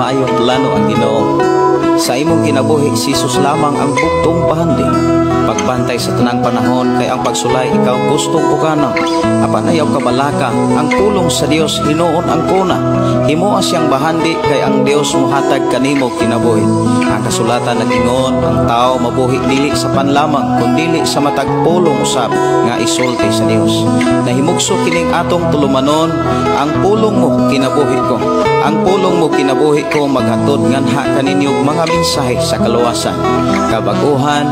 maayong plano ang Ginoo. Sa imong kinabuhi, si Jesus lamang ang bugtong bahandi. Pagbantay sa tanang panahon kay ang pagsulay ikaw gustong uganon. Apan ayaw kabalaka, ang pulong sa Dios hinuon ang kuna. Himoa siyang bahandi kay ang Dios mohatag kanimo kinabuhi. Ang kasulatan nag-ingon, ang tao mabuhi dili sa pan lamang kundili sa matag pulong usab nga isulti sa Dios. Nahimugso kining atong tulumanon, "Ang pulong mo kinabuhi ko." "Ang pulong mo kinabuhi ko" maghatod nganha kaninyo mga mensahe sa kaluwasan, kabaguhan,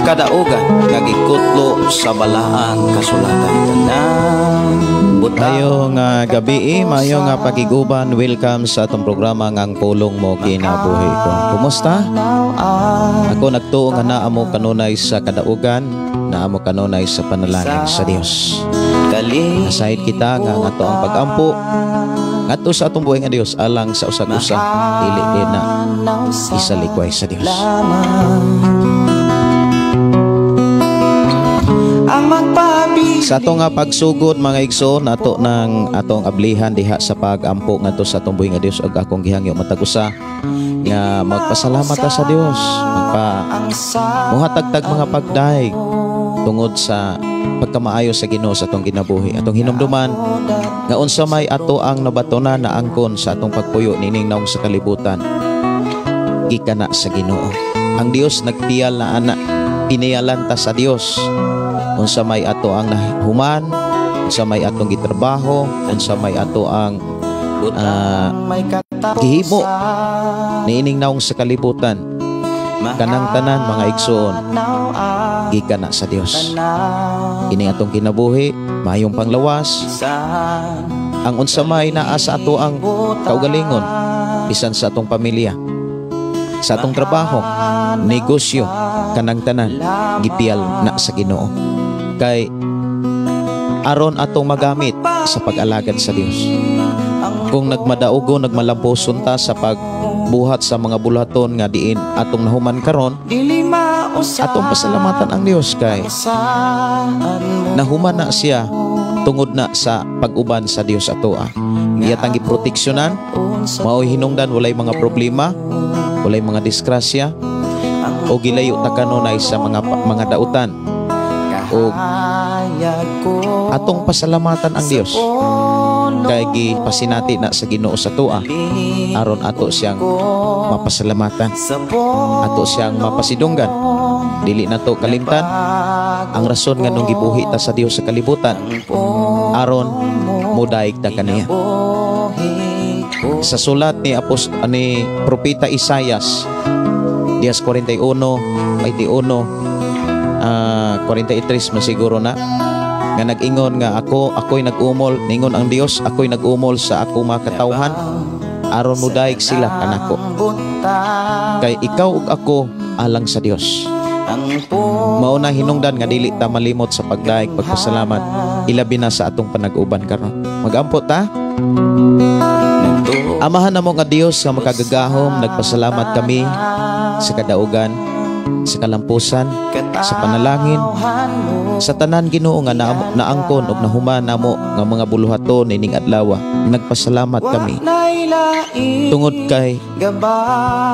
kadaugan nga gikutlo sa balaang kasulatan. Tanang buta. Maayong gabi, maayong nga pagiguban, welcome sa atong programa nga "Ang Pulong Mo Kinabuhi Ko." Kumusta? Ako nagtuo nga naa mo kanunay sa kadaugan, naa mo kanunay sa panalangin sa Dios. Nasayod kita nga ang ato ang pagampo ngadto sa atong buhi nga Dios alang sa usag-usa, dili din na isalikway sa Dios. Ang magpabi Sa atong nga pagsugod, mga igsoon, ato nang atong ablihan diha sa pagampo ngadto sa atong buhi nga Dios ug akong gihangyo matag usa nga magpasalamat ta sa Dios, magpa muhatag tag mga pagdayeg tungod sa pagkamaayo sa Ginoo sa atong kinabuhi. Atong hinumduman nga unsa may ato ang nabatonan na angkon sa atong pagpuyo nining naong sa kalibutan, gikan na sa Ginoo. Ang Dios nagpiyal na ana, piniyalan ta sa Dios unsa may ato ang nahuman, unsa may atong gitrabaho, unsa may ato ang gihimo niining naong sa kalibutan. Kanang tanan, mga igsoon, gikan na sa Dios. Kini atong kinabuhi, maayong panglawas, ang unsa may naa sa ato ang kaugalingon, bisan sa atong pamilya, sa atong trabaho, negosyo, kanang tanan gipiyal na sa Ginoo. Kay aron atong magamit sa pag-alagad sa Dios. Kung nagmadaugo, nagmalampuson ta sa pagbuhat sa mga buluhaton nga diin atong nahuman karon, atong pasalamatan ang Dios kay nahuman na siya tungod na sa pag-uban sa Dios atoa. Iya tang giproteksyonan, mao'y hinungdan walay mga problema, walay mga disgrasya, o gilayo ta kanunay sa mga dautan. O atong pasalamatan ang Dios kay gipasinati na sa Ginoo sa atoa aron ato siyang mapasalamatan, ato siyang mapasidunggan. Dili nato kalimtan ang rason nganong gibuhi ta sa Dios sa kalibutan, aron modaig ta kaniya. Sa sulat ni Propeta Isayas, Dias 41, 21, 43 man siguro na, nga nag-ingon nga ako'y nag-umol, ningon ang Dios, "Ako'y nag-umol sa ako mga katawhan aron modaig sila kanako." Kay ikaw ug ako alang sa Dios. Mao na hinungdan nga dili ta malimot sa pagdaig, pagpasalamat, ilabi na sa atong panag-uban karon. Magampo ta. Amahan namo nga Dios nga makagagahom, nagpasalamat kami sa kadaugan, sa kalampusan, sa panalangin, sa tanan, Ginoo, nga naangkon og nahuman namo nga mga buluhaton ining adlaw. Nagpasalamat kami tungod kay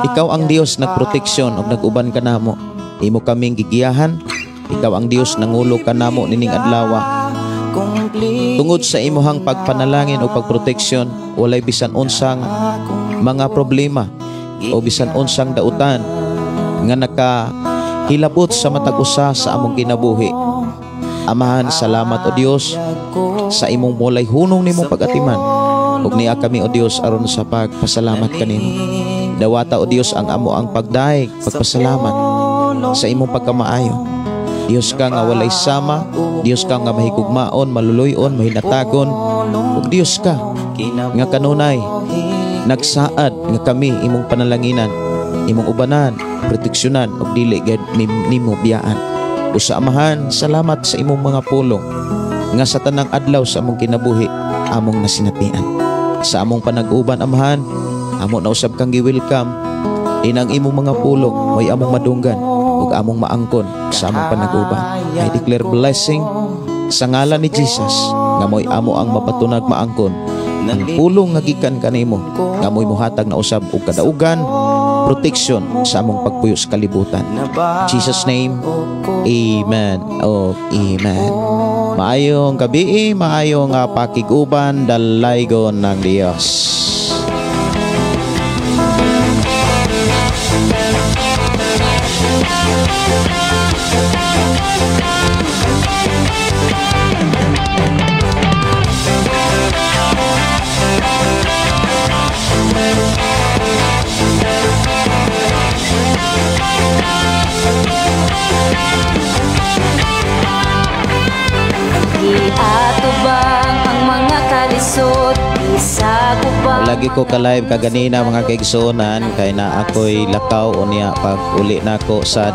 ikaw ang Dios nagproteksyon ug nag-uban kanamo. Imo kaming gigiyahan, ikaw ang Dios nangulo kanamo nining adlaw. Tungod sa imuhang pagpanalangin o pagproteksyon, walay bisan unsang mga problema o bisan unsang dautan nga nakahilabot sa matag usa sa among kinabuhi. Amahan, salamat o Dios sa imong walay hunong nimong pag-atiman. Ug niya kami o Dios aron sa pagpasalamat kanimo. Dawata o Dios ang amo ang pagdaig, pagpasalamat sa imong pagkamaayo. Dios ka nga walay sama, Dios ka nga mahigugmaon, maluluyon, mahinatagon, ug Dios ka nga kanunay nagsaad nga kami imong panalanginan, imong ubanan, proteksyonan ug dili gid nimo biyaan. Usa Amahan, salamat sa imong mga pulong nga sa tanang adlaw sa among kinabuhi among nasinatian. Sa among panag-uban, Amahan, amo na usab kang gi-welcome inang imong mga pulong may among madunggan ug among maangkon sa among panag-uban. I declare blessing sa ngalan ni Jesus nga mo'y amo ang mapatunag maangkon Ang pulong nga gikan kanimo nga mo'y muhatag na usab og kadaugan, protection sa among pagpuyo sa kalibutan. In Jesus' name, amen. Oh, amen. Maayong gabii, maayong pakig-uban, dalaygon ng Dios. Giatubang ang mga kalisod, isagubang. Lagi ko ka-live kaganina, mga kaigsuonan, kay na ako'y lakaw unya pag uli nako sad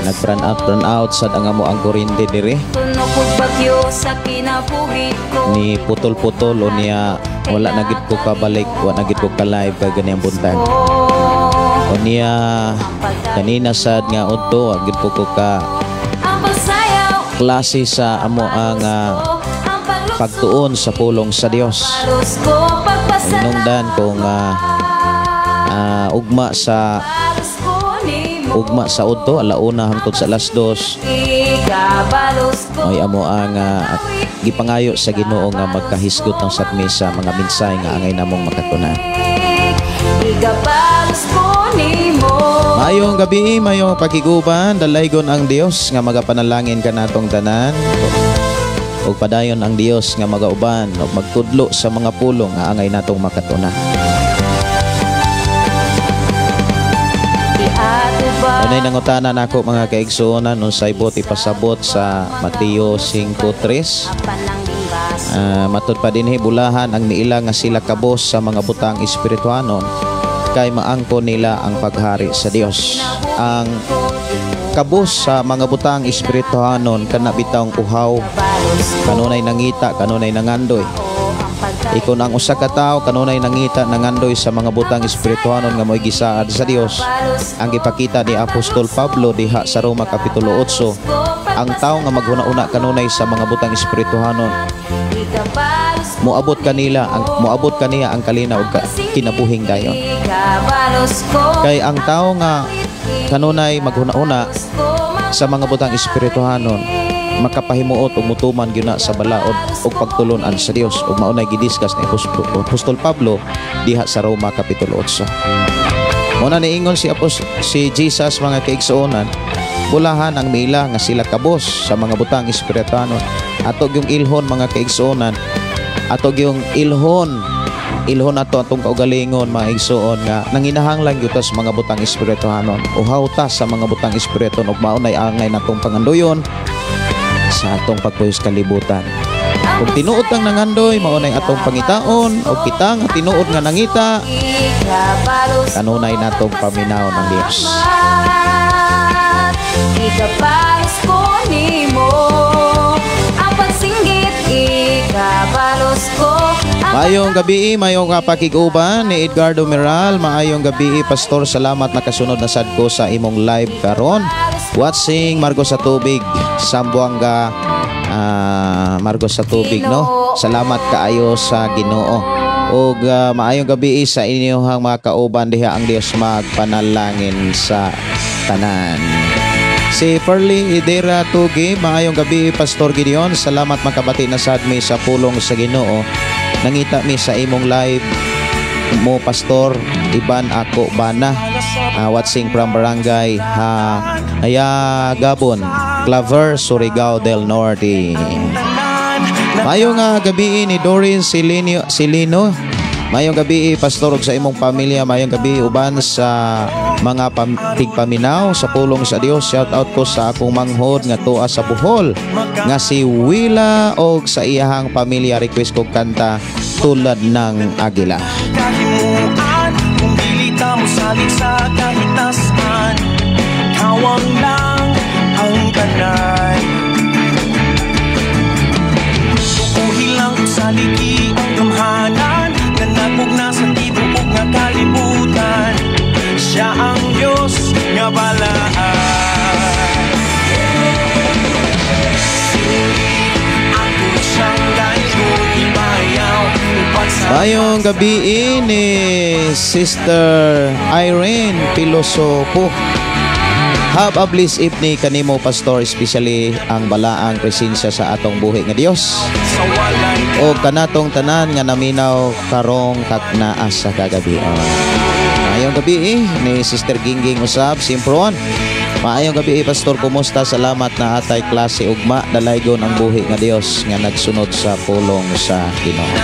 nag-run out, run out sad ang amo ang kuryente diri. Tunok og bagyo sa kinabuhi ko. Ni putol-putol unya wala na gid ko kabalik, wala na gid ko ka-live kaganiyang buntag. Unya kanina sad nga udto wa gid po ko ka Ang pagsayaw, klase sa amo ang ang paglukso, pagtuon sa pulong sa Dios. Balos ko, pagpasalamat. Hinungdan kung ugma sa Balos ko nimo. ugma sa udto alauna hangtod sa 2:00. Igabalos ko. Ay amo ang gipangayo sa Ginoo nga magkahisgot ang satmi sa mga mensahe nga angay namong makatunan. Igabalos ko nimo. Maayong gabi, maayong pakiguban, dalaygon ang Dios nga magapanalangin kanatong tanan. Ug padayon ang Dios nga magauban ug magtudlo sa mga pulong nga angay natong makatunan. Unay nangutana nako, mga kaigsuonan, unsay buot ipasabot sa Mateo 5:3. Matud pa dinhi, bulahan ang miila nga sila kabos sa mga butang espirituhanon kay maangko nila ang paghari sa Dios. Ang kabos sa mga butang espirituhanon kana bitawng uhaw, kanunay nangita, kanunay nangandoy. Ikon ang usa ka tawo kanunay nangita, nangandoy sa mga butang espirituhanon nga mo'y gisaad sa Dios. Ang gipakita ni Apostol Pablo diha sa Roma Kapitulo 8, ang tawo nga maghuna-una kanunay sa mga butang espirituhanon, moabot kaniya ang kalinaw ug kinabuhing dayon. Kay ang tawo nga kanunay maghuna-una sa mga butang espirituhanon, makapahimuot ug mutuman gyud na sa balaod ug pagtulun-an sa Dios, ug maunay gidiscuss ni Apostol Pablo diha sa Roma Kapitulo 8. Mao na niingon si Jesus, mga kaigsuonan, bulahan ang mila nga sila kabos sa mga butang espirituhanon. Ato gyung ilhon, mga kaigsuonan, ato gyung ilhon, ilhon ato atong kaugalingon, mga igsuon, nga nanginahanglan gyud ta sa mga butang espirituhanon. Uhaw ta sa mga butang espirituhanon ug maunay angay natong pangandoyon sa atong pagpuyos kalibutan. Kung tinuod kang nangandoy, maunay atong pangitaon, o kita nga tinuod nga nangita, kanunay natong paminaw ng Dios. Ikabalos ko nimo ang pagsinggit, ikabalos ko ang Maayong gabi, maayong pakig-uban ni Edgardo Miral. Maayong gabi, Pastor. Salamat, nakasunod na sad ko sa imong live karon. Watching Margo sa Tubig, Sambuanga, Margo sa Tubig, no? Salamat kaayo sa Ginoo. Og maayong gabi sa inyong mga kauban diha, ang Dios magpanalangin sa tanan. Si Ferly Idera Tugi, maayong gabi, Pastor Gideon. Salamat, makabati na sad mi sa pulong sa Ginoo. Nangita mi sa imong live mo, Pastor. Iban ako bana. Watching from Barangay ha Gabon, Claver, Surigao del Norte. Maayong gabi ni Dorin Silinio, Silino. Maayong gabi, Pastor, ug sa imong pamilya. Maayong gabi uban sa mga tigpaminaw sa pulong sa Dios. Shout out ko sa akong manghod nga tuwa sa Bohol nga si Willa og sa iyahang pamilya. Request kog kanta Tulad ng Agila. Kahimuan kung dili ta mosalig sa kahitasan, kawang lang ang kanay. Tukuhi lang sa ligi ang gamhanan nga nagmugna sa tibuok nga kalibutan. Siya ang Diyos nga balaan. Ako siyang daygon ibayaw. Maayong gabi ni Sister Irene Pilosopo. Have a blessed evening kanimo, Pastor, especially ang balaang presensya sa atong buhi nga Dios. Sa walay O kanatong tanan nga naminaw karong kag naa sa kagabi. Maayong gabi ni Sister Gingging Usab Simpron. Maayong gabi, Pastor, kumusta? Salamat na atay klase ugma, dalaygon ang buhi nga Dios nga nagsunod sa pulong sa Ginoo.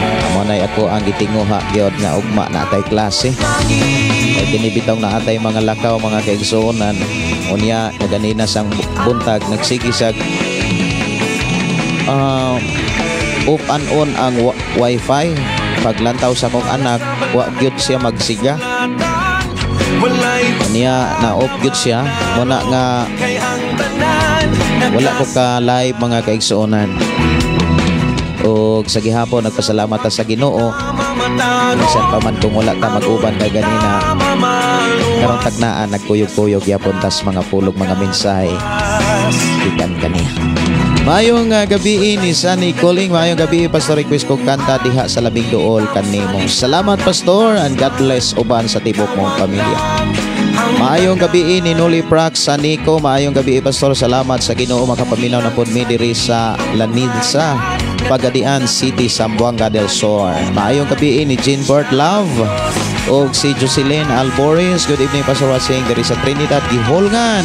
Amo nay ako ang gitinguha gyud nga ugma na atay klase. Kay kini bitaw na atay mga lakaw, mga kaigsuonan. Unya kaganina sang buntag nagsige sag off and on ang wifi. Paglantaw sa akong anak, wa gyud siya magsiga. Walay Niya na off gyud siya muna nga kay ang tanan wala ko ka live, mga kaigsuonan. Og sa gihapon nagpasalamat ta sa Ginoo bisan pa man kung wala ta mag-uban kay ganina, karong tagnaan nagkuyog-kuyog yapon tas mga pulog, mga mensahe gikan kaniya. Maayong gabi ni Sunny Calling. Maayong gabi, Pastor, request kong kanta diha sa labing duol kanimo. Salamat, Pastor, and God bless uban sa tibok mong pamilya. Maayong gabi ni Nuli Prax Saniko. Maayong gabi, Pastor. Salamat sa Ginoo, makapaminaw na pod mi diri sa Lanilsa, Pagadian City, Zamboanga del Sur. Maayong gabi ni Jean Bert Love og si Jocelyn Alboris. Good evening, Pastor, watching diri sa Trinidad, Giholngan.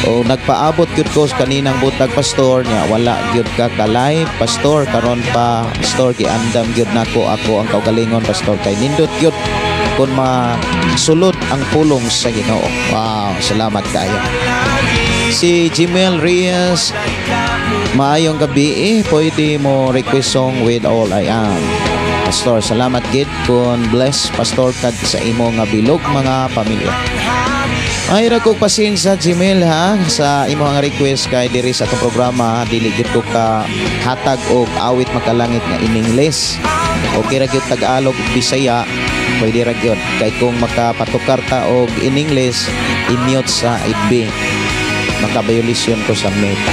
O nagpaabot gyud ko kaninang buntag, Pastor, nya wala gyud ka ka-live, Pastor. Karon pa, Pastor, giandam gyud nako ako ang kaugalingon, Pastor, kay nindot gyud kung masulod ang pulong sa Ginoo. Wow, salamat kayo. Si Jimel Reyes, maayong gabi eh, pwede mo request song "With All I Am". Pastor, salamat gid kung bless, Pastor, kag sa imo nga bilog mga pamilya. Ay ra kog pasensya, Jimel, ha, sa imo nga request kay diri sa atong programa dili gid ko ka hatag og awit makalangit nga in English. Okay ra gyud Tagalog ug Bisaya, pwede ra gyud. Kay kung makapatukar ta og in English, i-mute sa FB. Makabayulisyon ko sa Meta.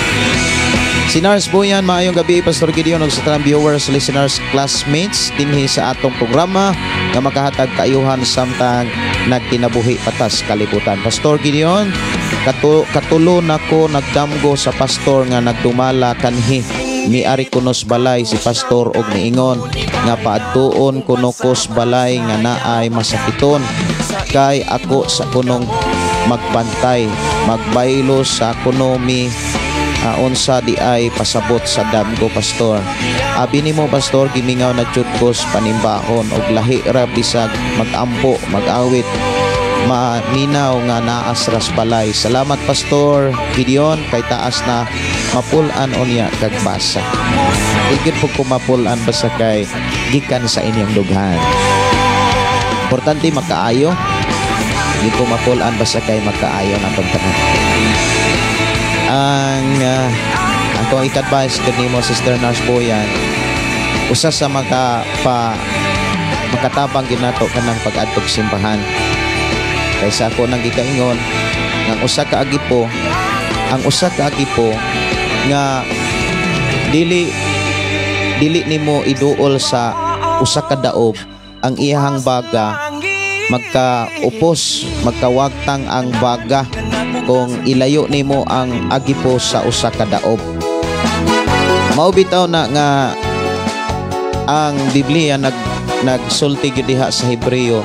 Si Nars Boyan, maayong gabi, Pastor Gideon ug sa tanang viewers, listeners, classmates dinhi sa atong programa nga makahatag kaayuhan samtang nagkinabuhi patas kalibutan. Pastor Gideon, katulo nako nagdamgo sa pastor nga nagdumala kanhi. Miari kunos balay si pastor og niingon nga paadtuon kuno kos balay nga naay masakiton kay ako sa kunong magbantay, magbaylo sa kuno mi unsa di ay pasabot sa damgo, Pastor. Abi nimo, Pastor, gimingaw na jud ko sa panimbahon og lahi ra bisag magampo, mag-awit, maminaw nga naas ras balay. Salamat, Pastor Gideon, kay taas na mapul-an unya kag basa. Igid po ko mapul-an basta kay gikan sa inyong dughan. Importante makaayo. Di ko mapul-an basta kay makaayo na atong tanan. Ang akong i-advise kanimo, Sister Nurse Boyan, usa sa maka pa makatabang ginato kanang pag-adtog simbahan. Kaysa ako nang gikaingon nga ang usa ka agipo nga dili dili nimo iduol sa usa ka daob ang iyahang baga, magkaupos, magkawagtang ang baga kung ilayo nimo ang agipo sa usa ka daob. Mao bitaw na nga ang Biblia nagsulti gyud diha sa Hebreo,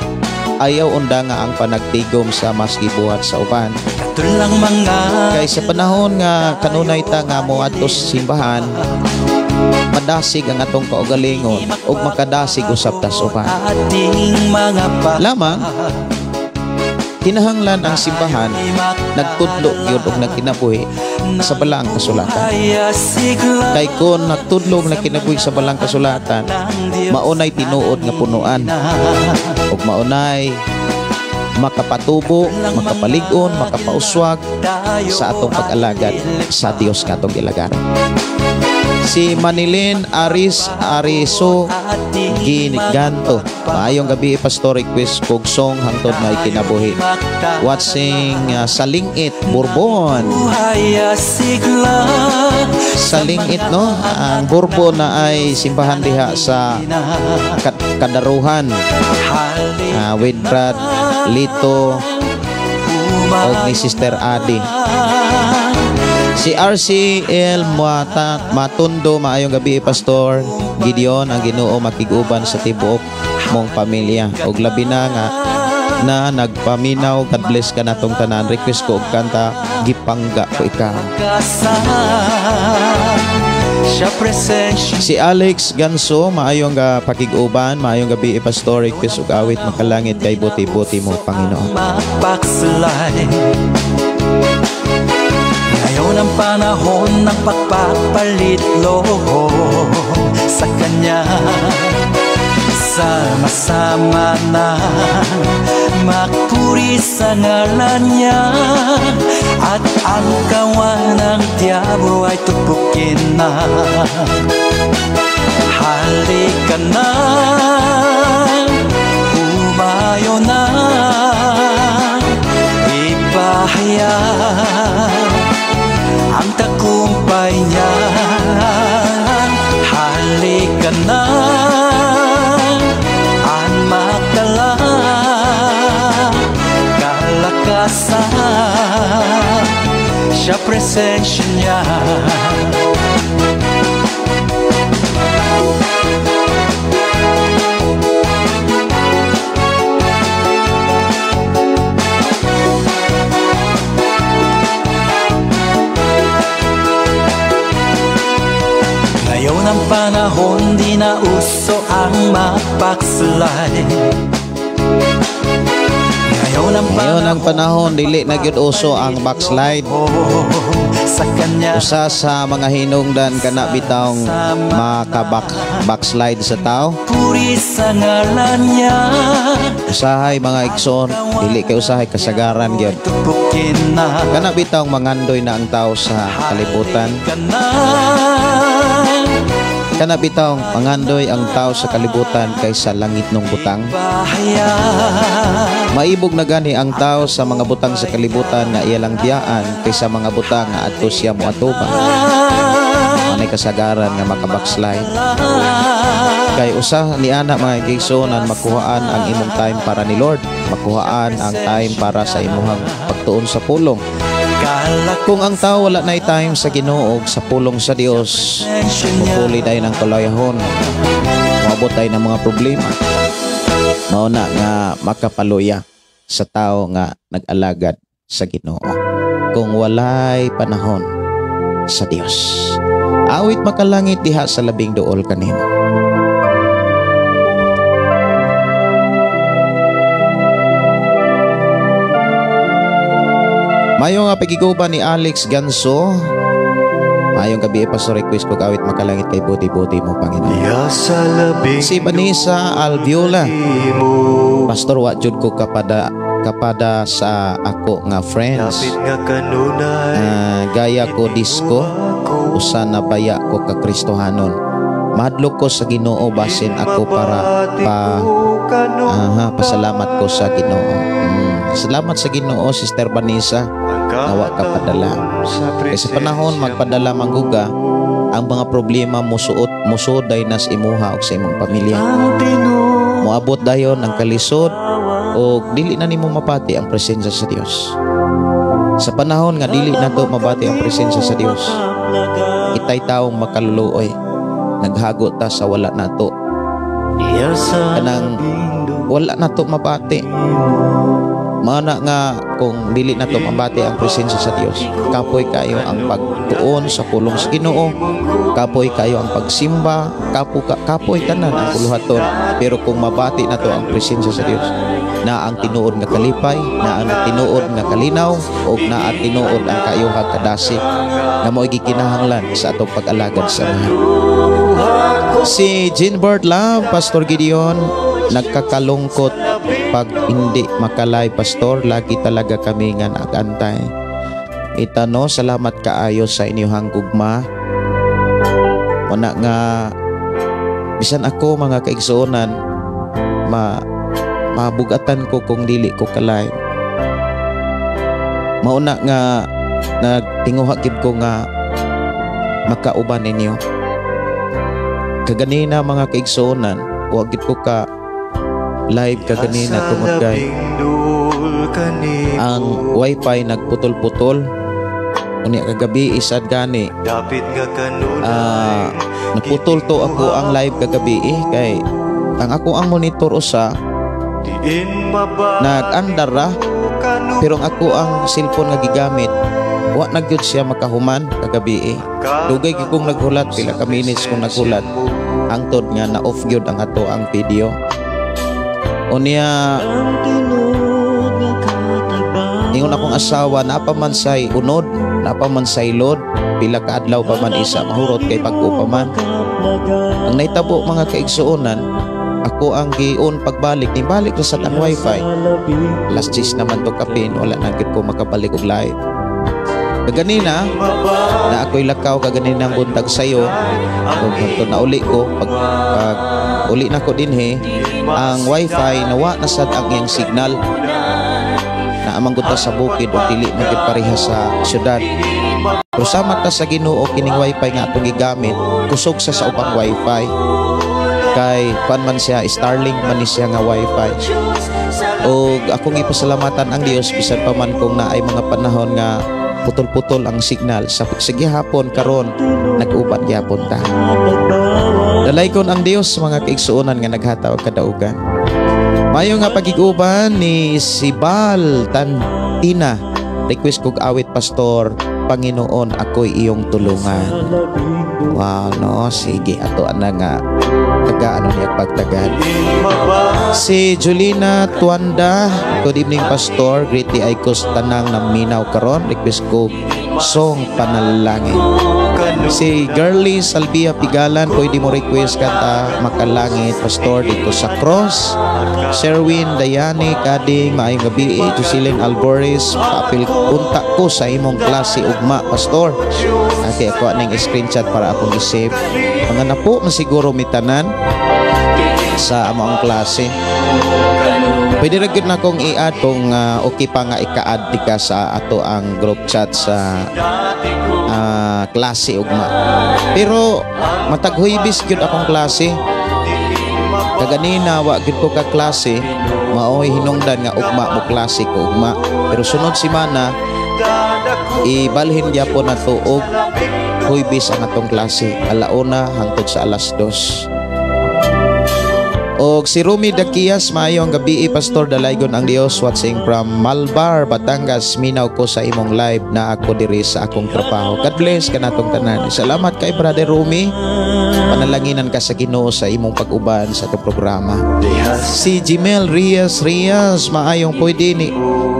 ayaw unda nga ang panagtigom sa mas gibuhat sa uban. Katulang mga Kay sa panahon nga kanunay ta nga moadto sa simbahan, madasig ang atong kaugalingon ug makadasig usab ta sa uban. Ating mga pa Lamang kinahanglan ang simbahan nagtudlo gyud og nagkinabuhi sa balaang kasulatan. Kay kon nagtudlo og nagkinabuhi sa balaang kasulatan, maunay tinuod nga punuan ug maunay makapatubo, makapalig-on, makapauswag sa atong pag-alagad sa Dios nga atong gilagaran. Si Manilin Aris Ariso Giniganto. Maayong gabi, Pastor, request kog song hangtod may kinabuhi. Watching Salingit Bourbon. Salingit no, ang Bourbon na ay simbahan diha sa Kadaruhan. With Brad Lito og ni Sister Adi. Si RCL Matundo, maayong gabi, Pastor Gideon, ang Ginoo makig-uban sa tibuok mong pamilya og labi na nga na nagpaminaw. God bless ka natong tanan. Request ko og kanta Gipangga Ko Ikaw. Si Alex Ganso, maayong pakig-uban, maayong gabi, Pastor, request og awit makalangit kay buti-buti mo Panginoon. Ngayon ang panahon ng pagpapalit loob sa Kanya. Sama-sama na magpuri sa ngalan niya, at ang kawan ng diablo ay tupukin na. Halika na, humayo na, ipahayag ang tagumpay niya. Halika na, ang magdala kalakasan siya presensya niya. Ngayon ang panahon, di na uso ang mapaksalay. Ngayon ang panahon, dili na gyud uso ang backslide. Usa sa mga hinungdan kana bitawng makabak backslide sa tao. Usahay mga igsoon, dili kay usahay kasagaran gyud. Kana bitawng mangandoy na ang tao sa kalibutan. Kana bitawng mangandoy ang tao sa kalibutan kaysa langit nung butang. Maibog na gani ang tao sa mga butang sa kalibutan nga iya lang biyaan kaysa mga butang nga adto siya moatubang. Manay kasagaran nga makabackslide. Kay usa ni ana mga igsuonan, makuhaan ang imong time para ni Lord, makuhaan ang time para sa imuhang pagtuon sa pulong. Kung ang tao wala na time sa Ginoo og sa pulong sa Dios, mupuli dayon ang kalayahon, moabot dayon ang mga problema. Mao na nga makapaluya sa tao nga nag-alagad sa Ginoo kung walay panahon sa Dios. Awit makalangit diha sa labing duol kanimo. Mayo nga pagiguban ni Alex Ganso. Mayong gabi, Pastor, request ko awit makalangit kay buti-buti mo Panginoon. Si Vanessa Alviola. Pastor, wa jud ko kapada sa ako nga friends. Gaya ko disco, usa na baya ko ka Kristohanon. Mahadlok ko sa Ginoo basin ako para pa pasalamat ko sa Ginoo. Salamat sa Ginoo, Sister Vanessa. Nawa ka padala. Kay sa panahon magpadala mangguga, ang mga problema musuot musuday nas imuha og sa imong pamilya. Moabot dayon ang kalisod og dili na nimo mapati ang presensya sa Dios. Sa panahon nga dili nato mabati ang presensya sa Dios, kitay taong makaluluoy, naghago ta sa wala nato. Kanang wala nato mabati. Mana nga kung dili nato mabati ang presensya sa Dios, kapoy kayo ang pagtuon sa pulong sa Ginoo, kapoy kayo ang pagsimba, kapoy tanan ang puluhaton. Pero kung mabati nato ang presensya sa Dios, na ang tinuod nga kalipay, na ang tinuod nga kalinaw, ug na ang tinuod ang kayuhag kadasig nga mo'y gikinahanglan sa atong pag-alagad sa Amahan. Si Jeanbert Love, Pastor Gideon, nagkakalungkot pag hindi makalay, Pastor, lagi talaga kami nga nagantay. Itano, salamat kaayo sa inyong gugma. Muna nga bisan ako mga kaigsuonan, mabugatan ko kung dili ko ka-live. Mauna nga nagtinguha gid ko nga makauban ninyo. Kaganina mga kaigsuonan, wa gid ko ka live kaganina tungod kay ang wifi nagputol-putol. Unya kagabi isad gani naputol to ako ang live kagabi kay ang ako ang monitor usa nag-andar ra, pero ang ako ang cellphone nga gigamit wa na gyud siya makahuman kagabi. Dugay gyud kong naghulat, pila ka minutes kong naghulat hangtod nga na off gyud ang ato ang video. Unya ingon akong asawa, napa man say unod, napa man say load, pila ka adlaw pa man isa mahurot kay pag-o pa man. Ang nahitabo mga kaigsuonan, ako ang gion pagbalik, nibalik ra sad ang wifi. Alas 10 naman to kapin, wala na gyud ko makabalik og live. Kaganina na ako'y lakaw kaganinang buntag sayo, ug hangtod na uli ko, pag uli na ko dinhi, ang wifi nawa na sad ang iyang signal. Naamang gud ta sa bukid o dili man gyud pareha sa syudad. Pero sama ta sa Ginoo kining wifi nga atong gigamit, kusog sa ubang wifi. Kay kuan man siya, Starlink man ni siya nga wifi. Og akong ipasalamatan ang Dios bisan pa man kung naay mga panahon nga putol-putol ang signal sa gihapon karon nag-uban gihapon ta. Dalaykon ang Dios mga kaigsuonan nga naghatag og kadaugan. Mayo nga pagiguban ni Sibal Tantina. Request kog awit, Pastor, Panginoon ako'y iyong tulungan. Wow, no, sige ato ana nga taga ano niya pagtagad. Si Julina Tuanda, good evening Pastor, great day ko sa tanang naminaw karon, request ko song Panalangin. Si Girly Salvia Pigalan, pwede mo request kanta Makalangit, Pastor, dito sa cross. Sherwin Dayani Kading, maayong gabi. Jocelyn Alvarez, paapil unta ko sa imong klase ugma, Pastor. Okay, ako aning screenshot para akong i-save. Mga napo man siguro mitanan sa among klase. Pwede ra gyud na akong i-add kung okay pa nga ika-add di ka sa ato ang group chat sa klase ugma. Pero matag Huwebes gyud akong klase. Kaganina wa gyud ko ka klase, maoy hinungdan nga ugma mo klase ko ugma. Pero sunod semana ibalhin gyapon nato og Huwebes ang atong klase, alauna hangtod sa alas 2. Og si Rumi Dakias, maayong gabi Pastor, dalaygon ang Dios, watching from Malbar, Batangas. Minaw ko sa imong live na ako diri sa akong trabaho. God bless kanatong tanan. Salamat kay Brother Rumi. Panalanginan ka sa Ginoo sa imong pag-uban sa atong programa. Si Jimel Rias Rias, maayong pwede ni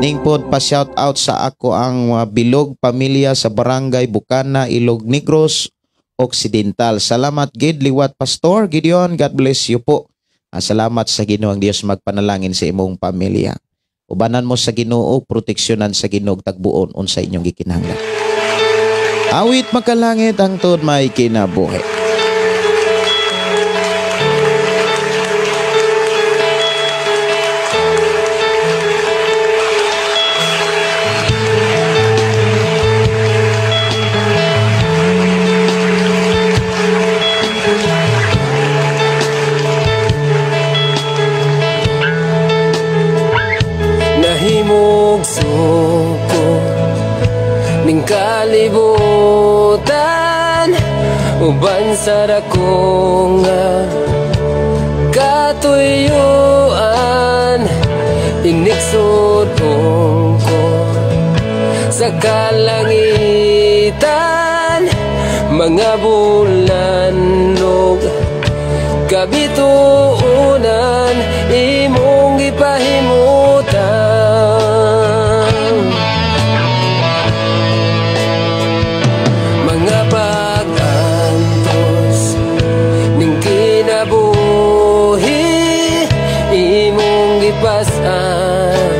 ningpod pa shout out sa ako ang bilog pamilya sa Barangay Bukana, Ilog Negros Occidental. Salamat gid liwat Pastor Gideon. God bless you po. Salamat sa Ginoo ang Dios magpanalangin sa imong pamilya. Ubanan mo sa Ginoo, proteksyonan sa Ginoo, tagbuon unsa inyong gikinahanglan. Awit Makalangit hangtod may kinabuhi. Ning kalibutan uban sa dako nga katuyuan, inigsudong ko sa kalangitan, mga bulan ug kabituonan imong gipahimutan. Mga pag-antos ning kinabuhi imong gipas-an,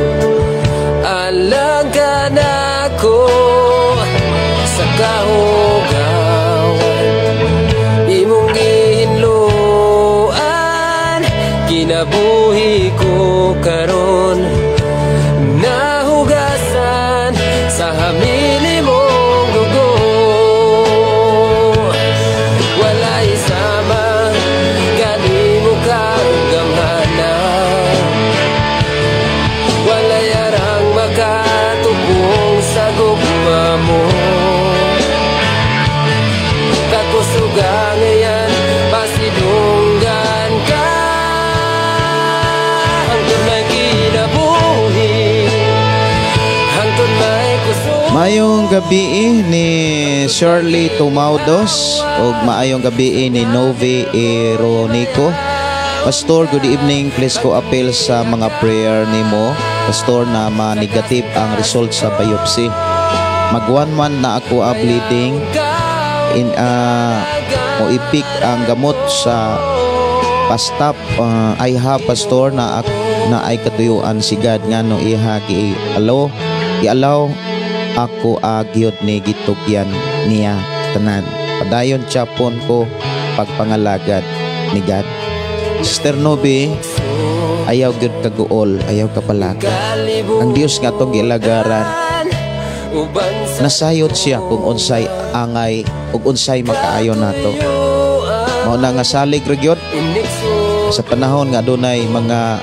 alang kanako sa kahugawan. Kinabuhi ko karon nahugasan sa hamili mong dugo. Walay sama kanimo kagamhanan. Walay arang makatupong sa gugma mo. Kakusuga ngayan, pasidunggan ka. Hangtod may kinabuhi, hangtod may kusog. Maayong gabi ni Shirley Tumaudos ug maayong gabi ni Novi Ironico. Pastor, good evening. Please ko appeal sa mga prayer nimo. Pastor, na ma-negative ang result sa biopsy. Mag 1 month na ako a bleeding in mo ipik ang gamot sa pastap. I have, pastor, na ay katuyuan si God nga no iha gi alo gialaw ako agyod ni gitugyan niya tanan. Padayon chapon ko pagpangalagad ni God. Sister Nobi, ayaw gyud kaguol, ayaw kapalaka. Ang Dios nga atong gilagaran, nasayod siya kung unsay angay ug unsay makaayo nato. Mao na nga salig ra gyud sa panahon nga adunay mga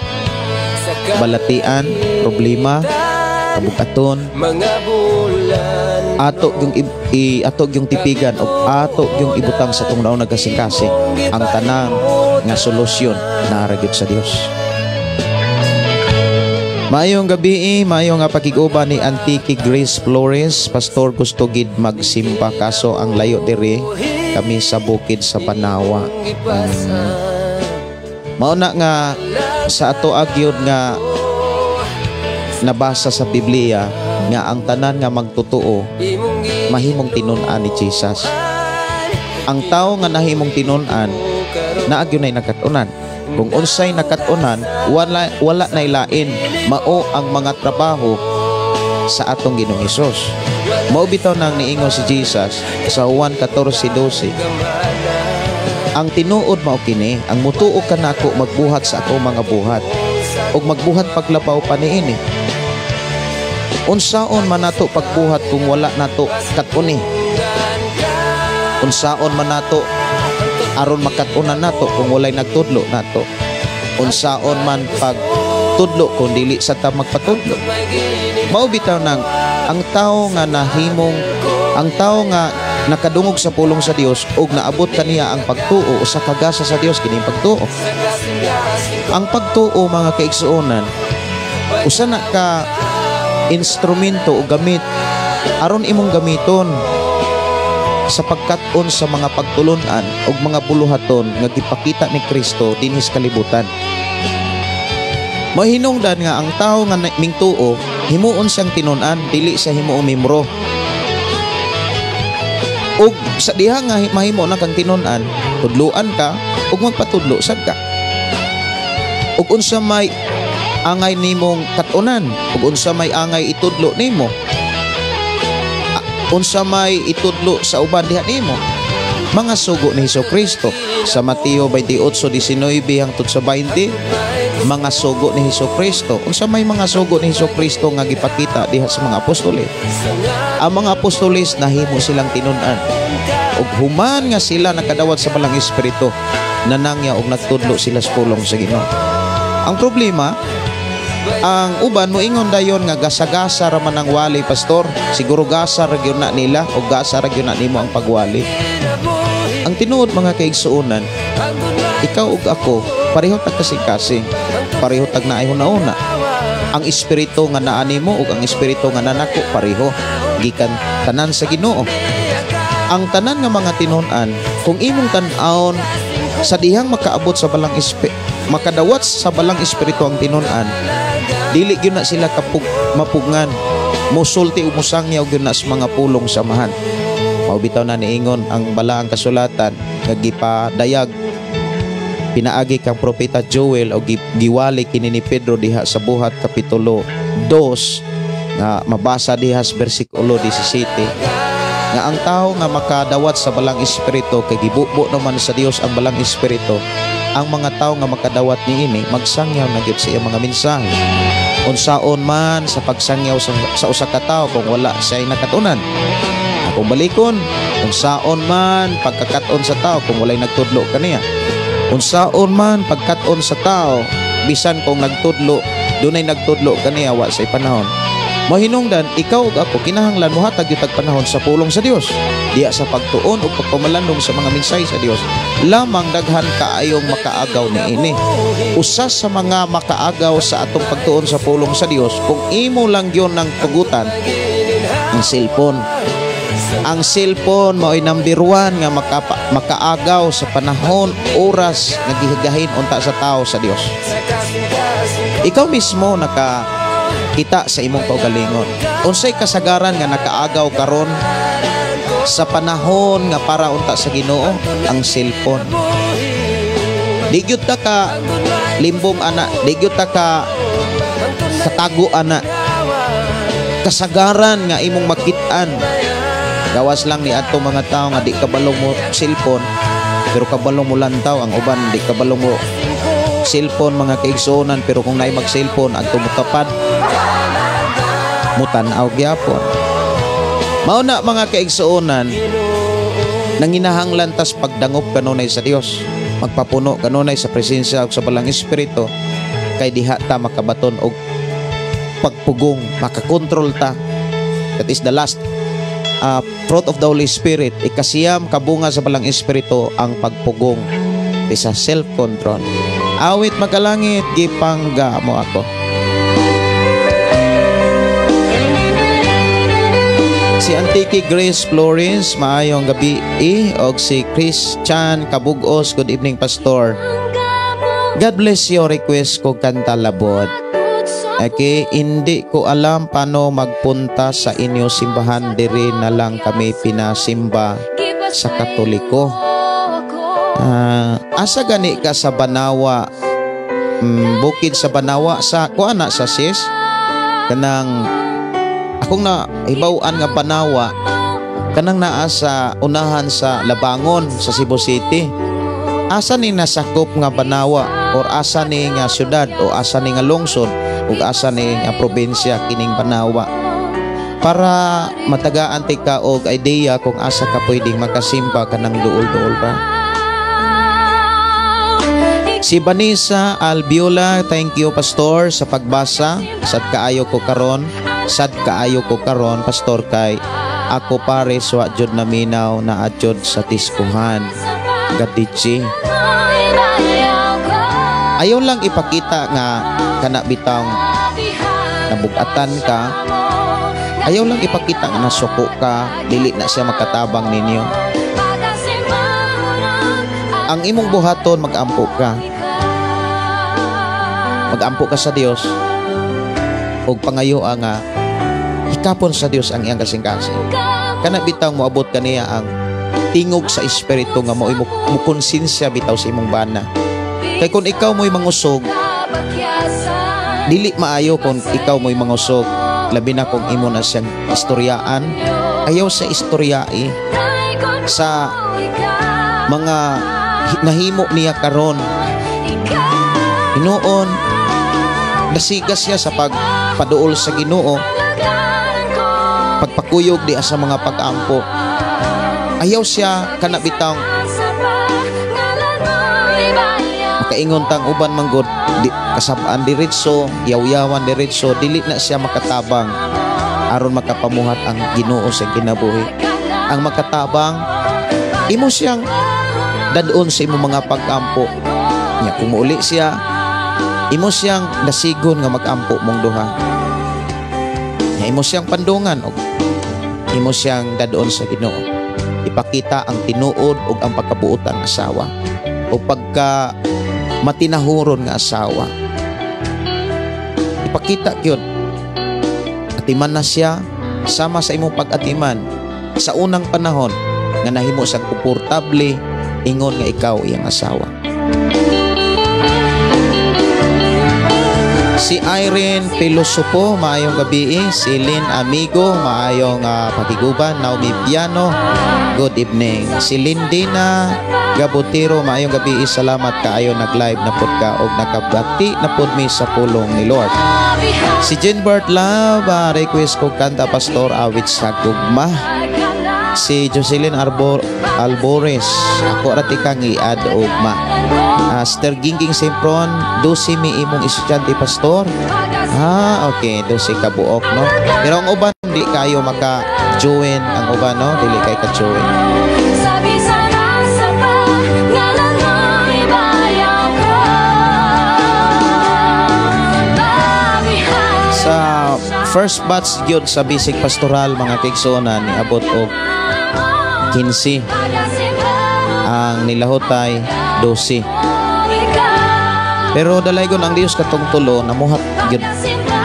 balatian, problema, kabukaton, mga bulan ato yung tipigan o ato yung ibutang sa atong naon nagkasing-kasing ang tanang nga solusyon naa ra gyud sa Dios. Maayong gabi, maayong nga pakig-uban ni Antiki Grace Flores. Pastor, gusto gid magsimba kaso ang layo diri, kami sa bukid sa Banawa. Mao na nga sa ato agyod nga nabasa sa Biblia nga ang tanan nga magtotoo mahimong tinun-an ni Jesus. Ang tao nga nahimong tinun-an, naa gyud nay nakat-unan. Kung unsay nakat-unan, wala wala nay lain, mao ang mga trabaho sa atong Ginoong Hesus. Mao bitaw nang niingon si Jesus sa Juan 14:12. Ang tinuod mao kini, ang mutuo kanako magbuhat sa ako mga buhat ug magbuhat paglabaw pa niini. Unsaon man nato pagbuhat kung wala nato kat-uni? Unsaon man nato aron makat-unan nato kung walay nagtudlo nato? Unsaon man pagtudlo kung dili sa ta magpatudlo? Mao bitaw nang ang tao nga nahimong, ang tao nga nakadungog sa pulong sa Dios ug naabot kaniya ang pagtuo, usa ka gasa sa Dios kini pagtuo. Ang pagtuo, mga kaigsuonan, usa na ka instrumento o gamit aron imong gamiton sa pagkat-on sa mga pagtulunan ug mga buluhaton nga gipakita ni Kristo dinhi sa kalibutan. Mahinungdan nga ang tao nga mingtuo, himuon siyang tinun-an, dili sa himuong membro. Ug sa diha nga mahimo na kang tinun-an, tudluan ka ug magpatudlo sad ka. Ug unsa may angay nimong kat-unan, ug unsa may angay itudlo nimo, unsa may itudlo sa uban diha nimo, mga sugo ni Hesus Kristo sa Mateo 28:19 hangtod sa 20, mga sugo ni Hesus Kristo. Unsa may mga sugo ni Hesus Kristo nga gipakita diha sa mga apostoles? Ang mga apostoles, nahimo silang tinun-an ug human nga sila nakadawat sa Balang Espiritu, nanangya og nagtudlo sila sa pulong sa Ginoo. Ang problema, ang uban moingon dayon nga gasa-gasa ra man ang wali, pastor. Siguro gasa ra gyud na nila o gasa ra gyud na nimo ang pagwali. Ang tinuod, mga kaigsuonan, ikaw ug ako pareho tag kasing-kasing, pareho tag naay hunahuna. Ang espiritu nga naa nimo ug ang espiritu nga nanako pareho, gikan tanan sa Ginoo. Ang tanan nga mga tinun-an, kung imong tan-awon sa dihang makaabot sa balang makadawat sa Balang Espiritu ang tinun-an, dili gyud na sila kapug mapugngan. Musulti ug musangyaw gyud na sa mga pulong sa Amahan. Mao bitaw na niingon ang Balaang Kasulatan nga gipadayag pinaagi kang propeta Joel o giwali kini ni Pedro diha sa Buhat kapitulo 2 nga mabasa diha sa bersikulo 17 nga ang tao nga makadawat sa Balang Espiritu kay gibubo naman sa Dios ang Balang Espiritu. Ang mga tawo nga makadawat niini magsangyaw na gyud sa iyang mga mensahe. Unsaon man sa pagsangyaw sa usa ka tawo kung wala siya nakatunan? Akong balikon, unsaon man pagkakat-on sa tao kung walay nagtudlo kaniya? Unsaon man pagkat-on sa tao bisan kung nagtudlo, dunay nagtudlo kaniya, wa say panahon? Mahinungdan, ikaw ug ako kinahanglan mohatag gyud tag panahon sa pulong sa Dios. Diya sa pagtuon ug pagpamalandong sa mga mensahe sa Dios, lamang daghan kaayong makaagaw niini. Usa sa mga makaagaw sa atong pagtuon sa pulong sa Dios, kung imo lang gyud nang tugutan, ang cellphone. Ang cellphone mao'y number one nga makaagaw sa panahon, oras nga gihigahin unta sa tao sa Dios. Ikaw mismo nakakita sa imong kaugalingon. Unsay kasagaran nga nakaagaw karon sa panahon nga para unta sa Ginoo? Ang cellphone. Di gyud ta ka limbong ana, di gyud ta ka katago ana. Kasagaran nga imong makit-an, gawas lang ni ato mga tao nga di kabalo mo cellphone pero kabalo mo lantaw. Ang uban di kabalo mo cellphone, mga kaigsuonan, pero kung naay mag-cellphone adto mutapad, mutan-aw gyapon. Mao na, mga kaigsuonan, nanginahanglan tas pagdangop kanunay sa Dios, magpapuno kanunay sa presensya ug sa Balang Espiritu, kay diha ta makabaton og pagpugong, makakontrol ta. That is the last fruit of the Holy Spirit. Ikasiyam kabunga sa Balang Espiritu, ang pagpugong sa self-control. Awit makalangit, gipangga mo ako. Si Antiki Grace Flores, maayong gabi og si Christian Kabugos, good evening, Pastor. God bless you, request ko kanta "Labot." Okay, hindi ko alam paano magpunta sa inyo simbahan, diri na lang kami pinasimba sa Katoliko. Asa gani ka sa Banawa? Bukid sa Banawa sa kuan na sa sis? Kanang akong na hibaw-an nga Banawa, kanang naa sa unahan sa Labangon sa Cebu City. Asa ni nasakop nga Banawa or asa ni nga syudad o asa ni nga lungsod ug asa ni nga probinsya kining Banawa? Para matagaan ti ka og idea kung asa ka pwedeng makasimba kanang duol-duol ba. Si Vanessa Albiola, thank you, Pastor, sa pagbasa. Sad kaayo ko karon, sad kaayo ko karon, Pastor, kay ako pare wa jud naminaw na adjod sa diskuhan. Gadichi. Ayaw lang ipakita nga kana bitang nabugatan ka. Ayaw lang ipakita nga nasuko ka, dili na siya makatabang ninyo. Ang imong buhaton, mag-ampo ka. Mag-ampo ka sa Dios ug pangayo nga hikapon sa Dios ang iyang kasing-kasing. Kana bitaw moabot kaniya ang tingog sa espiritu nga mo'y mukonsensya bitaw sa imong bana. Kay kung ikaw mo'y mangusog, dili maayo kung ikaw mo'y mangusog, labi na kung imo na siyang istoryaan. Ayaw sa istoryai sa mga nahimo niya karon. Hinuon dasigas siya sa pagpaduol sa Ginoo, pagpakuyog diha sa mga pag-ampo. Ayaw siya kana bitang makaingon tang uban manggod di kasabaan diretso, yaw-yawan diretso, dili na siya makatabang aron makapamuhat ang Ginoo sa kinabuhi. Ang makatabang, imo siyang dadon sa imong mga pag-ampo. Nya kung muuli siya, imo siyang dasigon nga mag-ampo mong duha. Nya imo siyang pandungan og imo siyang dadon sa Ginoo. Ipakita ang tinuod ug ang pagkabuotan nga asawa o pagka matinahuron nga asawa. Ipakita gyud. Atiman na siya sama sa imong pag-atiman sa unang panahon nga nahimo siyang komportable ingon nga ikaw iyang asawa. Si Irene Pilosopo, maayong gabi. Si Lynn Amigo, maayong pakiguban. Naomi Piano, good evening. Si Lindina Gabutero, maayong gabi. Salamat kaayo, nag-live na pud ka og nakabati na pud mi sa pulong ni Lord. Si Jenbert Love, request ko kanta, Pastor, Awit sa Gugma. Si Jocelyn Albores, ako ra tikang i-add ugma. Sister Gingging Sempron, 12 mi imong estudyante, Pastor. Ah, okay, 12 ka buok, no. Pero ang uban di kayo maka-join, ang uban, no, dili kay ka-join. Sa bisan asa pa, ngalan mo ibayaw ko. Babihan. Sa first batch gyud sa basic pastoral, mga kaigsuonan, niabot og 15, ang nilahutay 12. Pero dalaygon ang Dios, katong tulo namuhat gyud,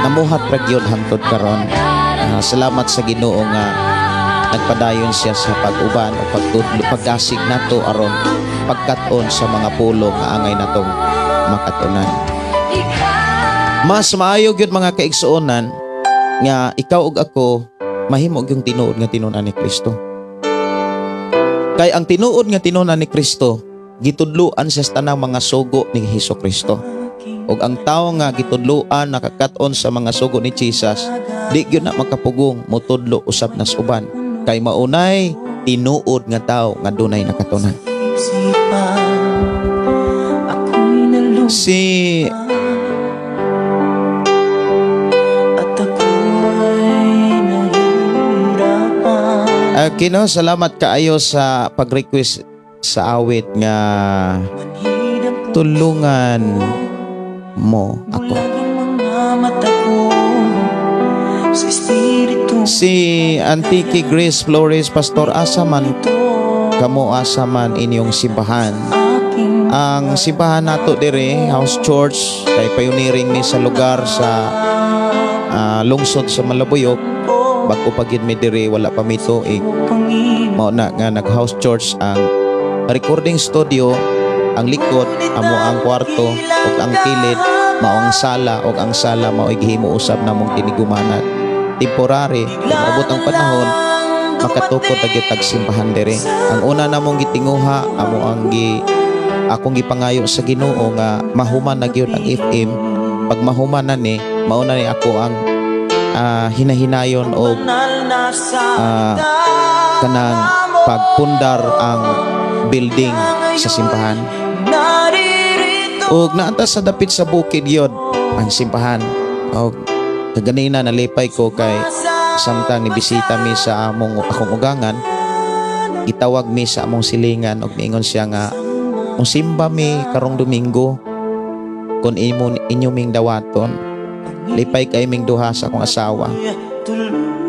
namuhat ra gyud hangtod karon. Salamat sa Ginoo nga nagpadayon siya sa pag-uban o pagtudlo, pagdasig nato aron pagkat-on sa mga pulong nga angay natong makatunan. Mas maayo gyud, mga kaigsuonan, nga ikaw ug ako mahimo gyung tinuod nga tinunan ni Kristo. Kay ang tinuod nga tinunan ni Kristo, gitudluan siya sa tanang mga sugo ni Hesus Kristo. Ug ang tawo nga gitudluan, nakakat-on sa mga sugo ni Jesus, di gyud na makapugong motudlo usab nas uban. Kay maunay tinuod nga tawo nga dunay nakatunan. Ako'y naluha Si at ako'y nahihirapan. Kino, salamat kaayo sa pag-request sa awit nga Manhid ang puso Tulungan Mo Ako. Bulag ang mga mata ko sa espiritu. Si Antiki Grace Flores, "Pastor, asa man kamo, asa man inyong simbahan?" Aking Ang simbahan nato dire, house church, kay pioneering mi sa lugar sa lungsod sa Malabuyok. Bag-o pa gid mi dire, wala pa mi tuig. Panginoon. Mao na nga nag house church ang recording studio, ang likod amo ang kwarto ug ang kilid mao ang sala, ug ang sala mao gihimo usab namong tinigumanan. Temporary, kung moabot ang panahon makatukod na gyud tag simbahan dire. Ang una namong gitinguha, amo ang gi akong gipangayo sa Ginoo nga mahuman na gyud ang FM. Pag mahuman na ni, mao na ni ako ang hinahinayon og kanang pagpundar ang building sa simbahan. Ug naanta sa dapit sa bukid yod ang simbahan. Og kaganina nalipay ko kay samtang nibisita mi sa among akong ugangan, gitawag mi sa among silingan ug niingon siya nga musimba mi karong Domingo kung imo inyo ming dawaton. Lipay kay ming duha sa akong asawa.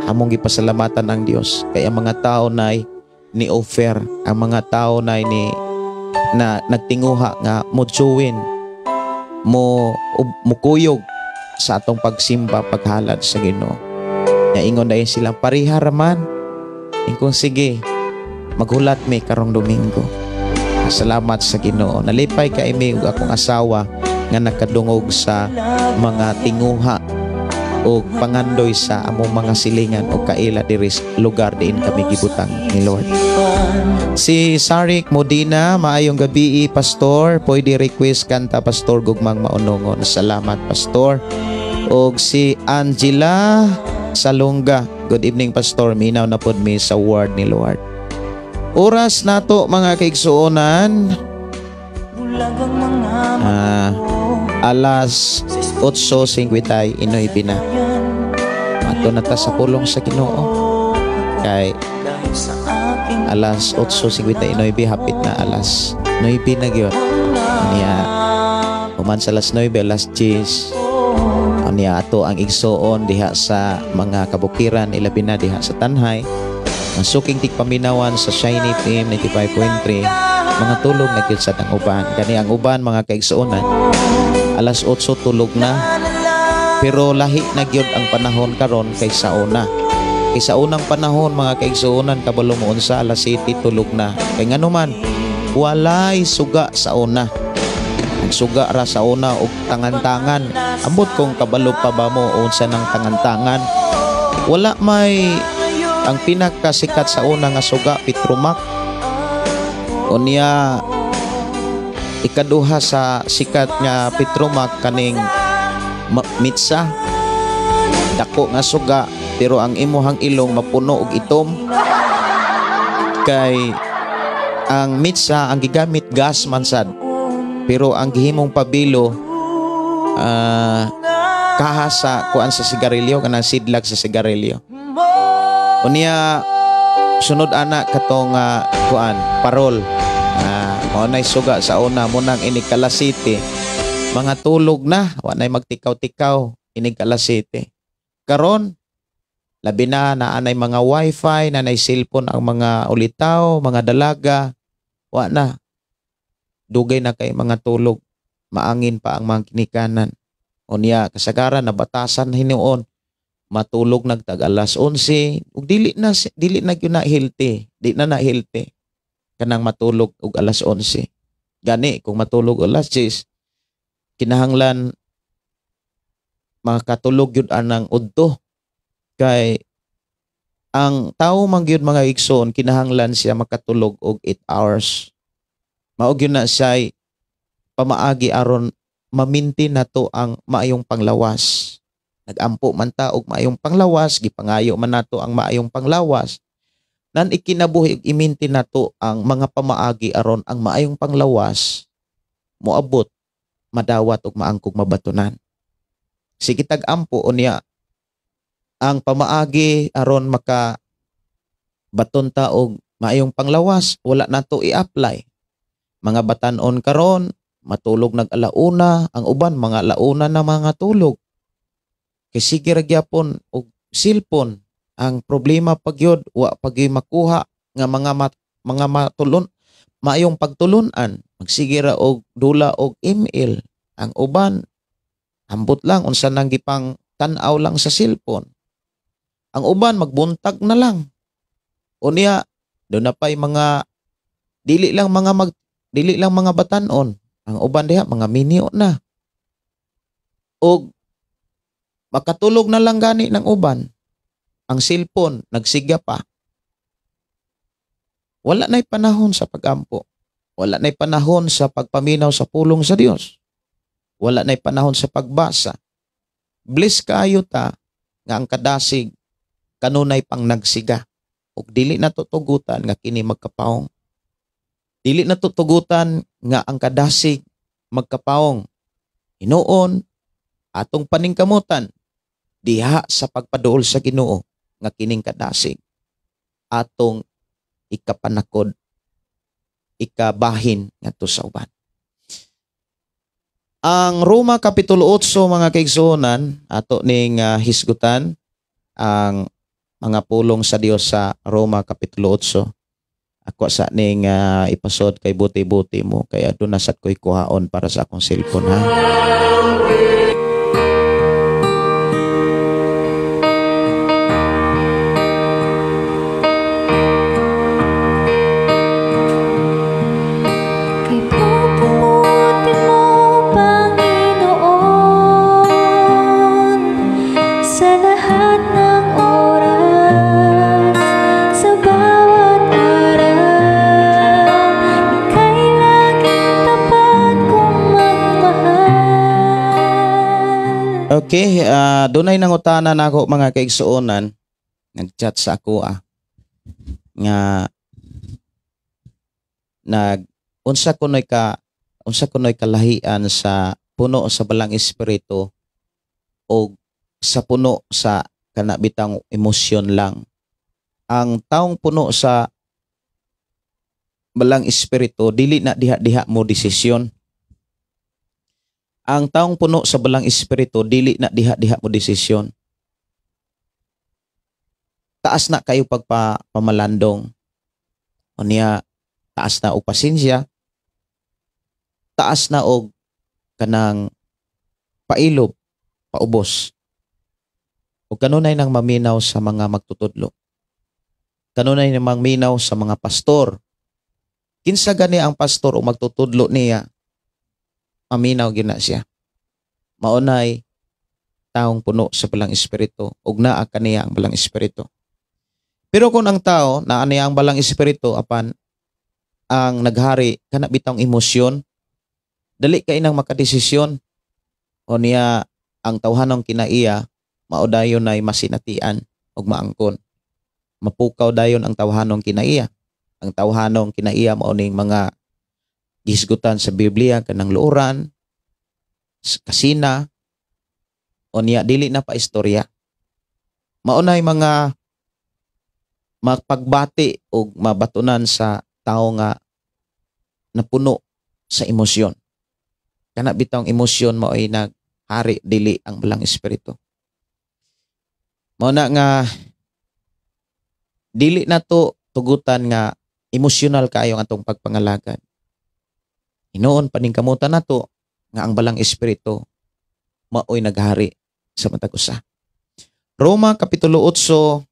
Among gipasalamatan ang Dios kay ang mga tao nay ni offer, ang mga tao nay ni na nagtinguha nga mo join, mo mukuyog sa atong pagsimba, paghalad sa Ginoo. Nga ingon dayon silang pareha raman. Ingkong sige, maghulat mi karong Domingo. Salamat sa Ginoo. Nalipay kay mi ug akong asawa nga nakadungog sa mga tinguha o pangandoy sa among mga silingan o kaila diri sa lugar diin kami gibutang ni Lord. Si Sarik Modina, "Maayong gabi, Pastor. Pwede request kanta, Pastor, Gugmang Maunongon?" Salamat, Pastor. Og si Angela Salunga, "Good evening, Pastor. Minaw na pod mi sa word ni Lord." Oras nato, mga kaigsuonan, alas 8:59 na. Ato na ta sa pulong sa Ginoo. Kay alas 8:59, hapit na alas 9 na gyud. Niya human sa alas 9, alas 10. Niya ato ang igsuon diha sa mga kabukiran, ilabi na diha sa Tanjay. Ang suking tigpaminawan sa Shiny FM 95.3, mga tulog na gyud sa ang uban. Kani ang uban, mga kaigsuonan, alas 8 tulog na. Pero lahi na gyud ang panahon karon kaysa una. Kaysa unang panahon, mga kaigsuonan, kabalo mo unsa, alas 7 tulog na. Kay ngano man, walay suga sa una. Nagsuga ra sa una og tangan-tangan. Ambot kung kabalo pa ba mo unsa nang tangan-tangan. Wala may ang pinakasikat sa una nga suga Petromac. Unya ikaduha sa sikat nga Petromac kaning Mitsa. Dako nga suga pero ang imuhang ilong mapuno og itom. Kay ang Mitsa ang gigamit gas man sad. Pero ang gihimong pabilo kaha sa kuan sa sigarilyo, kanang sidlag sa sigarilyo. Unya sunod ana katong kuan parol. Mao nay suga sa una munang inig kalasite. Mga tulog na, wa nay magtikaw-tikaw inig kalasite. Karon labi na naanay mga wifi, naanay cellphone ang mga ulitaw, mga dalaga, wa na. Dugay na kay mga tulog, maangin pa ang mga kinikanan. Unya kasagaran nabatasan hinuon, matulog nagtag alas 11 ug dili na gyud na healthy, di na na healthy kanang matulog og alas 11. Gani kung matulog alas 10, kinahanglan makatulog gyud anang udto. Kay ang tawo man gyud mga igsoon, kinahanglan siya makatulog og 8 hours. Mao gyud na siya pamaagi aron maminti nato ang maayong panglawas. Nagampo man ta og maayong panglawas, gipangayo man nato ang maayong panglawas. Nan ikinabuhi og iminti nato ang mga pamaagi aron ang maayong panglawas moabot, madawat og maangkog mabatunan. Sige tag-ampo unya ang pamaagi aron maka baton ta og maayong panglawas, wala nato i-apply. Mga batan-on karon matulog nag alauna, ang uban mga alauna na mga tulog. Kay sige ra gyapon og cellphone. Ang problema pagyod wa pagyud makuha nga mga matulon maayong pagtulun-an, magsige ra og dula og email. Ang uban ambot lang unsa nang gipang tan-aw lang sa cellphone. Ang uban magbuntag na lang. Unya do na pay mga dili lang mga batan-on. Ang uban diha mga minyo na. Og makatulog na lang gani ng uban. Ang cellphone nagsiga pa. Wala na'y panahon sa pagampo. Wala na'y panahon sa pagpaminaw sa pulong sa Dios. Wala na'y panahon sa pagbasa. Bless kaayo ta nga ang kadasig kanunay pang nagsiga. Ug dili na tutugutan nga kini magkapaong. Dili na tutugutan nga ang kadasig magkapaong. Hinuon atong paningkamutan diha sa pagpaduol sa Ginoo nga kining kadasig atong ikapanakod, ikabahin ngadto sa uban. Ang Roma Kapitulo 8 mga kaigsuonan, ato ning hisgutan ang mga pulong sa Dios sa Roma Kapitulo 8. Ako sa ning ipasod kay buti-buti mo, kaya doon nasat ko'y kuhaon para sa akong cellphone, ha. Kay pupumutin mo, Panginoon, sa lahat ng oras, sa bawat araw, ika'y laging tapat kong magmahal. Okay, dunay nangutana nako mga kaigsuonan, nagchat sa ako nga nag unsa kunoy kalahian sa puno sa balang espiritu o sa puno sa kana bitang emosyon lang. Ang taong puno sa balang espiritu dili na diha-diha mo desisyon. Ang taong puno sa balang espiritu dili na diha-diha mo desisyon. Taas na kayo pagpamalandong. Unya taas na og pasensya, taas na og kanang pailob, paubos. O kanunay nang maminaw sa mga magtutudlo. Kanunay nang maminaw sa mga pastor. Kinsa gani ang pastor o magtutudlo niya? Maminaw gyud na siya. Maunay taong puno sa Balang Espiritu ug naa kaniya ang Balang Espiritu. Pero kung ang tao naa niya ang Balang Espiritu apan ang naghari kana bitawng emosyon, dali kay nang makadesisyon o niya ang tawhanong kinaiya mao dayon ay masinatian ug maangkon. Mapukaw dayon ang tawhanong kinaiya. Ang tawhanong kinaiya mao ning mga gihisgutan sa Biblia kanang luoran, kasina, o niya dili na pa istorya. Mao nay mga mapagbati og mabatunan sa tao nga napuno sa emosyon. Kana bitawng emosyon mao'y naghari, dili ang Balang Espiritu. Mao na nga dili na to tugutan nga emosyonal kaayo ang atong pagpangalagad. Hinuon paningkamutan nato nga ang Balang Espiritu mao'y naghari sa matag usa. Roma Kapitulo 8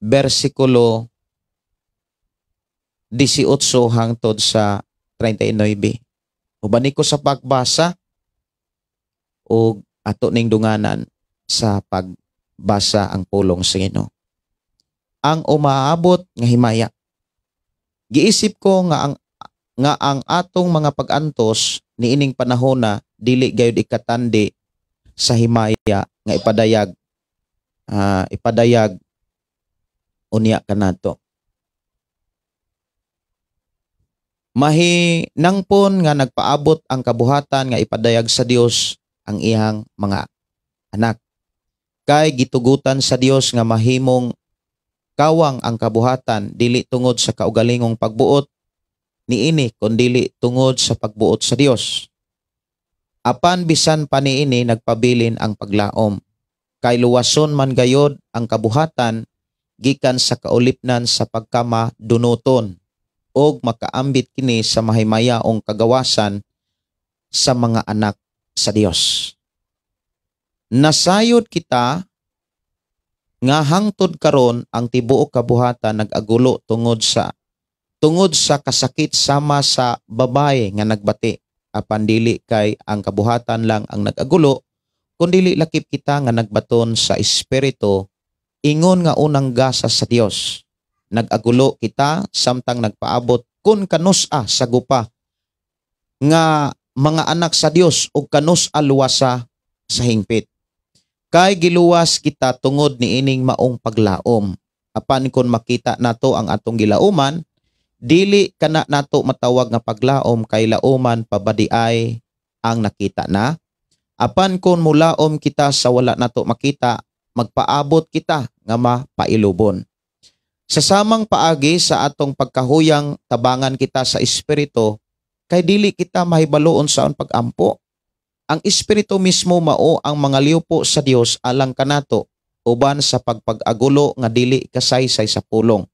versikulo 18 hangtod sa 39. Ubani ko sa pagbasa og ato ning dunganan sa pagbasa ang pulong sa Ginoo. Ang umaabot nga himaya. Giisip ko nga ang atong mga pag-antos niining panahona dili gayud ikatandi sa himaya nga ipadayag unya kanato. Mahinangpon nga nagpaabot ang kabuhatan nga ipadayag sa Dios ang iyang mga anak. Kay gitugutan sa Dios nga mahimong kawang ang kabuhatan dili tungod sa kaugalingong pagbuot niini kundili tungod sa pagbuot sa Dios. Apan bisan pa niini nagpabilin ang paglaom. Kay luwason man gayod ang kabuhatan gikan sa kaulipnan sa pagkama dunuton og makaambit kini sa mahimayaong kagawasan sa mga anak sa Dios. Nasayod kita nga hangtod karon ang tibuok kabuhatan nag-agulo tungod sa kasakit sama sa babae nga nagbati. Apan dili kay ang kabuhatan lang ang nag-agulo, kundili lakip kita nga nagbaton sa Espiritu ingon nga unang gasa sa Dios. Nag-agulo kita samtang nagpaabot kun kanus-a sa gupa nga mga anak sa Dios ug kanus-a luwasa sa hingpit. Kay giluwas kita tungod niining maong paglaom. Apan kon makita nato ang atong gilauman, dili kana nato matawag nga paglaom kay lauman pabadiay ang nakita na. Apan kon mulaom kita sa wala nato makita, magpaabot kita nga mapailubon. Sa samang paagi sa atong pagkahuyang tabangan kita sa Espiritu, kay dili kita mahibaloon saon pagampo. Ang Espiritu mismo mao ang mga liupo sa Dios alang kanato uban sa pagpag-agulo nga dili kasaysay sa pulong.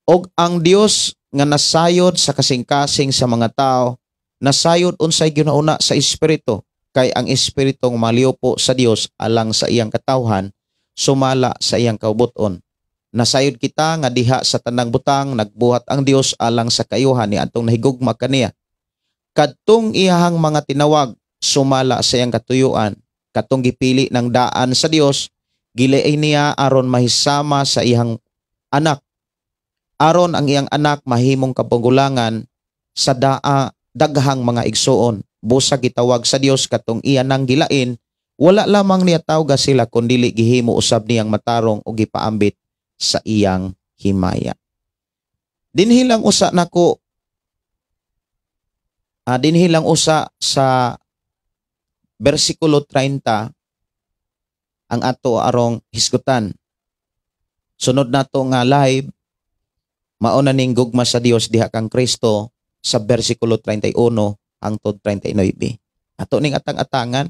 Og ang Dios nga nasayod sa kasing-kasing sa mga tao, nasayod unsay ginauna sa Espiritu, kay ang Espiritu nga maliupo sa Dios alang sa iyang katawhan sumala sa iyang kaubuton. Nasayod kita nga diha sa tanang butang nagbuhat ang Dios alang sa kayuhan ni atong nahigugma kaniya. Kadtong iyahang mga tinawag sumala sa iyang katuyuan, katong gipili ng daan sa Dios, gilain niya aron mahisama sa iyang anak. Aron ang iyang anak mahimong kapugulangan sa daa daghang mga igsuon. Busa gitawag sa Dios katong iya nang gilain, wala lamang niya tawga sila kundili gihimo usab niyang matarong o gipaambit sa iyang himaya. Dinhi lang usa nako, dinhi lang usa sa bersikulo 30 ang ato arong hisgutan. Sunod nato nga live mao na ning gugma sa Dios diha kang Kristo sa bersikulo 31 hangtod 39. Ato ning atang-atangan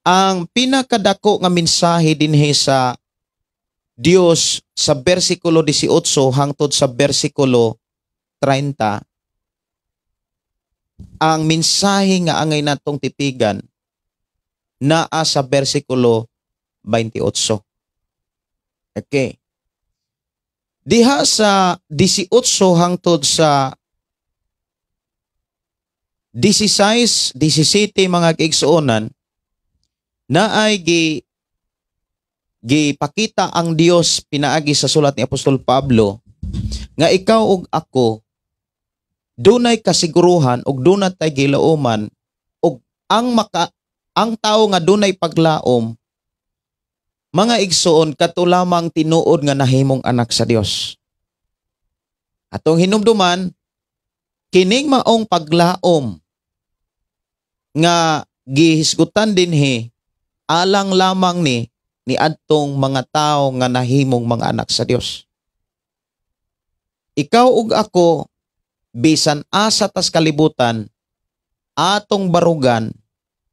ang pinakadako nga mensahe dinhi sa Dios sa bersikulo 18 hangtod sa bersikulo 30. Ang mensahe nga angay natong tipigan naa sa bersikulo 28. Okay. Diha sa 18 hangtod sa 16, 17, mga kaigsuonan, naay gipakita ang Dios pinaagi sa sulat ni Apostol Pablo nga ikaw ug ako dunay kasiguruhan ug dunay tay gilauman, ug ang tawo nga dunay paglaom, mga igsuon, kato lamang tinuod nga nahimong anak sa Dios. Atong hinumduman, kining maong paglaom nga gihisgutan dinhi, alang lamang ni adtong mga tao nga nahimong mga anak sa Dios. Ikaw ug ako, bisan asa tas kalibutan, atong barugan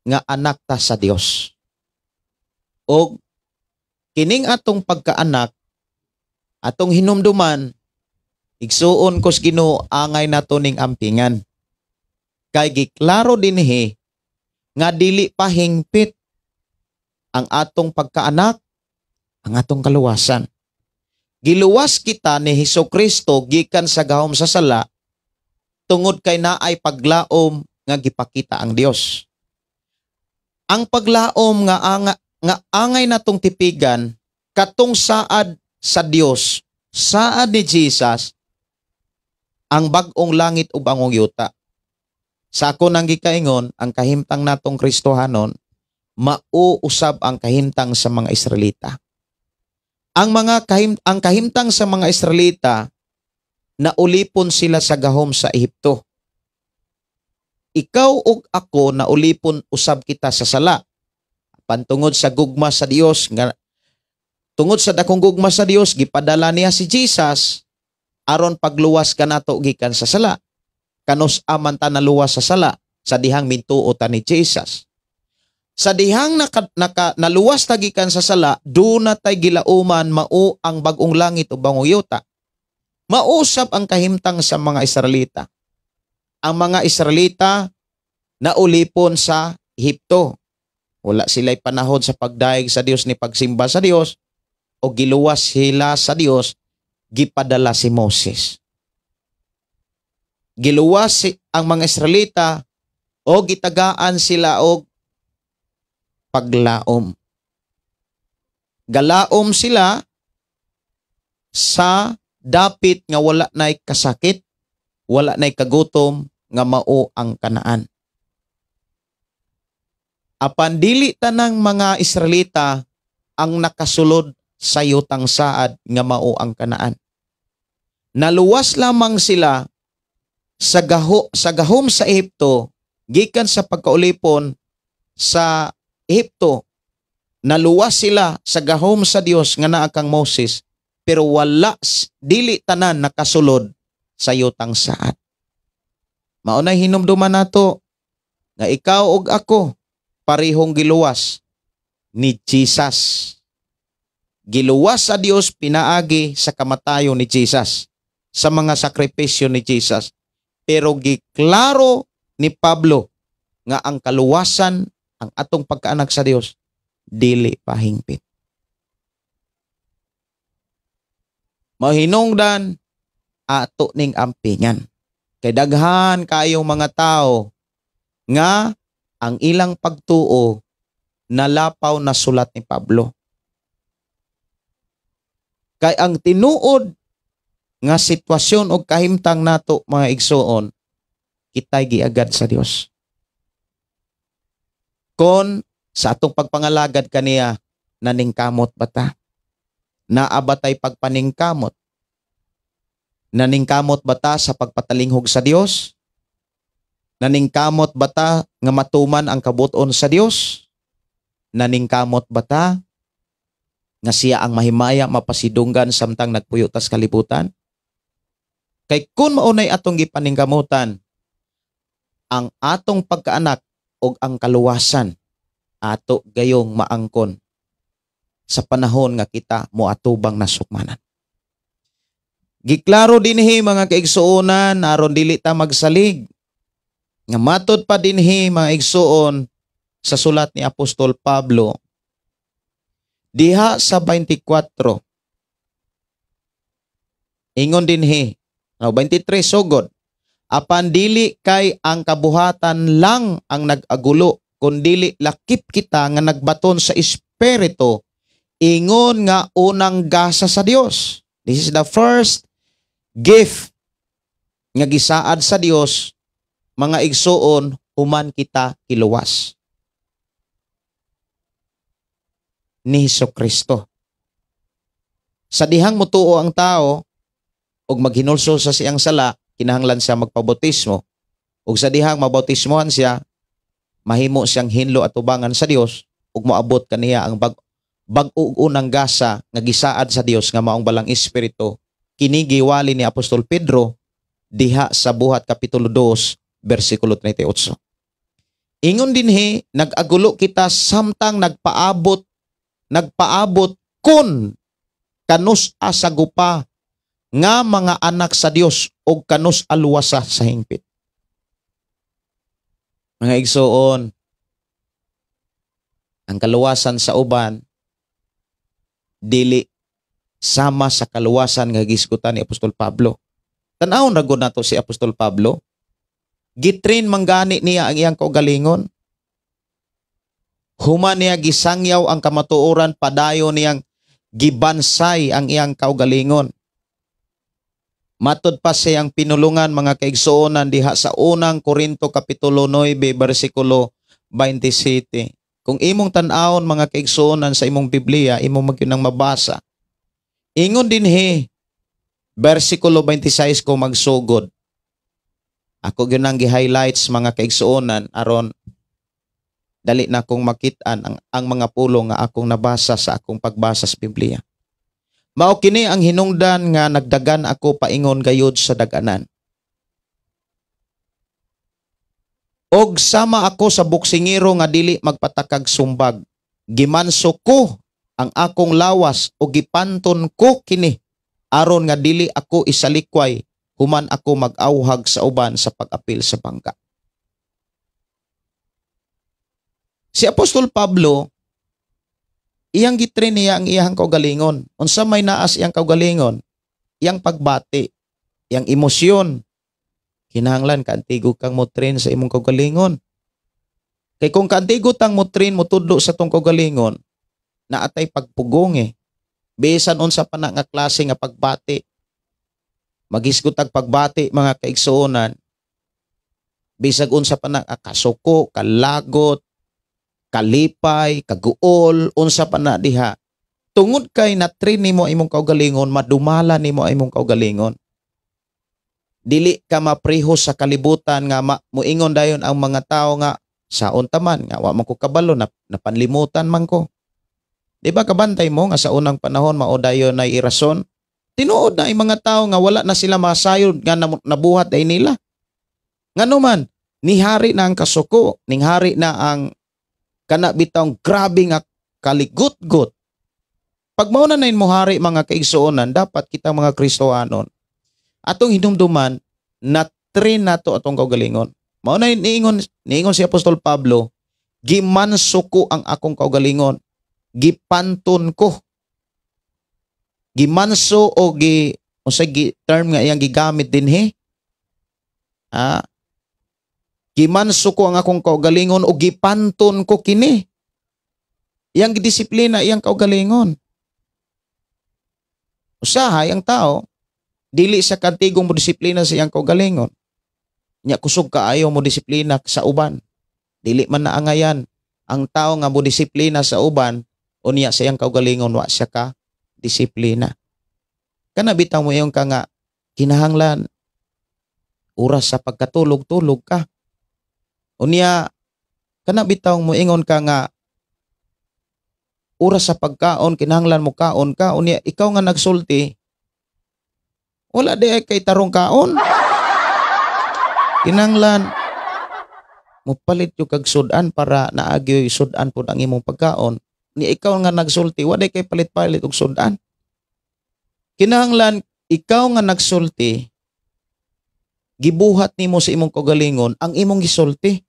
nga anak ta sa Dios. Og kining atong pagkaanak, atong hinumduman, igsuon kos Ginoo, angay nato ning ampingan. Kay giklaro dinhi nga dili pa hingpit ang atong pagkaanak, ang atong kaluwasan. Giluwas kita ni Hesus Kristo gikan sa gahom sa sala tungod kay naay paglaom nga gipakita ang Dios. Ang paglaom nga angay natong tipigan, katong saad sa Dios, saad ni Jesus, ang bag-ong langit ug bag-ong yuta. Sa ako nang gikaingon, ang kahimtang natong Kristohanon mauusab ang kahimtang sa mga Israelita. Ang kahimtang sa mga Israelita, naulipon sila sa gahom sa Ehipto. Ikaw ug ako, naulipon usab kita sa sala. Pantungod sa gugma sa Dios, nga tungod sa dakong gugma sa Dios, gipadala niya si Jesus aron pagluwas kanato gikan sa sala. Kanus aman ta naluwas sa sala? Sa dihang mintuo ta ni Jesus. Sa dihang naluwas ta gikan sa sala, duna tay gilauman, mao ang bag-ong langit o bag-ong yuta. Mausap ang kahimtang sa mga Israelita. Ang mga Israelita naulipon sa Ehipto. Wala sila'y panahon sa pagdayeg sa Dios ni pagsimba sa Dios, o giluwas sila sa Dios, gipadala si Moses. Giluwas ang mga Israelita o gitagaan sila og paglaom. Galaom sila sa dapit nga wala na'y kasakit, wala na'y kagutom, nga mao ang Kanaan. Apan dili tanang mga Israelita ang nakasulod sa yutang saad nga mao ang Kanaan. Naluwas lamang sila sa gahom sa Ehipto, gikan sa pagkaulipon sa Ehipto. Naluwas sila sa gahom sa Dios nga naa kang Moses, pero wala dili tanan nakasulod sa yutang saad. Mao nay hinumduman nato nga ikaw ug ako parehong giluwas ni Jesus. Giluwas sa Dios pinaagi sa kamatayon ni Jesus, sa mga sakripisyo ni Jesus. Pero giklaro ni Pablo nga ang kaluwasan, ang atong pagkaanak sa Dios, dili pahingpit. Mahinungdan ato ning ampingan. Kay daghan kayong mga tao nga ang ilang pagtuo nalapaw na sulat ni Pablo. Kay ang tinuod nga sitwasyon o kahimtang nato, mga igsuon, kita'y giagad sa Dios. Kon sa atong pagpangalagad kaniya, naningkamot ba ta? Naa ba tay pagpaningkamot? Naningkamot ba ta sa pagpatalinghog sa Dios? Naningkamot ba ta nga matuman ang kabuton sa Dios? Naningkamot ba ta nga siya ang mahimaya mapasidunggan samtang nagpuyo tas kalibutan? Kay kun maunay atong gipaningkamutan, ang atong pagkaanak og ang kaluwasan ato gayong maangkon sa panahon nga kita moatubang nasukmanan. Giklaro dinhi, mga kaigsuonan, aron dili ta magsalig. Nga matod pa dinhi, mga igsuon, sa sulat ni Apostol Pablo diha sa 24, ingon dinhi, no, 23 sugod, Apan dili kay ang kabuhatan lang ang nag-agulo, kundili lakip kita nga nagbaton sa Espiritu ingon nga unang gasa sa Dios. This is the first gift nga gisaad sa Dios, mga igsuon, human kita kiluwas ni Hesus Kristo. Sa dihang mutuo ang tao og maghinulsol sa siyang sala, kinahanglan siya magpabautismo. Ug sa dihang mabautismohan siya, mahimo siyang hinlo at tubangan sa Dios ug moabot kaniya ang bag-o ug unang gasa nga gisaad sa Dios nga maong balang Espiritu. Kini giwali ni Apostol Pedro diha sa Buhat kapitulo 2 bersikulo 38. Ingon dinhi, nag-agulo kita samtang nagpaabot kun kanus asagupa nga mga anak sa Dios og kanus aluwasa sa hingpit. Mga igsoon, ang kaluwasan sa uban dili sama sa kaluwasan nga gisgutan ni Apostol Pablo. Tan-awon ra gud nato si Apostol Pablo. Gitrain manggani niya ang iyang kaugalingon. Human niya gisangyaw ang kamatuoran, padayon niyang gibansay ang iyang kaugalingon. Matod pa siyang pinulungan, mga kaigsuonan, diha sa unang Korinto kapitulo 9 bersikulo 27. Kung imong tan-awon, mga kaigsuonan, sa imong Biblia, imong magyunang mabasa. Ingon dinhi bersikulo 26 ko magsugod. Ako gyud ang gi-highlights, mga kaigsuonan, aron dali na akong makit-an ang mga pulong nga akong nabasa sa akong pagbasa sa Biblia. Mao kini ang hinungdan nga nagdagan ako paingon gayud sa daganan. Og sama ako sa buksingero nga dili magpatakag sumbag. Gimanso ko ang akong lawas o gipanton ko kini aron nga dili ako isalikway human ako mag-awhag sa uban sa pag-apil sa bangka. Si Apostol Pablo, iyang gitrain niya ang iyang kaugalingon. Unsa may naas iyang kaugalingon? Iyang pagbati, iyang emosyon. Kinahanglan kaantigo kang mo-train sa imong kaugalingon. Kay kung kaantigo tang mo-train, motudlo sa tong kaugalingon, naatay pagpugong eh. Bisan unsa pa na nga klase nga pagbati. Magisgot ang pagbati, mga kaigsuonan. Bisag unsa pa na nga kasuko, kalagot, kalipay, kaguol, unsa pa na diha. Tungod kay na-train nimo imong kaugalingon, madumala nimo imong kaugalingon. Dili ka mapreho sa kalibutan nga muingon dayon ang mga tao nga saon taman nga wa man ko kabalo, napanlimutan man ko. Di ba kabantay mo nga sa unang panahon mao dayon nay irason? Tinuod na ang mga tao nga wala na sila masayod nga nabuhat ay nila. Ngano man, nihari na ang kasuko, ninghari na ang kana bitawng grabe nga kaligutgot. Pag mao na mo hari, mga kaigsuonan, dapat kita mga Kristohanon atong hinumduman na train nato atong kaugalingon. Mao na niingon si Apostol Pablo, gimanso ko ang akong kaugalingon, gipanton ko. Gimanso o gi unsay gi term nga iyang gigamit dinhi? Gimanso ko ang akong kaugalingon o gipanton ko kini. Iyang gidisiplina iyang kaugalingon. Usahay ang tao dili sa kantigong mo disiplina sa iyang kaugalingon. Nya kusog kaayo mo disiplina sa uban. Dili man naangayan ang tao nga mo disiplina sa uban, unya sa iyang kaugalingon wa siya ka disiplina. Kana bitaw mo iyong ka nga kinahanglan oras sa pagkatulog, tulog ka. Unya kana bitaw mo ingon ka nga oras sa pagkaon kinahanglan mo kaon ka, unya ikaw nga nagsulti wala di ay kay tarong kaon. Kinahanglan mopalit yung kag sudan para naagyoy sudan pud ang imong pagkaon. Ni ikaw nga nagsulti wala kay palit-palit og sudan. Kinahanglan ikaw nga nagsulti gibuhat nimo sa imong kaugalingon ang imong gisulti.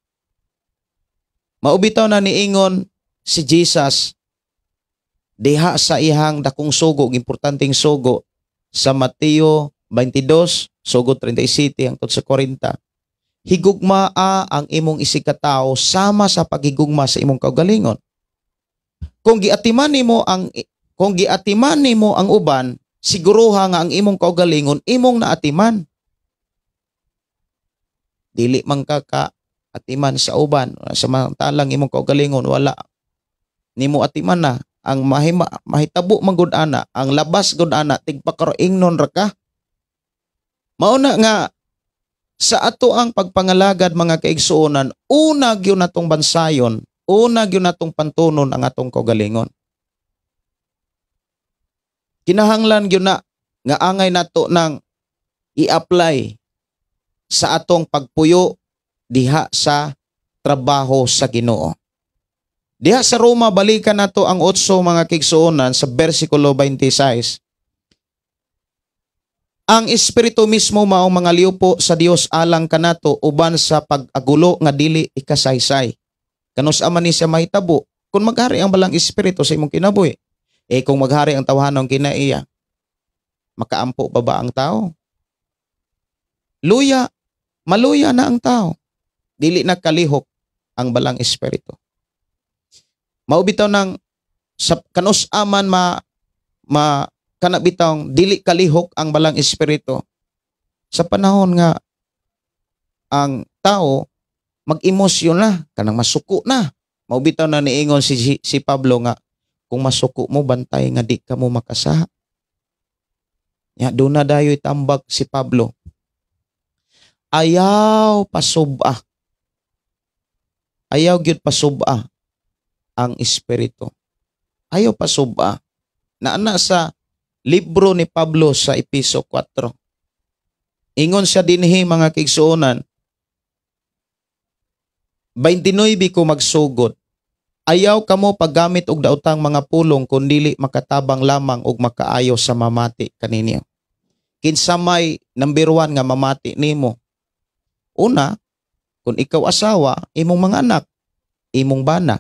Maubitaw na niingon si Jesus diha sa iyang dakong sugo, importanteng sugo sa Mateo 22 sugod 37 hangtod sa 40. Higugmaa ang imong isigkatawo sama sa paghigugma sa imong kaugalingon. Kung giatiman nimo ang uban, siguruha nga ang imong kaugalingon imong naatiman. Dili man ka ka atiman sa uban samantalang imong kaugalingon wala nimo atiman na. Ang mahima, mahitabo man gud ana, ang labas gud ana, tigpakaroingnon ra ka. Mao na nga sa ato ang pagpangalagad, mga kaigsuonan, una gyud natong bansayon, una gyud natong pantunon ang atong kaugalingon. Kinahanglan gyud na nga angay nato nang i-apply sa atong pagpuyo diha sa trabaho sa Ginoo. Diha sa Roma, balikan nato ang 8, mga kaigsuonan, sa versikulo 26. Ang Espiritu mismo mao mga liupo sa Dios alang kanato uban sa pag-agulo nga dili ikasaysay. Kanus-a man ni siya mahitabo kung maghari ang Balang Espiritu sa imong kinabuhi? Eh kung maghari ang tawhanong kinaiya, makaampo pa ba ang tao? Luya, maluya na ang tao. Dili na kalihok ang Balang Espiritu. Mao bitaw nang sa kanus-a man ma ma kana bitawng dili kalihok ang Balang Espiritu sa panahon nga ang tao mag-emosyon na, kanang masuko na. Mao bitaw na niingon si Pablo nga kung masuko mo, bantay nga di ka mo makasala. Ya doon na dayoy tambag si Pablo. Ayaw pasub-a. Ayaw gyud pasub-a ang Espiritu. Ayaw pasub-a. Naana sa libro ni Pablo sa Epeso 4. Ingon siya dinhi, mga kaigsuonan, 29 ko magsugod. Ayaw kamo paggamit og daotang mga pulong kun dili makatabang lamang og makaayo sa mamati kaninyo. Kinsa may number 1 nga mamati nimo? Una, kung ikaw asawa, imong mga anak, imong bana.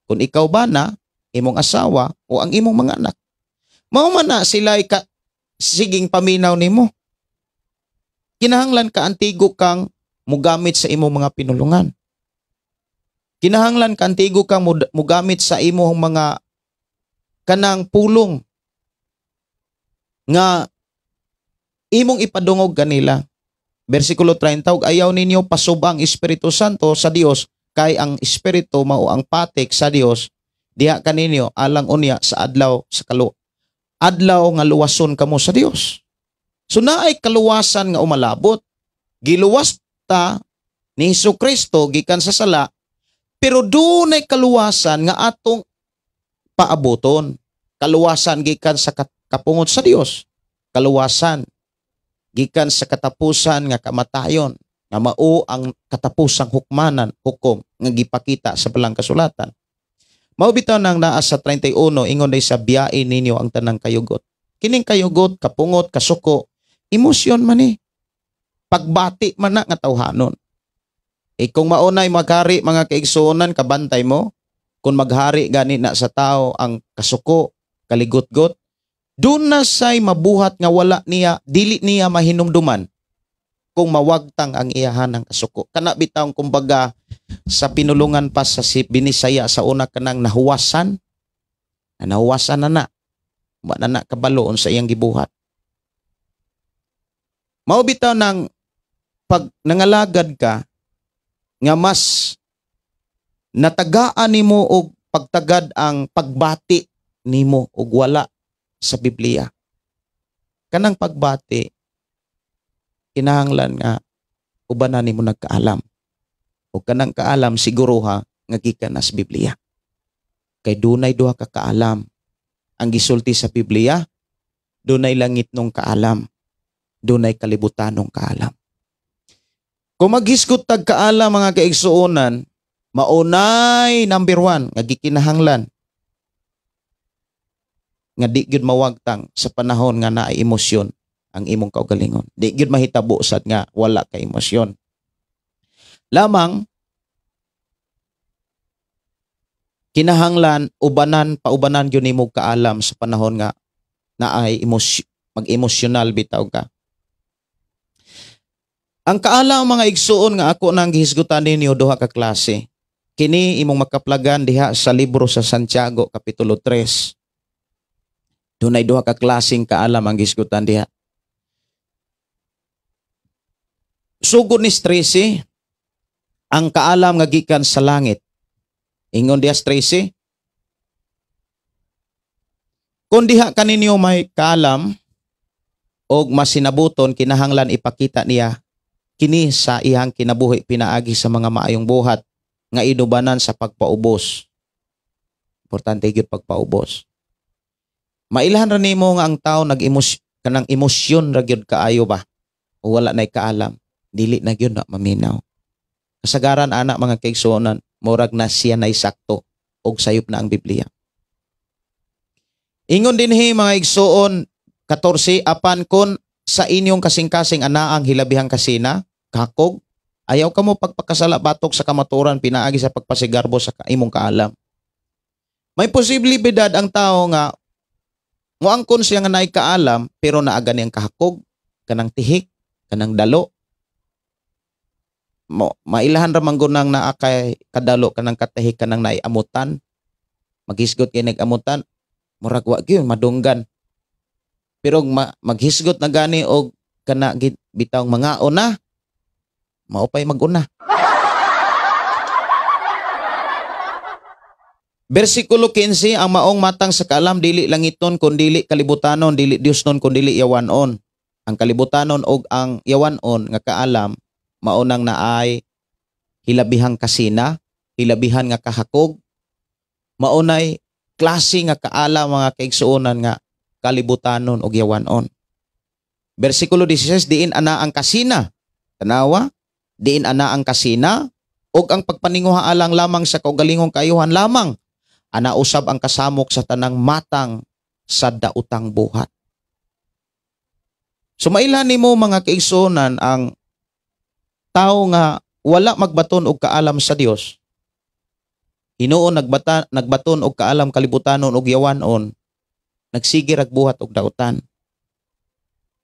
Kung ikaw bana, imong asawa o ang imong mga anak. Mao man na sila ka siging paminaw nimo. Kinahanglan ka antigo kang mugamit sa imong mga pinulungan. Kinahanglan ka antigo kang mugamit sa imong mga kanang pulong nga imong ipadungog kanila. Versikulo 30, ug ayaw ninyo pasub-a ang Espiritu Santo sa Dios, kay ang Espiritu mao ang patik sa Dios diha kaninyo alang unya sa adlaw sa kalu adlaw nga luwason kamo sa Dios. So naay kaluwasan nga umalabot. Giluwas ta ni Hesus Kristo gikan sa sala, pero dunay kaluwasan nga atong paaboton. Kaluwasan gikan sa kapungot sa Dios. Kaluwasan gikan sa katapusan nga kamatayon, nga mao ang katapusang hukmanan, hukom nga gipakita sa Balang Kasulatan. Mao bitaw nang naa sa 31, ingon day sa biyain ninyo ang tanang kayugot. Kining kayugot, kapungot, kasuko, emosyon man ni. Pagbati man na nga tawhanon. Eh kung maunay maghari, mga kaigsuonan, kabantay mo, kung maghari gani na sa tao ang kasuko, kaligotgot, doon na say mabuhat nga wala niya, dili niya mahinumduman kung mawagtang ang iyahan ng kasuko. Kana bitawng kumbaga sa pinulungan pa sa si Binisaya sa una, kanang nahuwasan, na nahuwasan na na, wa na na kabalo sa iyang gibuhat. Mao bitaw nang pag nangalagad ka nga mas natagaan nimo og pagtagad ang pagbati nimo og wala sa Biblia. Kanang pagbati, kinahanglan nga uban na nimo nagkaalam. O kanang kaalam, siguruha nga gikan na sa Biblia. Kay dunay duha ka kaalam. Ang gisulti sa Biblia, dunay langit nung kaalam, dunay kalibutanong kaalam. Kung maghisgot tag kaalam, mga kaigsuonan, maunay number 1 nga gikinahanglan nga di gyud mawagtang sa panahon nga naay emosyon ang imong kaugalingon. Di gyud mahitabo sad nga wala ka emosyon. Lamang kinahanglan ubanan paubanan gyud nimo kaalam sa panahon nga naay mag-emosyonal bitaw ka. Ang kaalam, mga igsuon, nga ako nang gihisgutan ninyo, duha ka klase. Kini imong makaplagan diha sa libro sa Santiago kapitulo 3. Dunay duha ka klaseng kaalam ang gihisgutan diha. Sugod ni 13, ang kaalam nga gikan sa langit. Ingon diha 13, kung diha kaninyo may kaalam og masinabuton, kinahanglan ipakita niya kini sa iyang kinabuhi pinaagi sa mga maayong buhat nga inubanan sa pagpaubos. Importante gyud pagpaubos. Mailhan ra nimo nga ang tao nag-emosyon, kanang emosyon ra gyud kaayo ba? O wala nay kaalam, dili na gyud na maminaw. Kasagaran ana, mga kaigsuonan, murag na siya nay sakto og sayop na ang Biblia. Ingon dinhi, mga igsuon, 14, apan kon sa inyong kasing-kasing anaang hilabihang kasina, kakog, ayaw kamo pagpakasala batok sa kamatuoran pinaagi sa pagpasigarbo sa imong kaalam. May posibilidad ang tao nga moangkon siya nga naay kaalam pero naa gani ang kahakog, kanang tihik, kanang dalo. Mo mailahan ra man nang naa kay kadalo, kanang katihik, kanang naay amutan. Maghisgot kay nag-amutan, murag wa gyud madunggan. Pero maghisgot na gani og kana bitawng mga una, mao pay maguna. Bersikulo 15, ang maong matang sa kaalam dili langiton kun dili kalibutanon, dili Diosnon kun dili yawanon. Ang kalibutanon og ang yawanon nga kaalam mao nang naay hilabihang kasina, hilabihan nga kahakog, mao nay klase nga kaalam, mga kaigsuonan, nga kalibutanon og yawanon. Bersikulo 16, diin ana ang kasina. Tanawa, diin ana ang kasina og ang pagpaninguha alang lamang sa kaugalingong kaayuhan lamang. Ana usab ang kasamok sa tanang matang sa daotang buhat. Sumailhan nimo, mga kaigsuonan, ang tao nga wala magbaton og kaalam sa Dios. Hinuon nagbaton og kaalam kalibutanon og yawanon, nagsige rag buhat og dautan.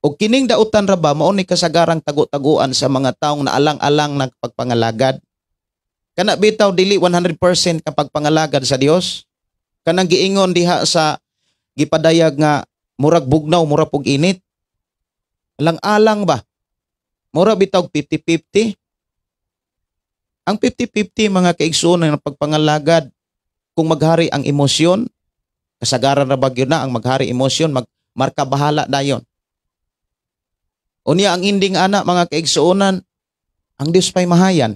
Og kining dautan ra ba mao ni kasagarang tago-taguan sa mga taong naalang-alang nagpagpangalagad. Kana bitaw dili 100% kapag pangalagad sa Dios. Kanang giingon diha sa gipadayag nga murag bugnaw, murag pug init. Alang-alang ba? Mura bitaw 50-50. Ang 50-50, mga kaigsuonan, ng pagpangalagad, kung maghari ang emosyon, kasagaran ra ba gyud na ang maghari emosyon, magmarka bahala dayon. Unya ang ending ana, mga kaigsuonan, ang Dios pay mahayan.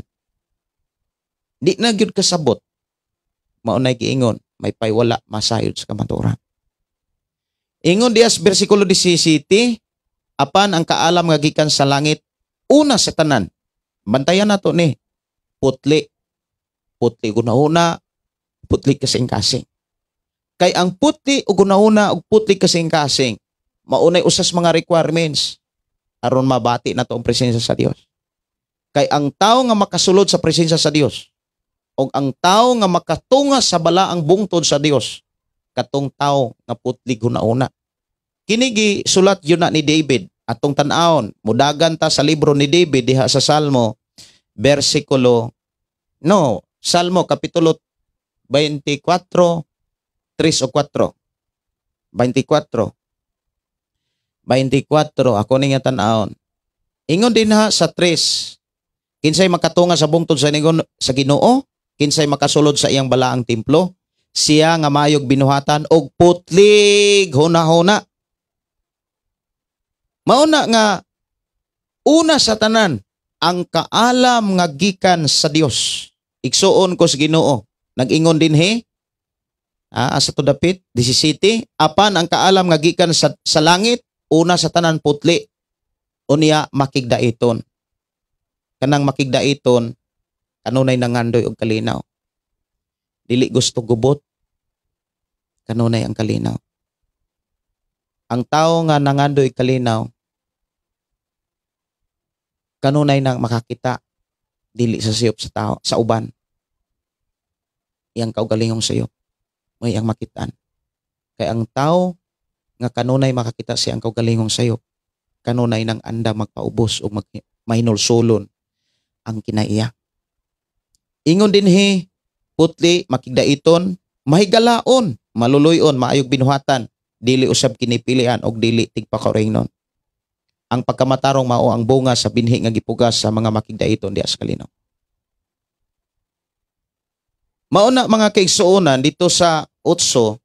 Di na gyud kasabot. Mao nay giingon, may pay wala masayod sa kamatuoran. Ingon dias bersikulo 17, apan ang kaalam nga gikan sa langit una sa tanan. Bantayan nato ni putli. Putli gunahuna, putli kasing-kasing. Kay ang putli ug gunahuna ug putli kasing-kasing, maunay usas mga requirements aron mabati nato ang presensya sa Dios. Kay ang tao nga makasulod sa presensya sa Dios ug ang tao nga makatunga sa balaang bungtod sa Dios, katong tao nga putli hunahuna. Kini gisulat yun na ni David. Atong tan-awon, mudagan ta sa libro ni David diha sa Salmo, versikulo, no, Salmo kapitulo 24, 3 o 4. 24. 24, ako ni nga tan-awon. Ingon din ha sa 3, kinsay makatunga sa bungtod sa sa Ginoo, kinsay makasulod sa iyang balaang templo, siya nga mayog binuhatan og putlig hunahuna. Mauna nga una sa tanan ang kaalam nga gikan sa Dios. Igsuon ko sa Ginoo. Nag-ingon dinhi asa to dapit 17, apan ang kaalam nga gikan sa langit una sa tanan putli, unya makigdaiton. Kanang makigdaiton kanunay nangandoy og kalinaw. Dili gusto gubot, kanunay ang kalinaw. Ang tao nga nangandoy kalinaw kanunay nang makakita dili sa siyop sa tao sa uban. Iyang kaugalingong sayop may ang makitaan. Kay ang tao nga kanunay makakita siya ang kaugalingong sayop, kanunay nang anda magpaubos o Mahinulsulon ang kinaiya. Ingon dinhi, putli, makigdaiton, mahigalaon, maluluyon, maayog binuhatan, dili usab kinipilian og dili tigpakauringnon. Ang pagkamatarong mao ang bunga sa binhi nga gipugas sa mga makigdaiton diha sa kalinaw. Mao na, mga kaigsuonan, dito sa 8,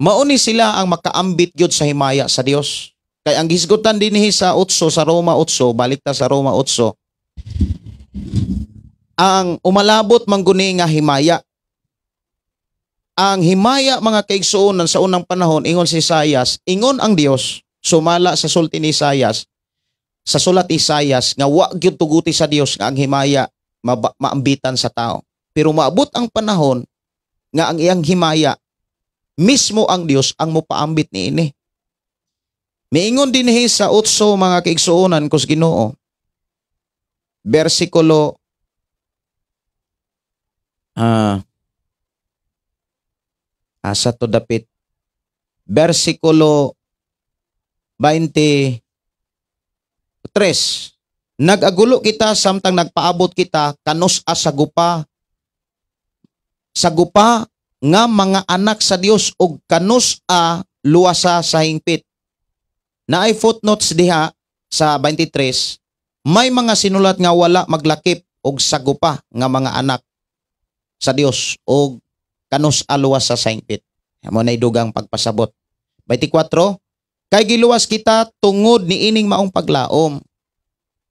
mao ni sila ang makaambit gyud sa himaya sa Dios. Kay ang gisgutan dinhi sa 8, sa Roma 8, balik ta sa Roma 8. Ang umalabot mangguni nga himaya. Ang himaya, mga kaigsuonan, sa unang panahon, ingon si Isayas, ingon ang Dios, sumala sa sulti ni Isayas, sa sulat Isayas, nga wa gyud tuguti sa Dios nga ang himaya maambitan sa tao. Pero maabot ang panahon nga ang iyang himaya, mismo ang Dios ang mopaambit niini. Miingon dinhi sa 8, mga kaigsuonan kus Ginoo. Bersikulo asa to dapit? Bersikulo 23. Nag-agulo kita samtang nagpaabot kita kanus-a sa gupa nga mga anak sa Dios ug kanus-a luwasa sa hingpit. Naay footnotes diha sa 23, may mga sinulat nga wala maglakip og sagupa nga mga anak sa Dios og kanus-a luwasa sa hingpit. Mao na dugang pagpasabot. 24, kay giluwas kita tungod niining maong paglaom.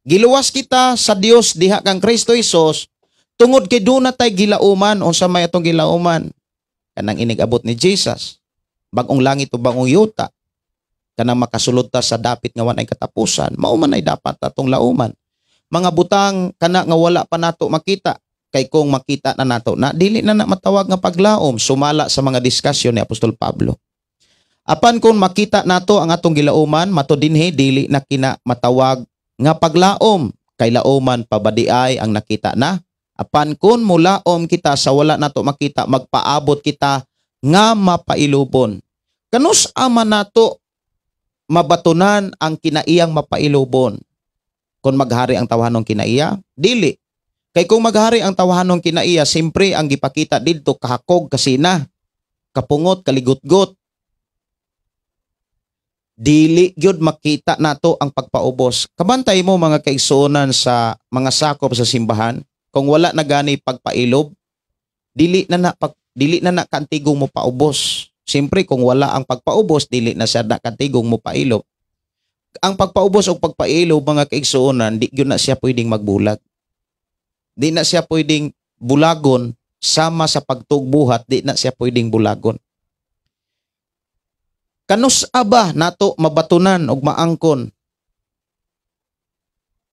Giluwas kita sa Dios diha kang Kristo Hesus tungod kay duna tay gilauman. Unsa may atong gilauman? Kanang inig-abot ni Jesus. Bag-ong langit o bag-ong yuta. Kanang makasulod ta sa dapit nga walay katapusan, mao man ay dapat atong lauman. Mga butang kana nga wala pa nato makita, kay kung makita na nato na, dili na na matawag nga paglaom, sumala sa mga diskusyon ni Apostol Pablo. Apan kung makita nato ang atong gilauman, mato dinhi, dili na kina matawag nga paglaom, kay lauman pabadiay ang nakita na. Apan kung mulaom kita sa wala nato makita, magpaabot kita nga mapailubon. Kanus ama nato mabatunan ang kinaiyang mapailubon? Kung maghari ang tawhanong kinaiya? Dili. Kay kung maghari ang tawhanong kinaiya, simpre ang gipakita didto kahakog, kasina, kapungot, kaligutgot. Dili gyud makita nato ang pagpaubos. Kabantay mo, mga kaigsuonan, sa mga sakop sa simbahan, kung wala na gani pagpailob, dili na na kantigong mo paubos. Siyempre, kung wala ang pagpaubos, dili na siya na kantigong mo pailob. Ang pagpaubos o pagpailob, mga kaigsuonan, di gyud na siya pwedeng magbulag. Di na siya pwedeng bulagon sama sa pagtugbuhat, di na siya pwedeng bulagon. Kanus aba nato mabatunan og maangkon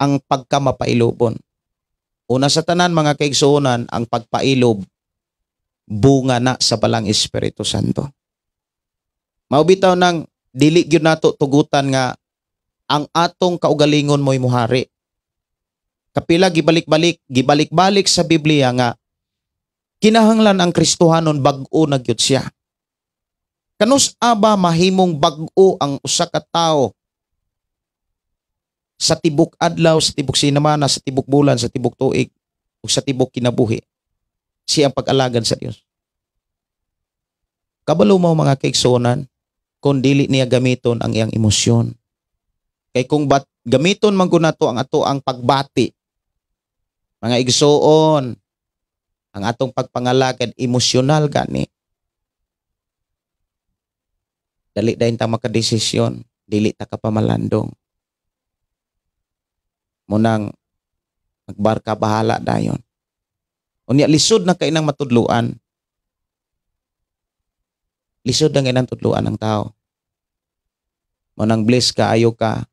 ang pagkamapailobon? Una sa tanan, mga kaigsuonan, ang pagpailob bunga na sa Balang Espiritu Santo. Mao bitaw nang dili gyud nato tugutan nga ang atong kaugalingon mo'y muhari. Kapila gibalik-balik sa Biblia nga kinahanglan ang Kristohanon bag-o na gyud siya. Kanus aba mahimong bag-o ang usa ka tawo sa tibok adlaw, sa tibok sinamana, sa tibok bulan, sa tibok tuig, ug sa tibok kinabuhi? Siyang pag-alagad sa Dios. Kabalo mo, mga kaigsuonan, kung dili niya gamiton ang iyang emosyon. Kay kung bat, gamiton man gud nato ang ato ang pagbati. Mga igsuon, ang atong pagpangalagad emosyonal gani. Dali dayon ta makadesisyon, dili ta kapamalandong. Munang magbarka bahala dayon. Unya lisod na kay nang matudluan. Lisod na kay nang tudluan ang tao. Munang bless kaayo ka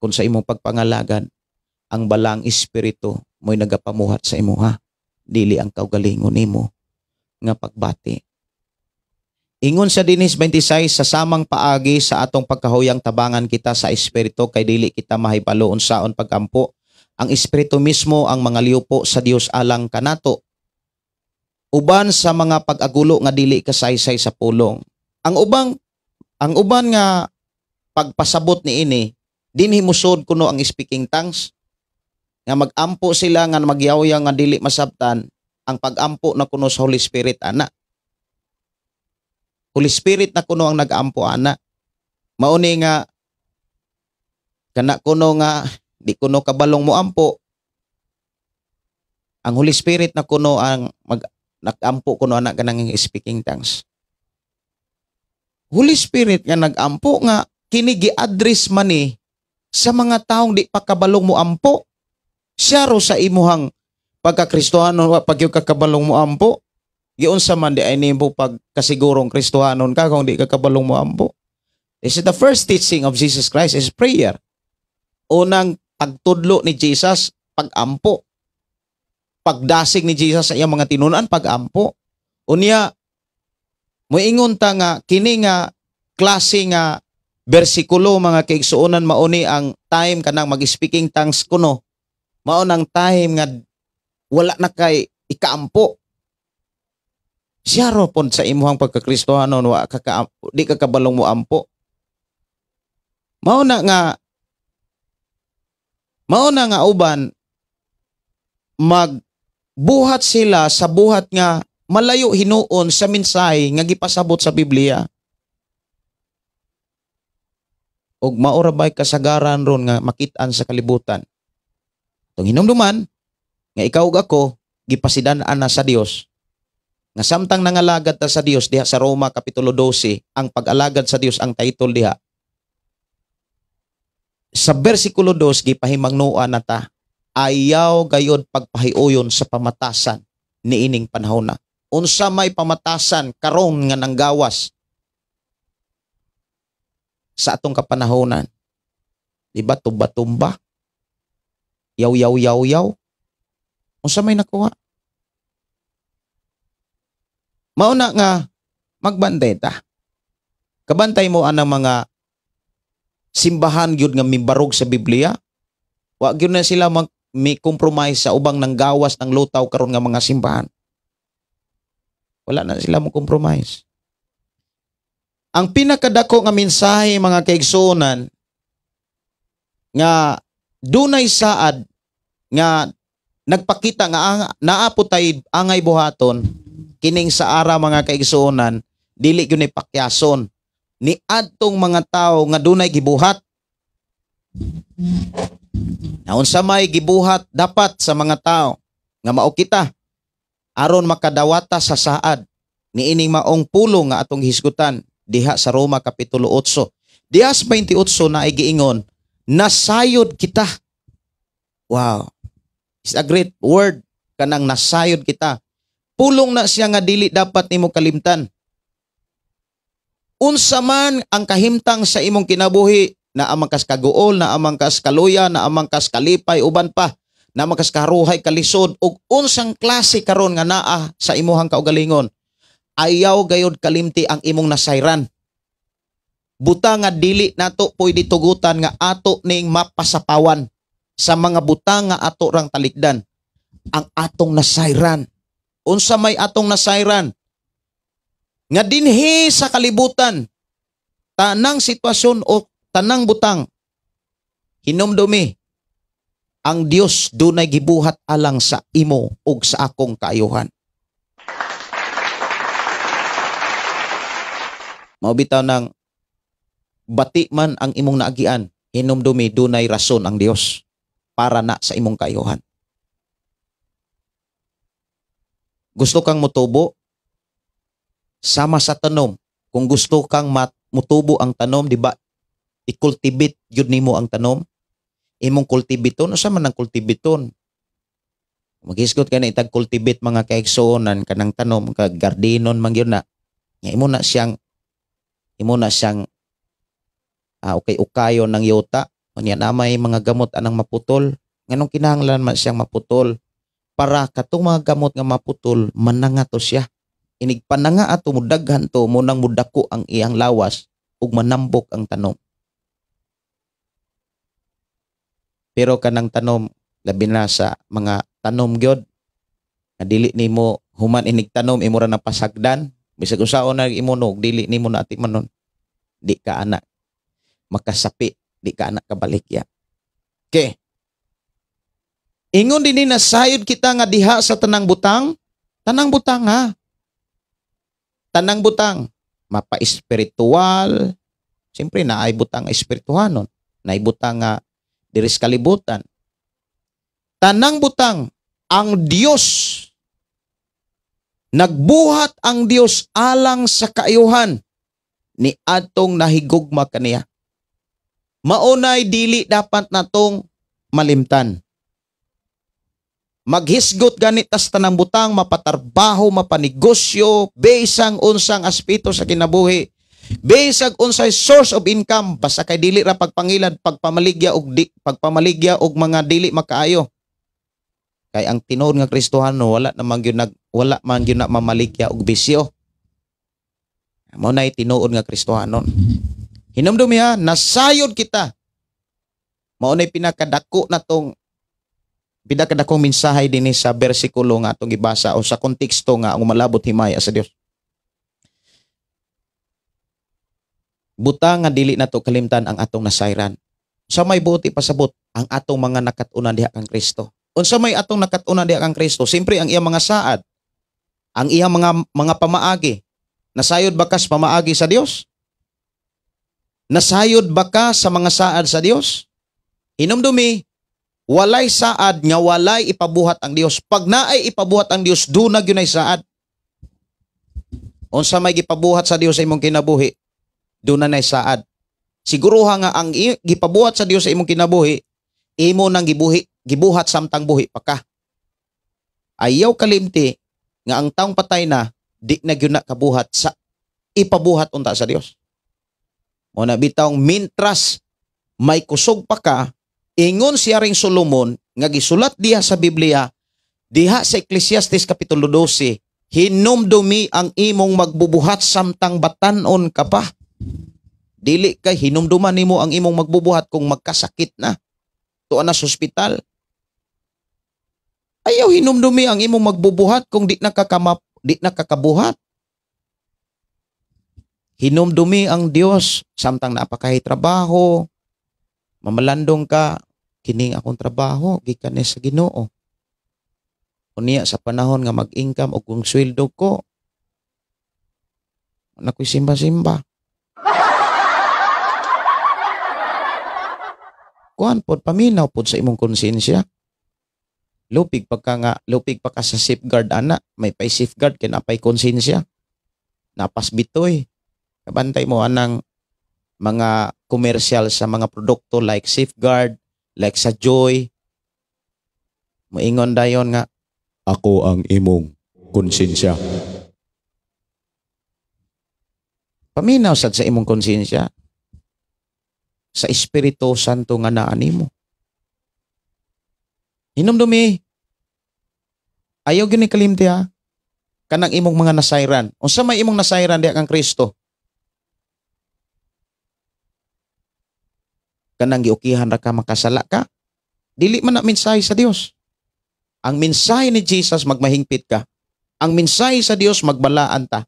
kung sa imong pagpangalagad ang Balang Espiritu mo'y nagapamuhat sa imuha, dili ang kaugalingon nimo nga pagbati. Ingon sa dinis 26, sa samang paagi, sa atong pagkahuyang tabangan kita sa Espiritu, kay dili kita mahibalo unsaon pagkampo. Ang Espiritu mismo ang mga liupo sa Dios alang kanato uban sa mga pag-agulo nga dili kasaysay sa pulong. Ang uban nga pagpasabot niini Dinhi musod kuno ang speaking tongues. Nga magampo sila nga magyawyaw nga dili masabtan, ang pagampo na kuno sa Holy Spirit ana. Holy Spirit na kuno ang nagampo ana. Mauni nga kana kuno nga di kuno kabalong moampo. Ang Holy Spirit na kuno ang nagampo kuno ana kanang speaking tongues. Holy Spirit nga nagampo nga kini gi-address man ni sa mga taong di pa kabalong moampo. Siya ro sa imuhang pagka-Kristohanon wa pag ka kabalong moampo. Giunsa man di ay nimo pagkasigurong Kristohanon ka kung di ka kabalong moampo. This is the first teaching of Jesus Christ is prayer. Unang pagtudlo ni Jesus, pagampo. Pagdasig ni Jesus sa iyang mga tinunan, pagampo. Unya, moingon ta nga kini nga klase nga bersikulo mga kaigsuonan, mauni ang time kanang mag-speaking tongues kuno. Mao nang time nga wala na kay ikaampo. Siya ro pon sa imuhang pagkakristohanon, wa ka ka, di ka kabalong mo ampo. Mao na nga uban magbuhat sila sa buhat nga malayo hinuon sa mensahe nga gipasabot sa Biblia. Og mao ra bay kasagaran ron nga makit-an sa kalibutan. Tong hinumduman nga ikaw ug ako gipasidan-an na sa Dios. Nga samtang nangalagad ta sa Dios diha sa Roma kapitulo 12, ang pag-alagad sa Dios ang title diha. Sa bersikulo 2 gipahimangnoan na ta, ayaw gayod pagpahiuyon sa pamatasan niining panahona. Unsa may pamatasan karon nga nanggawas sa atong kapanahonan? Di ba tumba-tumba? Yaw yaw yaw yaw. Unsa may nakuha? Mao na nga magbantay ta. Kabantay mo anang mga simbahan gyud nga mimbarog sa Biblia. Wa gyud na sila may compromise sa ubang nanggawas ng lutaw karon nga mga simbahan. Wala na sila mo compromise. Ang pinakadako nga mensahe mga kaigsuonan nga dunay saad nga nagpakita nga naa po tay angay buhaton kining sa ara mga kaigsuonan, dili gyud ni pakyason ni adtong mga tawo nga dunay gibuhat. Naunsa may gibuhat dapat sa mga tao nga mao kita aron makadawata sa saad niining maong pulong nga atong hisgutan diha sa Roma kapitulo 8. Diha sa 28 na ay giingon, nasayod kita. Wow. It's a great word kanang nasayod kita. Pulong na siya nga dili dapat nimo kalimtan. Unsa man ang kahimtang sa imong kinabuhi, na amang kas kaguol, na amang kas kaluya, na amang kas kalipay, uban pa, na amang kas karuhay, kalisod, ug unsang klase karon nga naa sa imuhang kaugalingon, ayaw gayod kalimti ang imong nasayran. Buta nga dili nato pwede tugutan nga ato ning mapasapawan sa mga buta nga ato rang talikdan. Ang atong nasayran. Unsa may atong nasayran? Nga dinhi sa kalibutan, tanang sitwasyon o tanang butang, hinumdumi, ang Dios dunay gibuhat alang sa imo ug sa akong kaayuhan. Mao bitaw nang bati man ang imong naagian, hinumdumi dunay rason ang Dios para na sa imong kaayuhan. Gusto kang mutubo? Sama sa tanom. Kung gusto kang mutubo ang tanom, di ba? I-cultivate yun nimo ang tanom. Imong kultibiton, usa man ang kultibiton? Maghisgot ka na itag cultivate mga kaigsuonan kanang tanom, kag gardinon man gyud na. Nga imo na siyang ukay-ukayon ng yuta. Unya na may mga gamot anang maputol. Nganong kinahanglan man siyang maputol? Para katong mga gamot nga maputol, mananga to siya. Inig pananga ato mudaghan to, munang mudako ang iyang lawas ug manambok ang tanom. Pero kanang tanom, labi na sa mga tanom gyud, nga dili nimo human inig tanom imo ra na pasagdan, bisag usaon na imo no, dili nimo na atimanon. Di ka ana makasapi. Di ka anak kabalikya. Okay. Ingon dinhi nasayod kita nga diha sa tanang butang. Tanang butang ha. Tanang butang. Mapa-espiritual. Siyempre, naay butang espirituhanon. Naay butang nga diri sa kalibutan. Tanang butang, ang Dios, nagbuhat ang Dios alang sa kaayuhan ni atong nahigugma kaniya. Maunay dili dapat natong malimtan. Maghisgot ganit tas tanang butang, mapatarbaho, mapanegosyo, besang unsang aspeto sa kinabuhi, besag unsay source of income, basta kay dili ra pagpangilad, pagpamaligya og di, pagpamaligya og mga dili makaayo. Kay ang tinuod nga Kristohano wala naman gyud nag wala man gyud na mamaligya og bisyo. Mao nay tinuod nga Kristohanon. Hinumdumi ha, nasayod kita. Mao nay pinakadako na tong pinakadakong mensahe dinhi sa bersikulo nga atong gibasa o sa konteksto nga ang umalabot himaya sa Dios. Buta nga dili nato kalimtan ang atong nasayran. Sa may buot ipasabot ang atong mga nakat-unan diha kang Kristo. Unsa may atong nakat-unan diha kang Kristo? Siyempre ang iyang mga saad, ang iyang mga pamaagi. Nasayod ba ka sa pamaagi sa Dios? Nasayod ba ka sa mga saad sa Dios? Hinumdumi, walay saad nga walay ipabuhat ang Dios. Pag naay ipabuhat ang Dios, duna gyud nay saad. Unsa may gipabuhat sa Dios sa imong kinabuhi, duna nay saad. Siguruha nga ang gipabuhat sa Dios sa imong kinabuhi, imo nang gibuhat samtang buhi pa ka. Ayaw kalimti nga ang taong patay na, di na gyud na kabuhat sa ipabuhat unta sa Dios. Mo na bitawng mintras may kusog pa ka, ingon si Haring Solomon nga gisulat diha sa Biblia, diha sa Ecclesiastes Kapitulo 12, hinumdumi ang imong magbubuhat samtang batan-on ka pa. Dili kay hinumduman nimo ang imong magbubuhat kung magkasakit na. Tuan na sa ospital. Ayaw hinumdumi ang imong magbubuhat kung di nakakabuhat. Hinumdumi ang Dios samtang naapakahi trabaho, mamalandong ka, kining akong trabaho gikan ni sa Ginoo. Unya sa panahon nga mag-income og kung sweldo ko, nakoy simba-simba. Kuan pod, paminaw pod sa imong konsensya. Lupig pa ka nga, lupig pa ka sa safeguard ana, may pay safeguard kay napay konsensya. Napas bitoy. Kabantay mo anang mga commercial sa mga produkto like safeguard, like sa Joy. Moingon dayon nga ako ang imong konsensya. Paminaw sad sa imong konsensya. Sa Espiritu Santo nga naa nimo. Hinumdumi, ayaw gyud ni kalimti ha. Kanang imong mga nasayran. Unsa may imong nasayran diha kang Kristo? Kanang giukihan ra ka makasala ka? Dili man na mensahe sa Dios. Ang mensahe ni Jesus, magmahingpit ka. Ang mensahe sa Dios, magbalaan ta.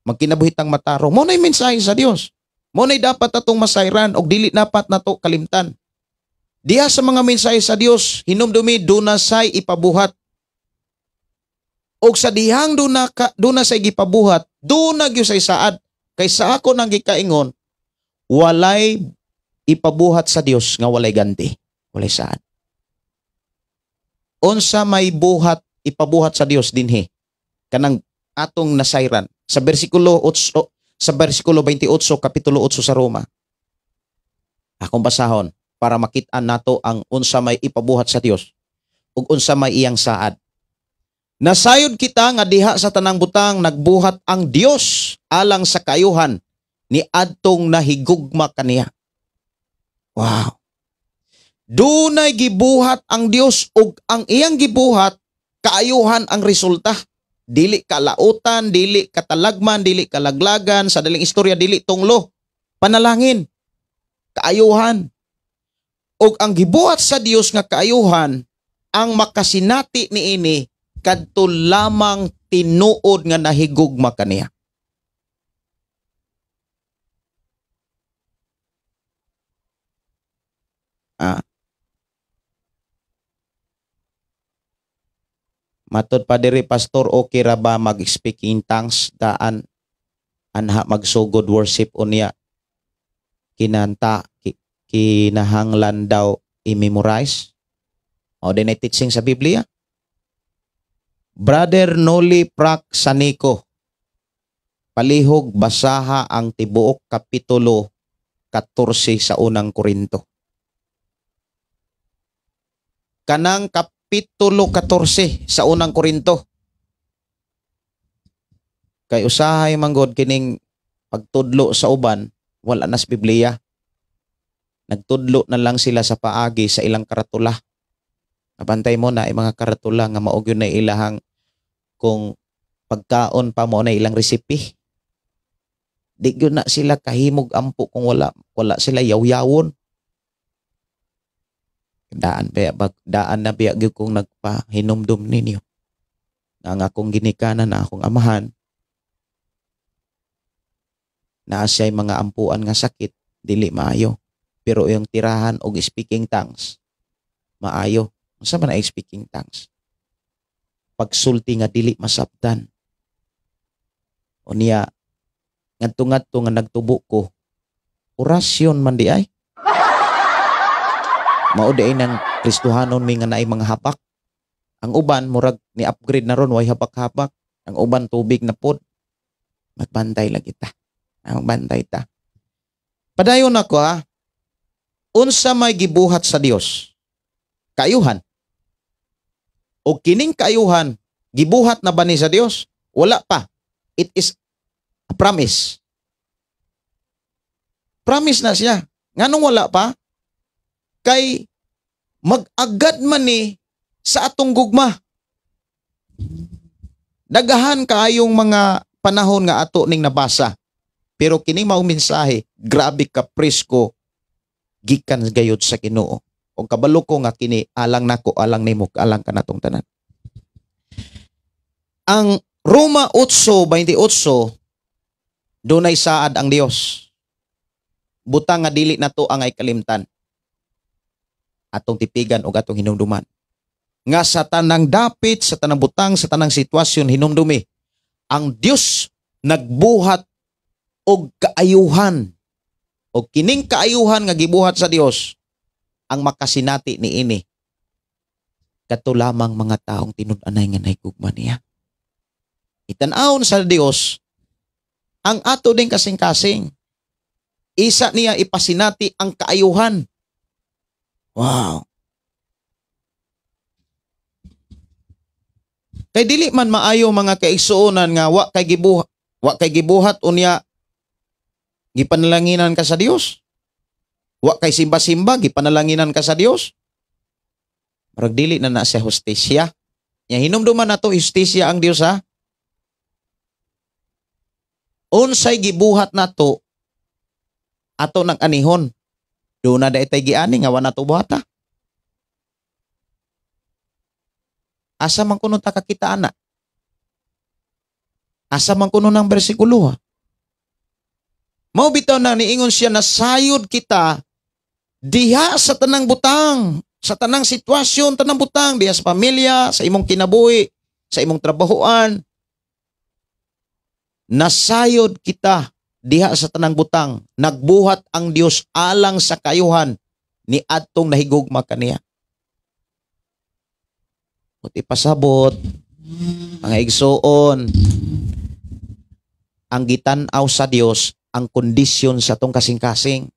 Magkinabuhitang matarong. Mo na'y mensahe sa Dios. Mo na'y dapat atong masayran og dili dapat nato kalimtan. Diha sa mga mensahe sa Dios, hinumdumi duna say ipabuhat. Og sa dihang duna say gipabuhat, duna gyud say saad. Kay sa ako nang gikaingon, walay ipabuhat sa Dios nga walay ganti, walay saad. Unsa may buhat ipabuhat sa Dios dinhi kanang atong nasayran sa bersikulo 8, sa bersikulo 28 kapitulo 8 sa Roma. Akong basahon para makit-an nato ang unsa may ipabuhat sa Dios ug unsa may iyang saad. Nasayod kita nga diha sa tanang butang nagbuhat ang Dios alang sa kaayuhan ni adtong nahigugma kaniya. Wow. Dunay gibuhat ang Dios ug ang iyang gibuhat kaayuhan ang resulta. Dili kalautan, dili katalagman, dili kalaglagan, sa daling istorya dili tunglo. Panalangin, kaayuhan. Ug ang gibuhat sa Dios nga kaayuhan ang makasinati niini kadto lamang tinuod nga nahigugma kaniya. Ah. Matod pa diri, "Pastor, okay ra ba mag-speak in tongues daan anha magsugod worship unya kinanta kinahanglan daw i-memorize?" O din ay teaching sa Biblia. Brother Noli Prak Saniko, palihog basaha ang tibuok Kapitulo 14 sa Unang Korinto. Kanang Kapitulo 14 sa Unang Korinto. Kay usahay manggod kining pagtudlo sa uban, wala na sa Biblia. Nagtudlo na lang sila sa paagi sa ilang karatula. Abantay mo na mga karatula nga mao gyud na ilahang kung pagkaon pa mo na ilang recipe. Di gyud na sila kahimog ampo kung wala wala sila yaw-yawon. Daan biya bag, daan na biya gyud kung nagpahinumdum ninyo. Nga ang akong ginikanan na akong amahan, naa siya'y mga ampuan nga sakit, dili maayo. Pero yung tirahan og speaking tongues, maayo. Unsa man ay speaking tongues? Pagsulti nga dili masabtan. Unya, ngadto-ngadto nga nagtubo ko, orasyon man di ay. Mao di ay nang Kristohanon mi nga naay mga habak. Ang uban murag ni upgrade na ron, way habak-habak. Ang uban tubig na pod. Magbantay lagi ta. Magbantay ta. Padayon ako ha. Unsa may gibuhat sa Dios? Kaayuhan. O kining kaayuhan, gibuhat na ba ni sa Dios? Wala pa. It is a promise. Promise na siya. Nganong wala pa? Kay mag-agad man ni sa atong gugma. Dagahan kaayong mga panahon nga ato ning nabasa. Pero kining maong mensahe, grabe ka presko gikan gayud sa Ginoo. Og kabalo ko nga kini alang nako, alang nimo, alang kanatong tanan. Ang Roma 8:28, dunay saad ang Dios. Butang nga dili nato angay kalimtan. Atong tipigan og atong hinumduman. Nga sa tanang dapit, sa tanang butang, sa tanang sitwasyon hinumdumi, ang Dios nagbuhat og kaayuhan. Og kining kaayuhan nga gibuhat sa Dios ang makasinati niini. Kato lamang mga taong tinud-anay nga nahigugma niya. Itan-awon sa Dios ang ato ding kasing-kasing. Isa niya ipasinati ang kaayuhan. Wow. Kay dili man maayo mga kaigsuonan nga wa kay gibuhat unya gipanalanginan ka sa Dios. Wa kay simba-simba gipanalanginan ka sa Dios. Murag dili na na siya hustisya. Nya hinumduman nato hustisya ang Dios ha. Unsay gibuhat nato ato nang anihon. Doon na dahil tayo giani nga wa nato buhata. Asa man kuno ta kakita ana? Asa man kuno ng bersikulo ha? Mao bitaw na niingon siya na sayod kita diha sa tanang butang, sa tanang sitwasyon, tanang butang, diha sa pamilya, sa imong kinabuhi, sa imong trabahoan. Nasayod kita diha sa tanang butang. Nagbuhat ang Dios alang sa kayuhan ni adtong nahigugma kaniya. Ut ipasabot mga igsuon, ang gitan-aw sa Dios ang kondisyon sa tong kasing-kasing.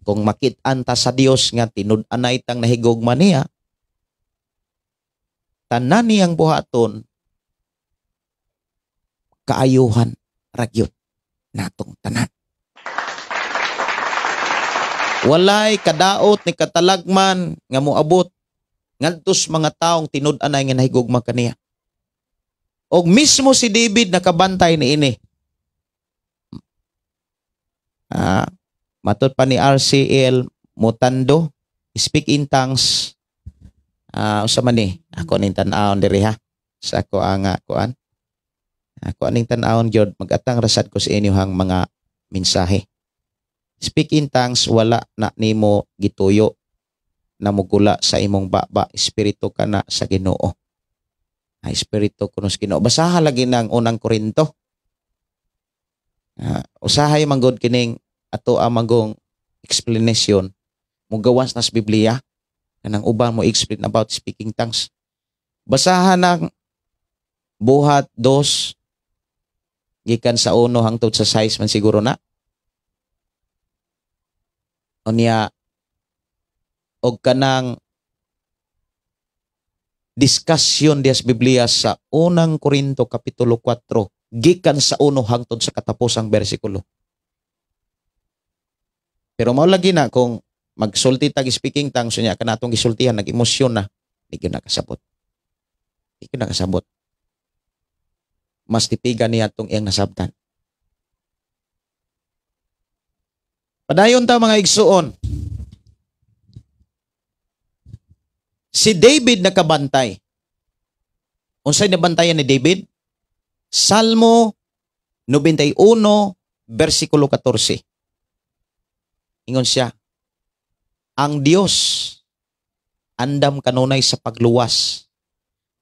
Kung makit-an ta sa Dios nga tinud-anay tang nahigugma niya, tanan niyang buhaton kaayuhan ragyot natong tanan. Walay kadaot ni katalagman nga moabot ngadtos mga taong tinud-anay nga nahigugma kaniya. Og mismo si David nakabantay niini. Matod pa ni RCL Mutando, speak in tongues. Usa man ni ako ning tan-awon diri ha. Sa ako ang kuan. Ako aning tan-awon gyud, magatang rasad ko sa inyohang mga mensahe. Speak in tongues, wala na nimo gituyo na mugula sa imong baba, espiritu ka na sa Ginoo. Ay, espiritu kuno sa Ginoo. Basaha lagi ng Unang Korinto. Usahay manggod kining ato ang manggong explanation, mugawas na sa Biblia kanang uban mo explain about speaking tongues. Basahan ng Buhat 2 gikan sa 1 hangtod sa 6 man siguro na. Unya og kanang discussion dias Biblia sa Unang Korinto kapitulo 4 gikan sa 1 hangtod sa katapusang bersikulo. Pero mao lagi na kung magsulti tag speaking tongues, unya kanatong gisultihan nag-emosyon na, di gyud nakasabot. Di gyud nakasabot. Mas tipigan niya itong iyang nasabtan. Padayon ta, mga igsuon. Si David nakabantay. Unsay nabantayan ni David? Salmo 91, versikulo 14. Ingon siya, ang Dios andam kanunay sa pagluwas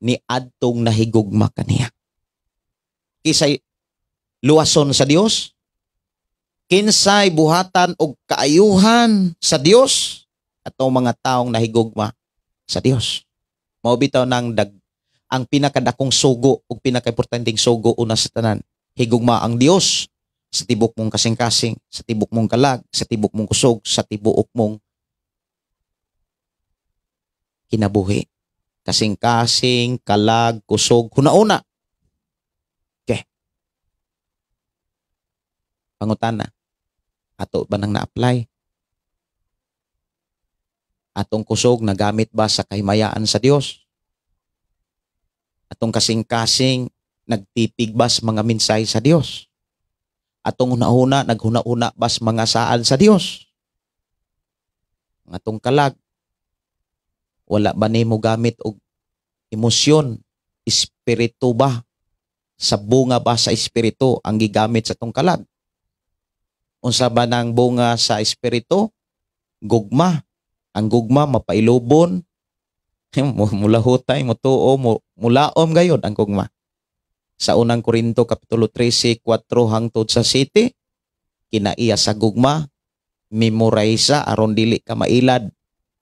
ni adtong nahigugma kaniya. Kisay luwason sa Dios, kinsay buhatan og kaayuhan sa Dios atong mga taong nahigugma sa Dios. Mao bitaw nang ang pinakadakong sugo ug pinakaimportanteng sugo una sa tanan, higugma ang Dios sa tibok mong kasing-kasing, sa tibok mong kalag, sa tibok mong kusog, sa tibuok mong kinabuhi. Kasing-kasing, kalag, kusog, hunauna. Okay. Pangutana, ato ba nang na-apply? Atong kusog nagamit ba sa kahimayaan sa Dios? Atong kasing-kasing nagtipig ba sa mga mensahe sa Dios? Atong hunahuna naghuna-huna ba sa mga saan sa Dios? Ang atong kalag, wala ba nimo gamit og emosyon, espiritu ba? Sa bunga ba sa espiritu ang gigamit sa atong kalag? Unsa ba nang bunga sa espiritu? Gugma. Ang gugma mapailubon, mulahutay, mutuo, mulaom gayod ang gugma. Sa Unang Korinto kapitulo 13, 4 hangtod sa 7, kinaiya sa gugma, memorize aron dili ka mailad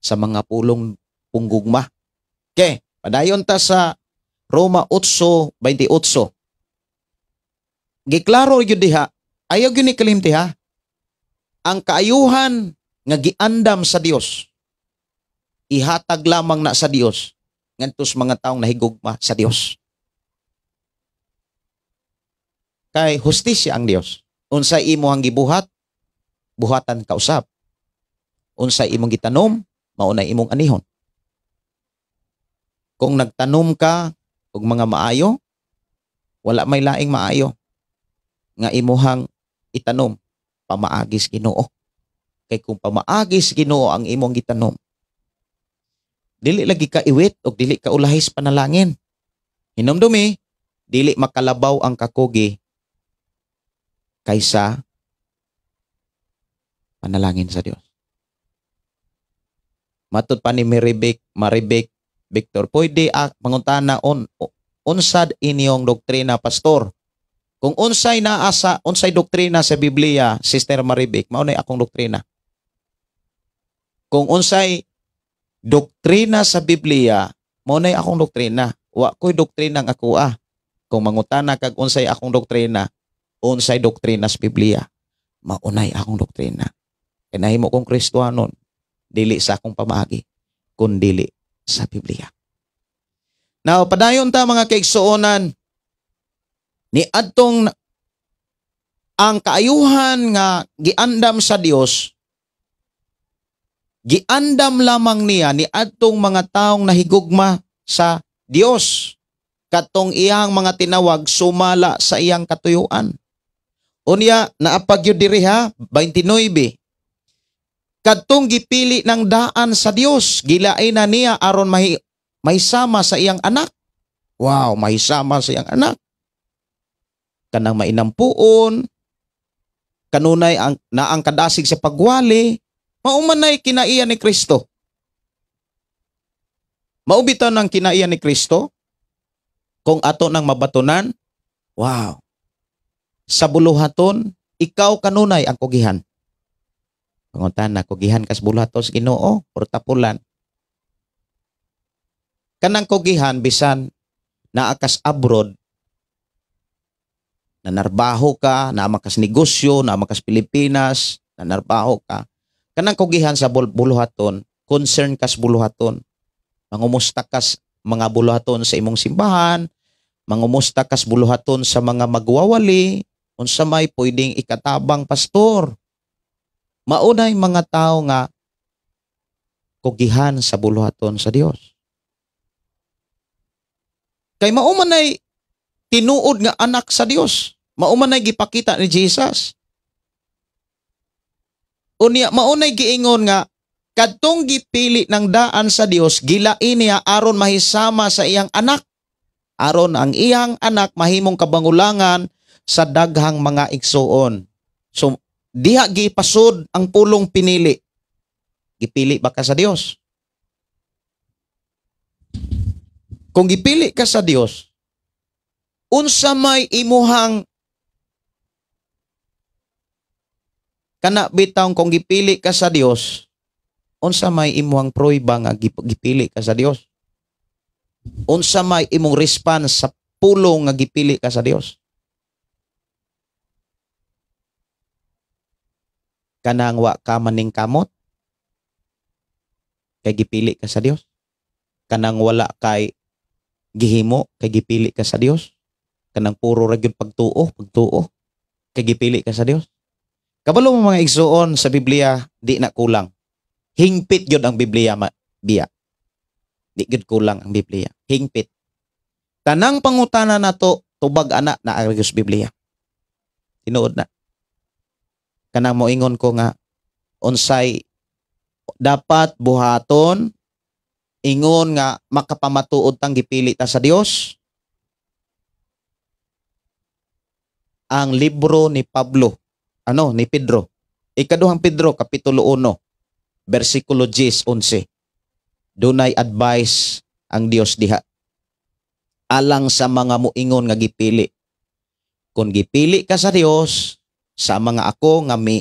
sa mga pulong punggugma. Okay, padayon ta sa Roma 8:28. Giklaro gyud diha, ayaw gyud ni kalimti ha. Ang kaayuhan nga giandam sa Dios, ihatag lamang na sa Dios ngadto sa mga taong nahigugma sa Dios. Kay hustisya ang Dios. Unsay imong gibuhat, buhatan ka usab. Unsay imong gitanom, mao nay imong anihon. Kung nagtanom ka og mga maayo, wala may laing maayo nga imuhang itanom pamaagis Ginoo. Kay kung pamaagis Ginoo ang imong gitanom, dili lagi ka iwit og dili ka ulahis panalangin. Hinumdumi, dili makalabaw ang kakugi kaysa panalangin sa Dios. Matud pa ni Maribek Victor, pwede pangutana unsad inyong doktrina, pastor? Kung unsay naasa, unsay doktrina sa Biblia, Sister Maribek, mao nay akong doktrina. Kung unsay doktrina sa Biblia, mao nay akong doktrina. Wa ko'y doktrina ang ako ah. Kung mangutana kag unsay akong doktrina, unsay doktrina sa Biblia, maunay akong doktrina. Kay nahimo kong Kristohanon, dili sa akong pamaagi, kun dili sa Biblia. Now, padayon ta mga kaigsuonan, ni adtong ang kaayuhan nga giandam sa Dios, giandam lamang niya ni adtong mga taong nahigugma sa Dios, katong iyang mga tinawag sumala sa iyang katuyuan. Unya, naapag yun diri ha, 29. Kadtong gipili ng daan sa Dios, gilain na niya aron mahisama sa iyang anak. Wow, mahisama sa iyang anak. Kanang mainampuon, Kanunay ang naang kadasig sa pagwali, mao man nay kinaiya ni Kristo. Mao bitaw nang kinaiya ni Kristo kung ato nang mabatunan, wow. Sa buluhaton, ikaw kanunay ang kugihan. Pangutana, kugihan kas buluhaton sa Ginoo or tapulan? Kanang kugihan bisan naa kas abroad, nanarbaho ka, naa man kas negosyo, naa man kas Pilipinas, nanarbaho ka. Kanang kugihan sa buluhaton, concern kas buluhaton. Mangumusta kas mga buluhaton sa imong simbahan, mangumusta kas buluhaton sa mga magwawali, unsa may pwedeng ikatabang pastor. Maunay mga tao nga kugihan sa buluhaton sa Dios. Kay mao man nay tinuod nga anak sa Dios. Mao man nay gipakita ni Jesus. Unya mao nay giingon nga kadtong gipili ng daan sa Dios, gilain niya aron mahisama sa iyang anak. Aron ang iyang anak mahimong kabangulangan sa daghang mga igsuon. So diha gipasod ang pulong pinili. Gipili ba ka sa Dios? Kung gipili ka sa Dios, unsa may imuhang kana bitaw kung gipili ka sa Dios, unsa may imuhang prueba nga gipili ka sa Dios? Unsa may imong response sa pulong nga gipili ka sa Dios? Kanang wa ka maning kamot kay gipili ka sa Dios? Kanang wala kay gihimo kay gipili ka sa Dios? Kanang puro ra gyud pagtuo, pagtuo kay gipili ka sa Dios? Kabalo mo mga igsuon sa Biblia, di na kulang. Hingpit gyud ang Biblia biya. Di gyud kulang ang Biblia. Hingpit. Tanang pangutana nato tubag ana na ang sa Biblia. Tinuod na. Kanang moingon ko nga unsay dapat buhaton ingon nga makapamatuod tang gipili ta sa Dios. Ang libro ni Pablo, ano, ni Pedro. Ikaduhang Pedro kapitulo 1 bersikulo 10-11. Dunay advice ang Dios diha alang sa mga muingon nga gipili. Kung gipili ka sa Dios, sa mga ako nga mi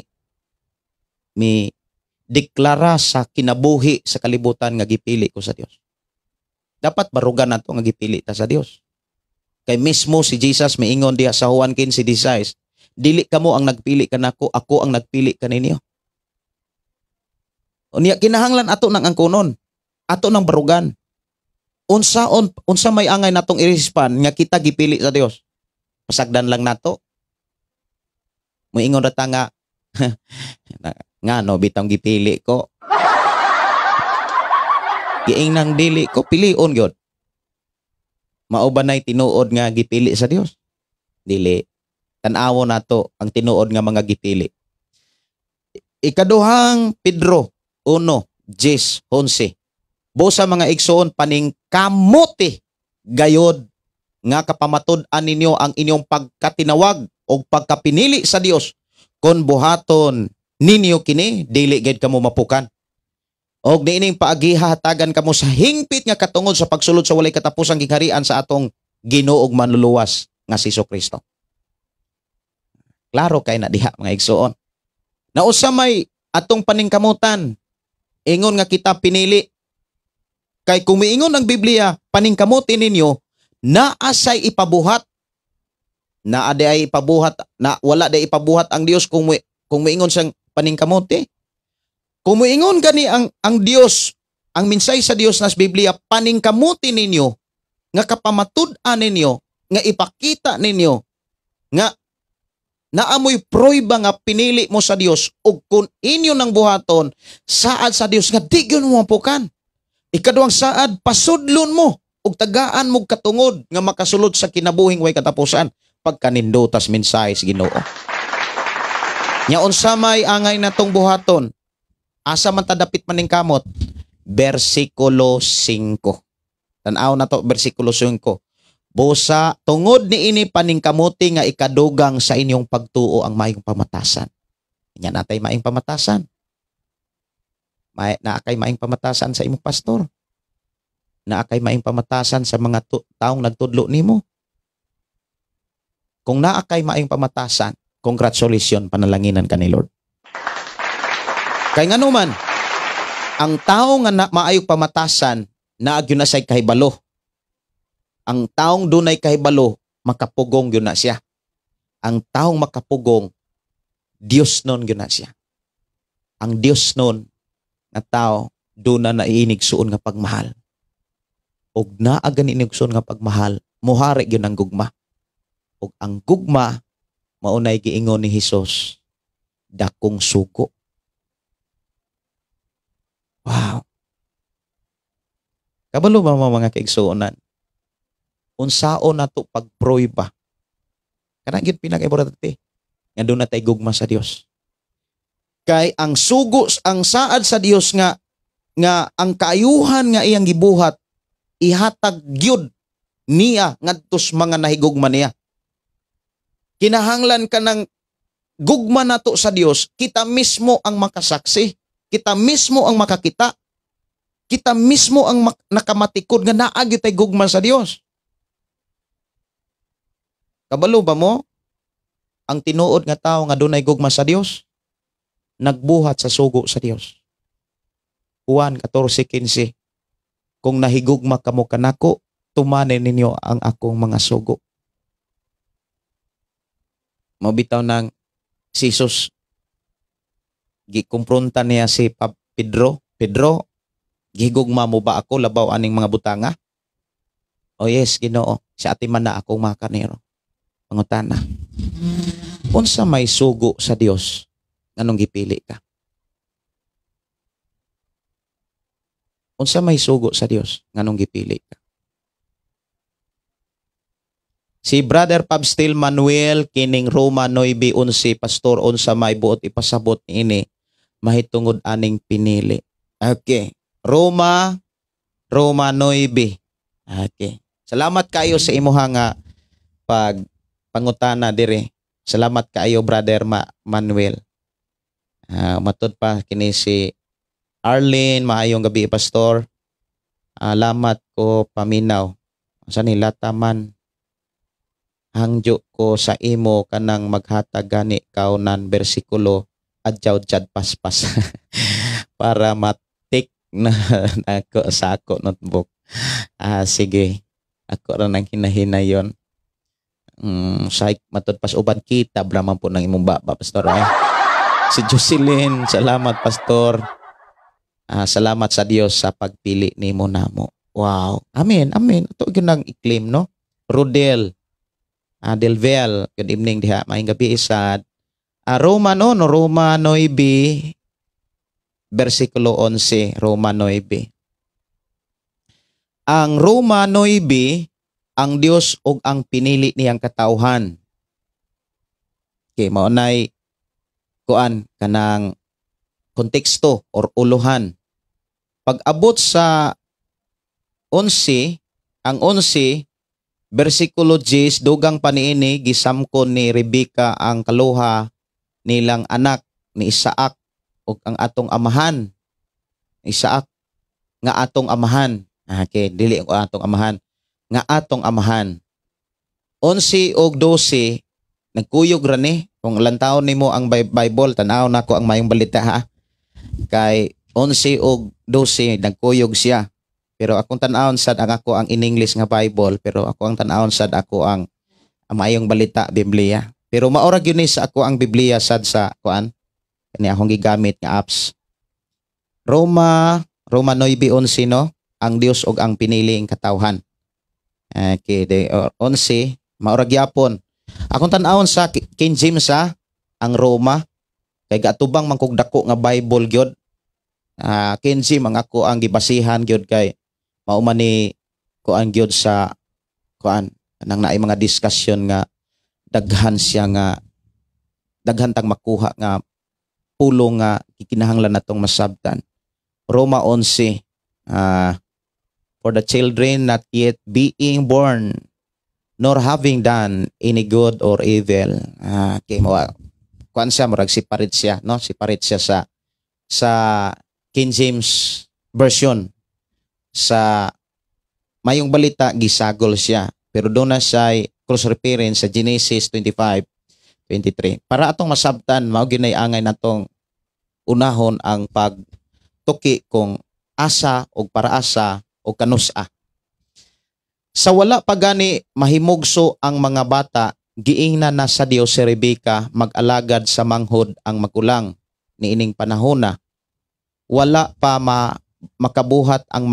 deklara sa kinabuhi sa kalibutan nga gipili ko sa Dios. Dapat barugan nato nga gipili ta sa Dios. Kay mismo si Jesus miingon diha sa Juan 15:16, dili kamo ang nagpili kanako, ako ang nagpili kaninyo. Unya kinahanglan ato nang angkonon, ato nang barugan. Unsa may angay natong i-respond nga kita gipili sa Dios? Pasagdan lang nato. Moingon ra ta nga ngano bitong gipili ko. Giingnang dili ko pilion gyud. Mao ba nay tinuod nga gipili sa Dios? Dili. Tan-awon nato ang tinuod nga mga gipili. Ikaduhang Pedro 1:10-11. Busa mga igsoon paningkamuti gayod nga kapamatud-an ninyo ang inyong pagkatinawag o pagkapinili sa Dios. Kon buhaton ninyo kini, dili gid kamo mapukan. Og niining paagiha hatagan kamo sa hingpit nga katungod sa pagsulod sa walay katapusang gingharian sa atong Ginoo ug manluluwas nga si Kristo. Klaro kay na diha mga igsoon. Nausa may atong paningkamutan ingon nga kita pinili. Kay kung miingon ang Biblia, paningkamuti ninyo, naasay ipabuhat. Naa di ay ipabuhat, na wala di ipabuhat ang Dios kung miingon siyang paningkamuti. Kung miingon gani ang Dios, ang minsay sa Dios nas Biblia, paningkamuti ninyo, nga kapamatud-an ninyo, nga ipakita ninyo, nga naamoy prueba nga pinili mo sa Dios, ug kung inyo nang buhaton, saad sa Dios nga di gyud mo mapukan. Ikaduhang saad, pasudlon mo ug tagaan mo katungod nga makasulod sa kinabuhing way katapusan pagkanindutas mensahe sa Ginoo. Nya unsa may angay natong buhaton? Asa man ta dapit maning kamot? Bersikulo 5. Tan-aw na to bersikulo 5. Busa tungod niini paningkamuti nga ikadugang sa inyong pagtuo ang mayong pamatasan. Nya natay maing pamatasan. May naa kay maing pamatasan sa imong pastor. Naa kay maing pamatasan sa mga taong nagtudlo nimo. Kung naa kay maing pamatasan, congratulations, panalanginan ka ni Lord. Kay ngano man, ang tao nga na, maayong pamatasan, naa gyud na siya'y kahibalo. Ang taong dunay kahibalo, makapugong gyud na siya. Ang taong makapugong, Diyos nun gyud na siya. Ang Diyos nun nga tao, doon na naiinigsuon nga pagmahal. Og naa gani inigsuon nga pagmahal, muhari gyud ang gugma. Og ang gugma, maunay giingon ni Hesus, dakong sugo. Wow. Kabalo ba mo, mga kaigsuonan? Unsaon nato pagprueba? Kana gyud pinaka-importante nga doon na tay gugma sa Dios. Kay ang sugo, ang saad sa Dios nga ang kaayuhan nga iyang gibuhat, ihatag gyud niya ngadto sa mga nahigugma niya. Kinahanglan ka ng gugma nato sa Dios, kita mismo ang makasaksi, kita mismo ang makakita, kita mismo ang nakamatikod nga naa gyud tay gugma sa Dios. Kabalo ba mo? Ang tinuod nga tao nga dunay gugma sa Dios, nagbuhat sa sugo sa Dios. Juan 14:15. "Kung nahigugma kamo kanako, tumanin ninyo ang akong mga sugo." Mao bitaw nang si Jesus, gikumpronta niya si Pedro. "Pedro, gihigugma mo ba ako labaw aning mga butanga?" "Oh yes, Ginoo. Sa atiman na akong mga karnero." Pangutana. Unsa may sugo sa Dios nganong gipili ka? Unsa may sugo sa Dios nganong gipili ka? Si Brother Pabstil Manuel, kining Roma 9:11, "Pastor, unsa may buot ipasabot niini mahitungod aning pinili?" Okay. Roma 9. Okay. Salamat kayo sa imuha nga pag pangutana dire. Salamat kaayo, Brother Manuel. Matud pa kini si Arlene, "Maayong gabi, Pastor. Alamat ko paminaw. Sa nila taman hangyo ko sa imo kanang maghatag gani kaunan bersikulo adyaw jad paspas para matik na nako sa ako notebook." Ah, sige. Ako ra nang hinahinayon. Psych, matud pas uban kita brahman po ng imong baba, Pastor, eh. Si Jocelyn, "Salamat, Pastor. Salamat sa Dios sa pagpili nimo namo." Wow. Amen, amen. Ito gyud nang i-claim, no? Rodel Delvel, good evening diha. Maayong gabi isad. Roma no, no Roma 9 versikulo 11, Roma 9. Ang Roma 9, ang Dios ug ang pinili niyang katawhan. Okay, mao nay kuan kanang konteksto or uluhan. Pag abot sa 11, ang 11 versikulo 10, dugang paniini gisamkon ni Rebecca ang kaluha nilang anak ni Isaac ug ang atong amahan. Isaac nga atong amahan. Okay, dili ang atong amahan, nga atong amahan. 11 ug 12 nagkuyog ra ni. Kung lantawon nimo ang Bible, tan-aw nako ang Maayong Balita ha. Kay 11 ug 12 nagkuyog siya. Pero akong tan-awon sad ang ako ang in English nga Bible, pero ako ang tan-awon sad ako ang Maayong Balita Biblia. Pero maora gyud ni sa ako ang Biblia sad sa kuan kani akong gigamit nga apps. Roma 9:11, no, ang Dios ug ang piniling katawhan. Okay, de 11 maora gyapon. Akong tan-awon sa King James ha, ang Roma kay gaatubang man kog dako nga Bible gyud. King James ang ako ang gibasihan gyud kay mao man ni kuan gyud sa kuan nang naay mga discussion nga daghan siya nga daghan tang makuha nga pulong nga gikinahanglan natong masabtan. Roma 11, "For the children not yet being born nor having done any good or evil." Okay, mo kuan kuan siya, murag separate siya, no? Separate siya sa King James Version. Sa mayong balita, gisagol siya, pero doon na siya cross reference sa Genesis 25:23. Para atong masabtan, mao ginay angay natong unahon ang pagtuki kung asa og para asa o kanusa. Sa wala pa gani mahimugso ang mga bata, giingnan na sa Dios si Rebecca mag-alagad sa manghod ang magulang niining panahona. Wala pa makabuhat ang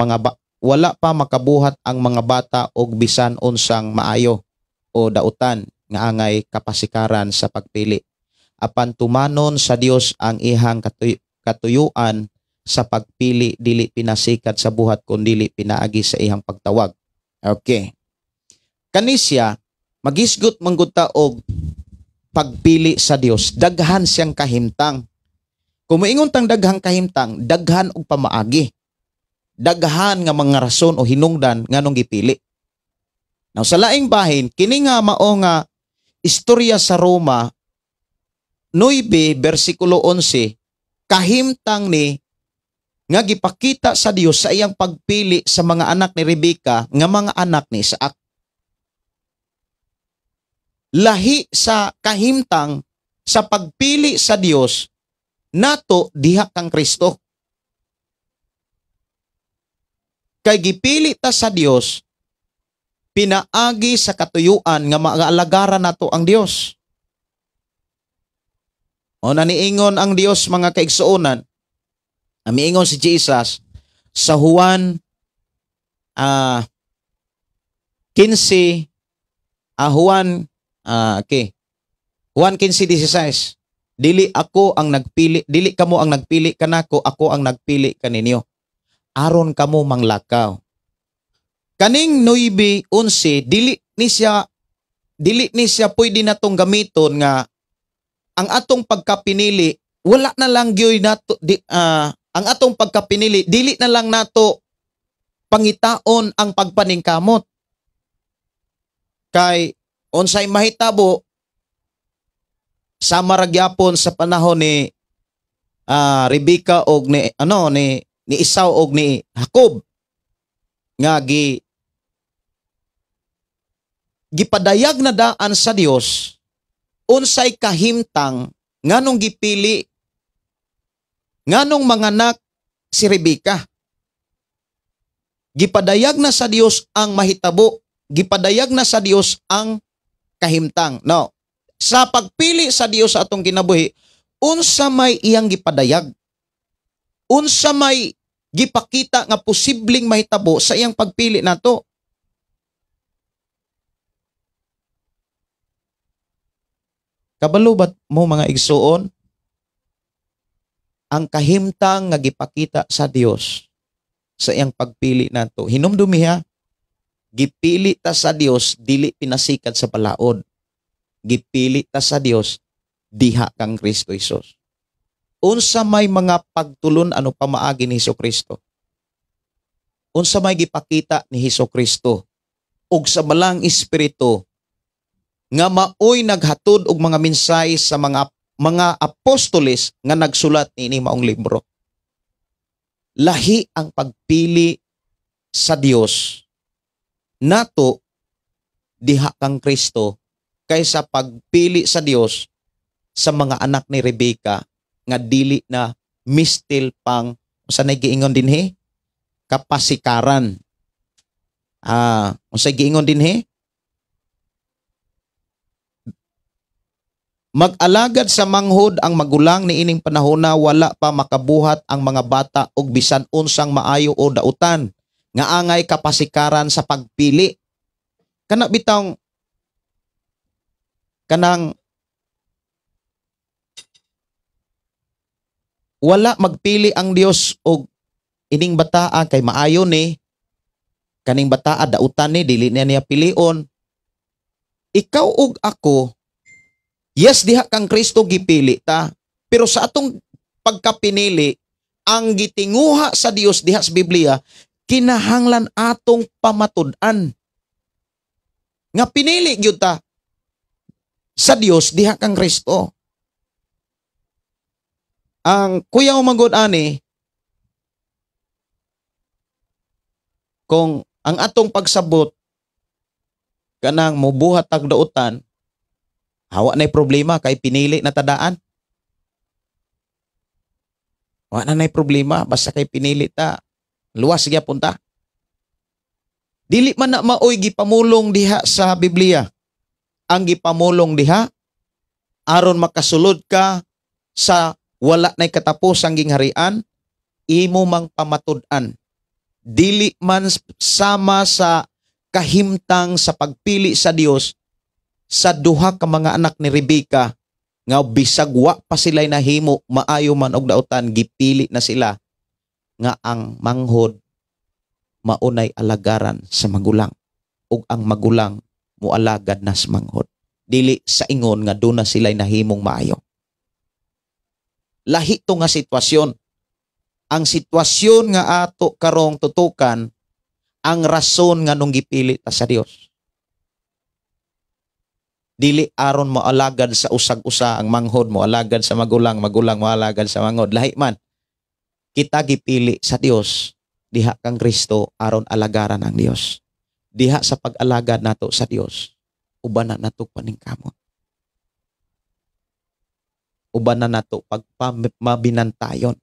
mga bata og bisan unsang maayo o dautan nga angay kapasikaran sa pagpili. Apan tumanon sa Dios ang ihang katuyuan sa pagpili, dili pinasikat sa buhat kun dili pinaagi sa ihang pagtawag. Okay. Kanisya magisgot manggod ta og pagpili sa Dios, daghan siyang kahimtang. Kung moingon tang daghang kahimtang, daghan og pamaagi. Daghan nga mga rason o hinungdan nganong gipili. Now, sa laing bahin, kini nga mao nga istorya sa Roma 9 bersikulo 11, kahimtang ni nga gipakita sa Dios sa iyang pagpili sa mga anak ni Rebecca nga mga anak ni Isaac. Lahi sa kahimtang sa pagpili sa Dios nato diha kang Kristo. Kay gipili ta sa Dios pinaagi sa katuyuan nga maalagaran nato ang Dios. O naniingon ang Dios, mga kaigsuonan, amiingon si Jesus sa Juan 15, Juan okay. Juan 15:16. Dili ako ang nagpili, dili kamo ang nagpili kanako, ako ang nagpili kaninyo. Aron kamo manglakaw. Kaning 9:11, dili ni siya pwede natong gamiton nga ang atong pagkapinili wala na lang gyoy nato ang atong pagkapinili dili na lang nato pangitaon ang pagpaningkamot. Kay unsay mahitabo sama ra gyapon sa panahon ni Rebecca og ni ano ni ni Esau og ni Jacob nga gipadayag na daan sa Dios unsay kahimtang nganong gipili, nganong manganak si Rebecca. Gipadayag na sa Dios ang mahitabo, gipadayag na sa Dios ang kahimtang. Now, sa pagpili sa Dios sa atong kinabuhi, unsa may iyang gipadayag? Unsa may gipakita nga posibleng mahitabo sa iyang pagpili nato? Kabalo ba mo, mga igsuon, ang kahimtang nga gipakita sa Dios sa iyang pagpili nato? Hinumdumi ha, gipili ta sa Dios dili pinasikat sa balaod. Gipili ta sa Dios diha kang Kristo Hesus. Unsa may mga pagtulon ano pamaagi ni Hesus Kristo? Unsa may gipakita ni Hesus Kristo ug sa Balang Espiritu nga maoy naghatod og mga mensahe sa mga apostoles nga nagsulat niini maong libro? Lahi ang pagpili sa Dios nato diha kang Kristo kaysa pagpili sa Dios sa mga anak ni Rebecca nga dili na mistil pang usa nay giingon dinhi kapasikaran. Unsay giingon dinhi? Mag-alagad sa manghod ang magulang niining panahona, wala pa makabuhat ang mga bata og bisan unsang maayo o dautan nga angay kapasikaran sa pagpili. Kana bitawng kanang wala magpili ang Dios og ining bataa kay maayo ni, kaning bataa dautan ni, dili niya niya pilion. Ikaw ug ako, yes, diha kang Kristo gipili ta, pero sa atong pagkapinili, ang gitinguha sa Dios diha sa Biblia, kinahanglan atong pamatud-an nga pinili gyud ta sa Dios diha kang Kristo. Ang kuyaw man gud ani, kung ang atong pagsabot kanang mubuhat tag dautan, hawa nay problema kay pinili na tadaan. Wa na nay problema basta kay pinili ta, luwas gyapon ta. Dili man na maoy gipamulong diha sa Biblia. Ang gipamulong diha aron makasulod ka sa wala nay katapusang gingharian, imo mang pamatud-an. Dili man sama sa kahimtang sa pagpili sa Dios sa duha ka mga anak ni Rebecca nga bisag wa pa sila'y nahimo maayo man og dautan, gipili na sila nga ang manghod maunay alagaran sa magulang ug ang magulang moalagad na sa manghod. Dili sa ingon nga duna sila'y nahimong maayo. Lahi to nga sitwasyon. Ang sitwasyon nga ato karong tutukan ang rason nga nung gipili ta sa Dios. Dili aron moalagad sa usag-usa ang manghod, moalagad sa magulang, magulang moalagad sa manghod. Lahi man. Kita gipili sa Dios diha kang Kristo aron alagaran ang Dios. Diha sa pag-alagad nato sa Dios, uban na nato paningkamot. Uban na nato pagmabinantayon,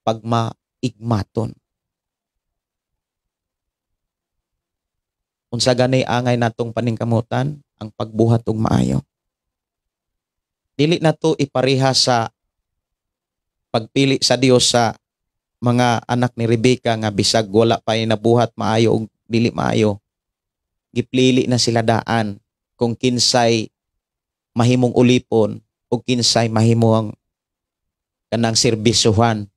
pagmaigmaton. Unsa gani angay natong paningkamutan? Ang pagbuhat og maayo. Dili nato ipareha sa pagpili sa Dios sa mga anak ni Rebecca nga bisag wala pa nabuhat maayo og dili maayo. Giplili na sila daan kung kinsay mahimong ulipon o kinsay mahimong kanang serbisuhan.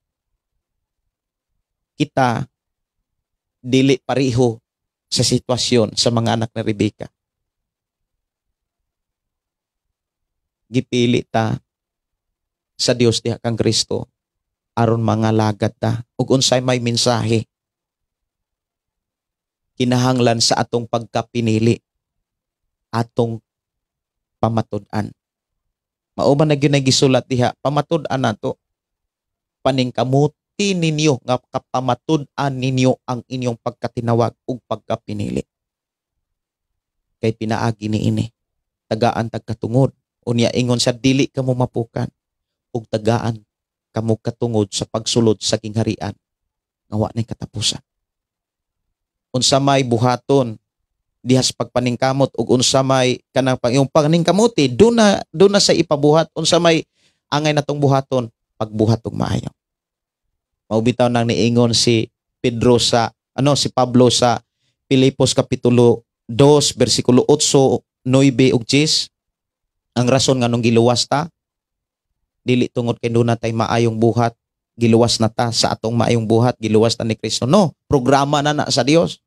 Kita dili pareho sa sitwasyon sa mga anak ni Rebecca. Gipili ta sa Dios diha kang Kristo aron mga lagad ta ug unsay may mensahe kinahanglan sa atong pagkapinili, atong pamatud-an. Mao man na gyud nay gisulat diha, pamatud-an nato, paningkamuti ninyo nga kapamatud-an ninyo ang inyong pagkatinawag ug pagkapinili. Kay pinaagi niini, tagaan tagkatungod. Unya ingon sa dili kamo mapukan ug tagaan kamo katungod sa pagsulod sa gingharian nga wa nay katapusan. Unsa may buhaton diha sa pagpaningkamot ug unsa may kanang iyong paningkamuti, duna sa ipabuhat. Unsa may angay natong buhaton, pagbuhat og maayo. Mao bitaw nang niingon si Pedro sa si Pablo sa Pilipos kapitulo 2 bersikulo 8, 9 ug 10. Ang rason nga nung giluwas ta, dili tungod kay duna tay maayong buhat, giluwas na ta sa atong maayong buhat, giluwas ta ni Kristo. No, programa na na sa Dios.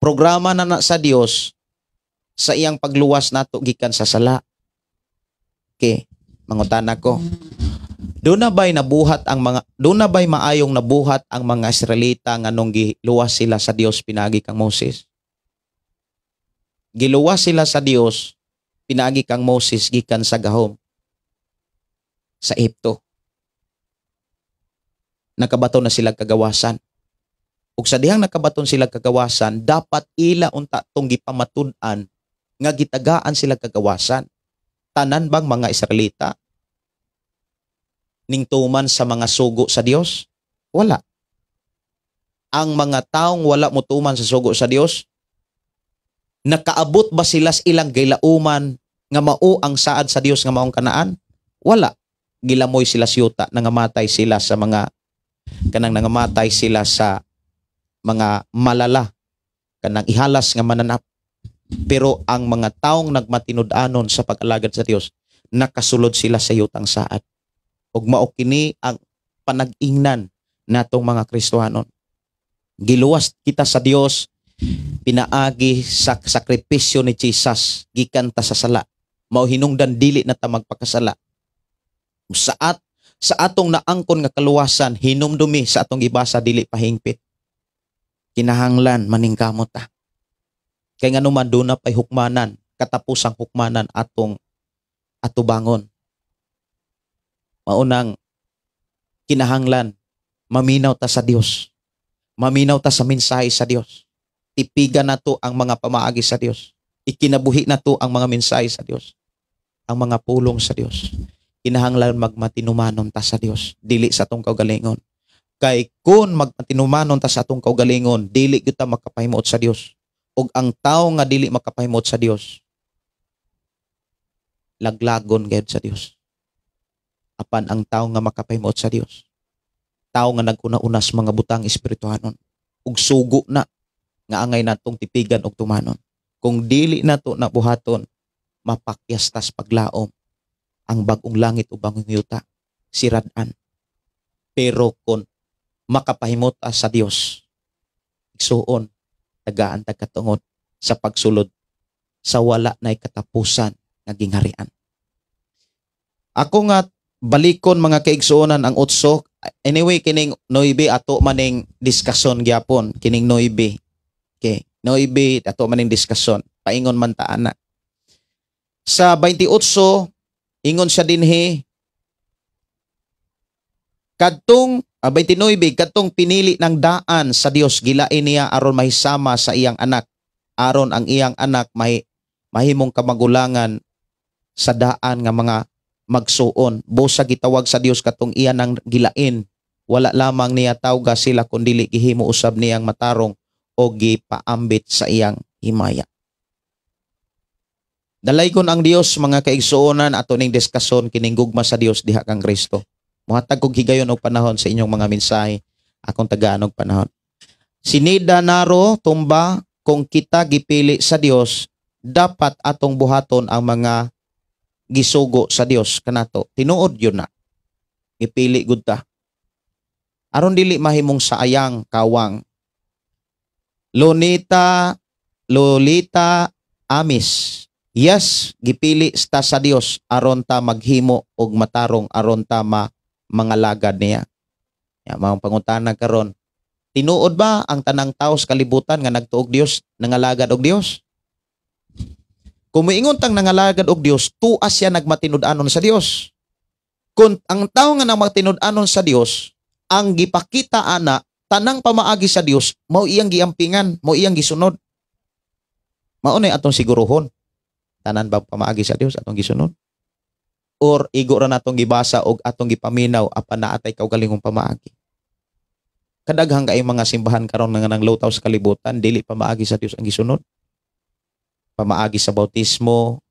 Programa na na sa Dios sa iyang pagluwas nato gikan sa sala. Okay, mangutana ko. Doon na ba'y nabuhat ang mga, doon na ba'y maayong nabuhat ang mga Israelita nga nung giluwas sila sa Dios pinaagi kang Moses? Giluwas sila sa Dios pinaagi kang Moses gikan sa gahom sa Ehipto. Nakabaton na sila kagawasan. Ug sa dihang nakabaton sila kagawasan, dapat ila unta tong gipamatud-an nga gitagaan sila kagawasan. Tanan bang mga Israelita ning tuman sa mga sugo sa Dios? Wala. Ang mga taong wala motuman sa sugo sa Dios, nakaabot ba sila sa ilang gilauman nga mao ang saad sa Dios nga maong Kanaan? Wala. Gilamoy sila siyuta, nangamatay sila sa mga kanang nangamatay sila sa mga malala, kanang ihalas nga mananap. Pero ang mga taong nagmatinud-anon sa pag-alagad sa Dios, nakasulod sila sa yutang saad. Ug mao kini ang panag-ingnan natong mga Kristohanon. Giluwas kita sa Dios pinaagi sa sakripisyo ni Jesus gikan ta sa sala. Mao hinungdan dili na ta magpakasala. Sa atong naangkon nga kaluwasan, hinumdumi sa atong gibasa dili pahingpit. Kinahanglan maningkamot ta. Kay nganuman doon na pa'y hukmanan, katapusang hukmanan atong atubangon. Maunang Kinahanglan maminaw ta sa Dios. Maminaw ta sa mensahe sa Dios. Tipigan nato ang mga pamaagi sa Dios. Ikinabuhi nato ang mga mensahe sa Dios. Ang mga pulong sa Dios. Kinahanglan magmatinumanon ta sa Dios, dili sa atong kaugalingon. Kay kung magmatinumanon ta sa atong kaugalingon, dili gyud ta makapahimuot sa Dios. Ug ang tawo nga dili makapahimuot sa Dios, laglagon gayud sa Dios. Apan ang tawo nga makapahimuot sa Dios, tawo nga naguna-una sa mga butang espirituhanon ug sugo na nga angay natong tipigan og tumanon. Kung dili nato na buhaton, mapakyas tas paglaom ang bag-ong langit o bagong yuta, sirad-an. Pero kung makapahimot ta sa Dios, igsuon, tagaan tag katungod sa pagsulod sa wala nay katapusan nga gingharian. Ako nga balikon, mga kaigsuonan, ang 8. Anyway, kining 9, ato maning diskusyon gyapon kining 9. Okay, 9, ato maning diskusyon, paingon man ta ana. Sa 28, ingon siya dinhi, kadtong 29, kadtong pinili ng daan sa Dios, gilain niya aron mahisama sa iyang anak, aron ang iyang anak mahimong kamagulangan sa daan nga mga magsuon. Busa gitawag sa Dios katong iya nang gilain. Wala lamang niya tawga sila kundili gihimo usab niyang matarong o gipaambit sa iyang himaya. Dalaygon ang Dios, mga kaigsuonan. Ato ning diskusyon kining gugma sa Dios diha kang Kristo. Muhatag kog higayon og panahon sa inyong mga mensahe. Akong tagaan og panahon. Sinida Naro Tumba, kung kita gipili sa Dios, dapat atong buhaton ang mga gisugo sa Dios kanato. Tinuod yun na. Gipili gud ta. Aron dili mahimong saayang kawang. Lonita Lolita Amis. Yes, gipili ta sa Dios aron ta maghimo og matarong, aron ta ma mangalagad niya. Ya, mga pangutana karon. Tinuod ba ang tanang tao sa kalibutan nga nagtuog Dios nangalagad og Dios? Kung moingon tang nangalagad og Dios, tuas siya nagmatinud-anon sa Dios. Kung ang tao nga nagmatinud-anon sa Dios, ang gipakita ana, tanang pamaagi sa Dios, mao iyang giampingan, mao iyang gisunod. Mao na atong siguruhon. Tanan ba pamaagi sa Dios atong gisunod? Or igo ra natong gibasa og atong gipaminaw apan naatay kaugalingong pamaagi? Kadaghan kay mga simbahan karon nga nang lutaw sa kalibutan, dili pamaagi sa Dios ang gisunod. Pamaagi sa bautismo,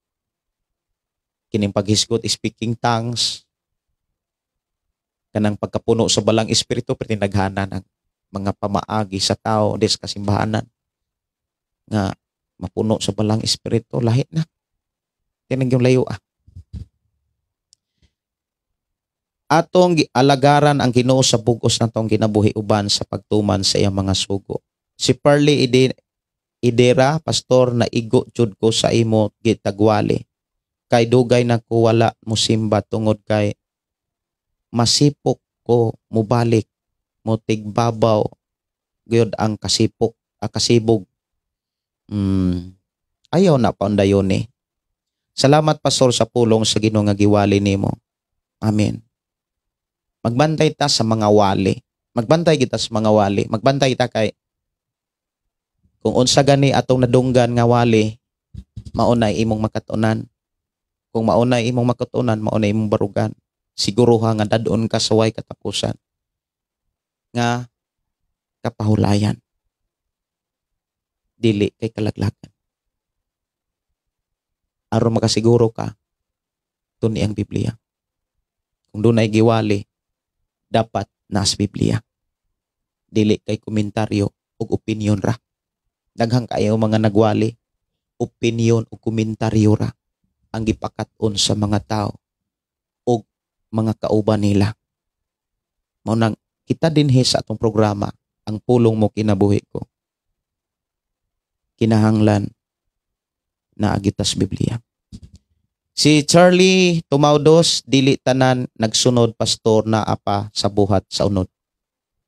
kining paghisgot, speaking tongues, kanang pagkapuno sa Balang Espiritu, pero tinaghanan ang mga pamaagi sa tao des kasimbahanan nga mapuno sa Balang Espiritu, lahi na. Tinag yung layo ah. Atong alagaran ang Ginoo sa bugos natong kinabuhi uban sa pagtuman sa iyang mga sugo. Si Pearly Idera, "Pastor, naigo jud ko sa imo gitagwali. Kay dugay na ko wala musimba tungod kay masipok ko mubalik, motigbabaw gyud ang kasipok, kasibog. Ayaw na paundayon ni. Salamat, Pastor, sa pulong sa Ginoo nga giwali nimo." Amen. Magbantay ta sa mga wali. Magbantay kita sa mga wali. Magbantay ta kay kung unsa gani atong nadunggan nga wali, maunay imong makatunan. Kung maunay imong makatunan, maunay imong barugan. Siguruha nga dadon ka sa way katapusan nga kapahulayan. Dili kay kalaglagan. Aron makasiguro ka, tuni ang Biblia. Kung dunay giwali, dapat nas Biblia. Dili kay komentaryo ug opinion ra. Daghang kayo mga nagwali, opinion ug komentaryo ra ang gipakat-on sa mga tao ug mga kauban nila. Mao nang kita dinhi sa atong programa, Ang Pulong Mo Kinabuhi Ko, kinahanglan na agitas Biblia. Si Charlie Tumaudos, "Dili tanan nagsunod, Pastor, na apa sa buhat sa unod."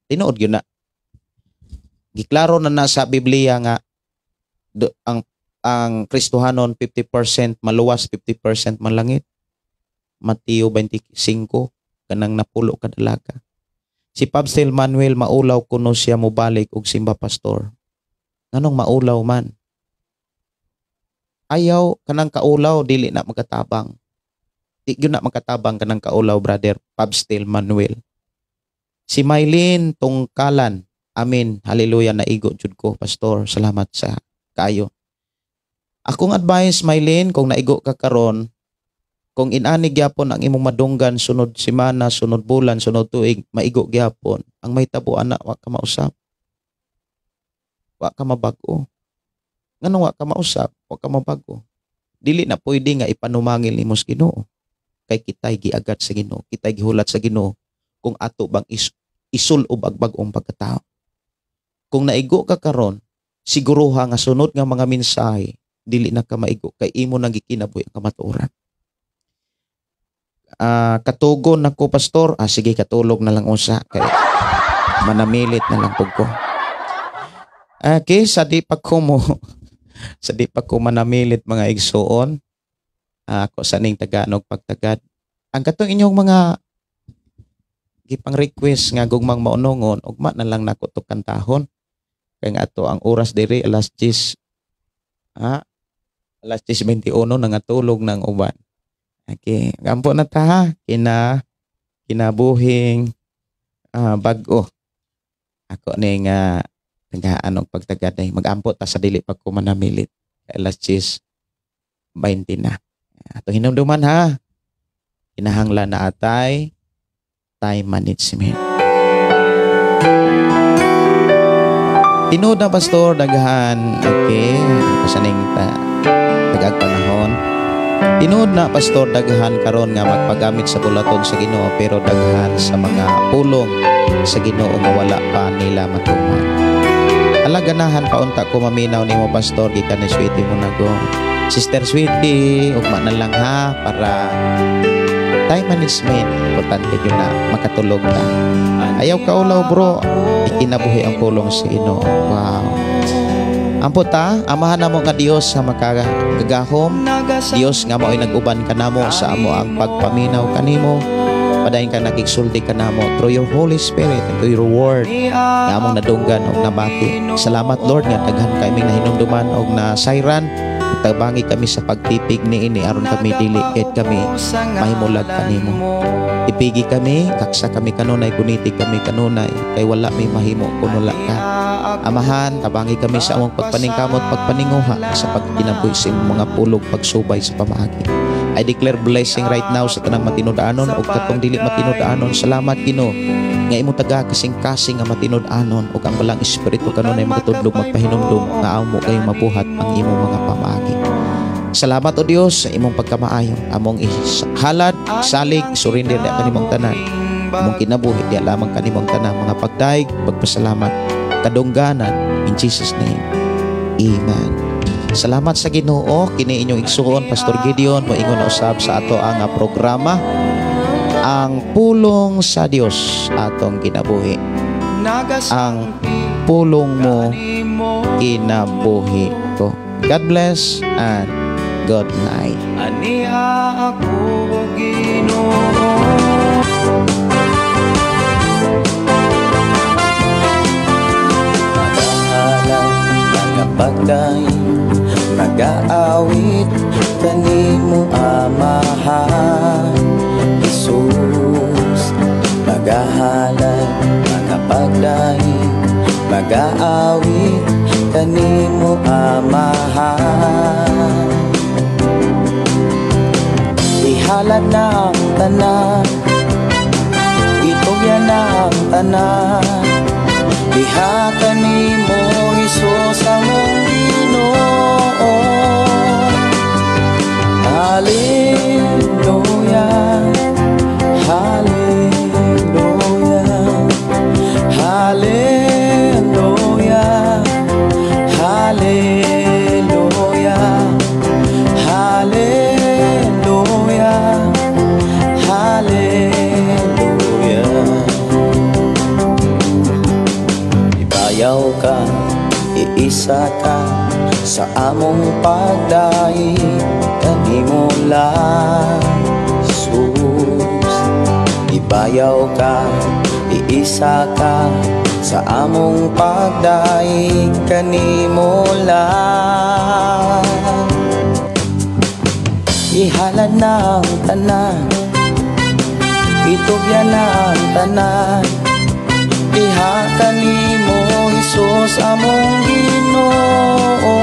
Tinuod yun na. Giklaro na na sa Biblia nga ang Kristohanon 50% maluwas, 50% malangit. Mateo 25, kanang napulo ka dalaga. Si Pabsel Manuel, maulaw kuno siya mobalik og simba, pastor. Nganong maulaw man? Ayaw kanang kaulaw, dili na makatabang. Di gyud na makatabang kanang kaulaw, brother Pabstel Manuel. Si Mylene Tungkalan, amen, hallelujah, naigo jud ko, pastor. Salamat sa kaayo. Akong advice, Mylene, kung naigo ka karon, kung inani gyapon ang imong madunggan sunod semana, sunod bulan, sunod tuig, maigo gyapon. Ang may tabo ana, wa ka mausap. Wa ka mabag-o. Nganong wa ka mausap, wa ka mabag-o? Dili na pwede nga ipanumangil nimo sa Ginoo. Kay kita'y giagat sa Ginoo, kita'y gihulat sa Ginoo kung ato bang isulob ang bag-ong pagkatao. Kung naigo ka karon, siguruha nga sunod nga mga mensahe dili na ka maigo kay imo nang gikinabuhi ang kamatuoran. Katugon nako, pastor. Sige, katulog na lang usa kay manamilit na lang pud ko. Okay, sa di pa ko manamilit, mga igsuon, ako sa ning taganog pagtagad. Ang katong inyong mga gipang request nga gugmang maunongon, ugma na lang nako to kantahon. Kay nga ato ang oras diri alas 10, alas 10:21 na nga tulog ng uban. Okay, gampo na ta ha, kinabuhing bag-o. Ako ni nga tagaan og pagtagad ay magampo ta sa dili pa ko manamilit. Alas 10:20 na. Ato hinumduman ha. Kinahanglan na atay time management. Tinuod na, pastor, daghan. Okay, pasaning tagag panahon. Tinuod na, pastor, daghan karon nga magpagamit sa bulaton sa Ginoo, pero daghan sa mga pulong sa Ginoo nga wala pa nila matuman. Alaganahan paunta ko maminaw nimo, pastor, gikan ni Sweetie mo nago. Sister Sweetie, ugma na lang ha, para time management, importante yun na makatulog ka. Ayaw kaulaw, bro, ikinabuhi ang pulong sa Ginoo. Wow. Ampo ta, amahan namo nga Dios sa makagagahom, Dios nga mao'y nag-uban kanamo sa amo ang pagpaminaw kanimo. Padayon ka nakigsulti kanamo through your Holy Spirit and through your word nga among nadunggan og nabati. Salamat, Lord, nga daghan kami nahinumduman og nasayran. Tabangi kami sa pagtipig niini aron kami dili kahit kami mahimulag kanimo. Tipigi kami, kaksa kami kanunay, guniti kami kanunay, kay wala may mahimo kun wala ka. Amahan, tabangi kami sa among pagpaningkamot, pagpaninguha sa pagkinabuhi sa imong mga pulog, pagsubay sa pamaagi. I declare blessing right now sa tanang matinud-anon ug katong dili matinud-anon. Salamat, Ginoo, nga imong taga kasing-kasing nga matinud-anon ug ang balang espiritu kanunay makatudlog magpahinumdum nga amo kayong mabuhat ang imong mga pamaagi. Salamat o Dios sa imong pagkamaayo. Among halad, salig, surrender di kanimong tanan. Among kinabuhi di lamang kanimong tanan, mga pagdaig, pagpasalamat, kadungganan, in Jesus name. Amen. Salamat sa Ginoo, kini inyong igsuon Pastor Gideon moingon na usab sa ato ang programa Ang Pulong sa Dios atong kinabuhi. Ang pulong mo, kinabuhi ko. God bless and good night. Aniha ako, Ginoo. Pagdaing nagaawit kanimo Amahan Jesus, magahalad magapagdaing magaawit kanimo Amahan. Ihalad na ang tanan, itugyan na ang tanan, diha kanimo Hesus among Ginoo. Hallelujah, hallelujah, hallelujah, hallelujah, hallelujah, hallelujah. Ibayaw ka, iisa ka sa among pagdaig kanimo lang, Jesus. Ibayaw ka, Iisa ka sa among pagdaig kanimo lang. Ihalad na ang tanan, itugyan na ang tanan diha kanimo, Hesus among Ginoo.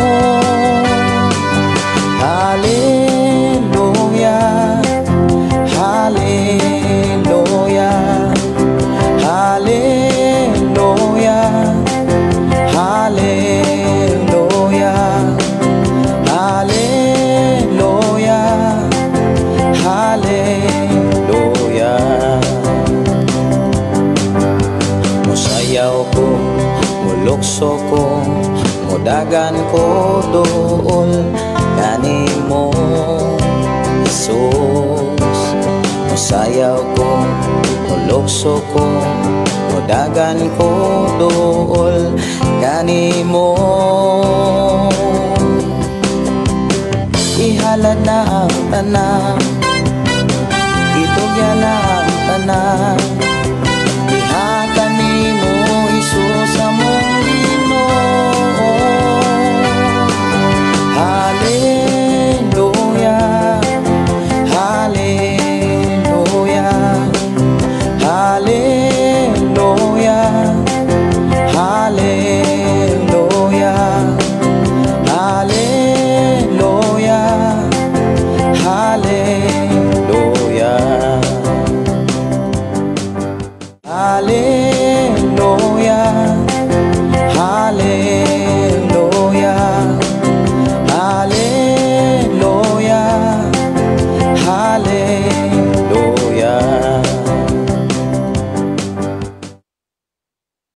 Hallelujah, Hallelujah, Hallelujah, Hallelujah, Hallelujah, Hallelujah. Musayaw ko, mulukso ko, mudagan ko duol kanimo, Jesus. Musayaw ko, mulukso ko, mudagan ko duol kanimo. Ihalad na ang tanan.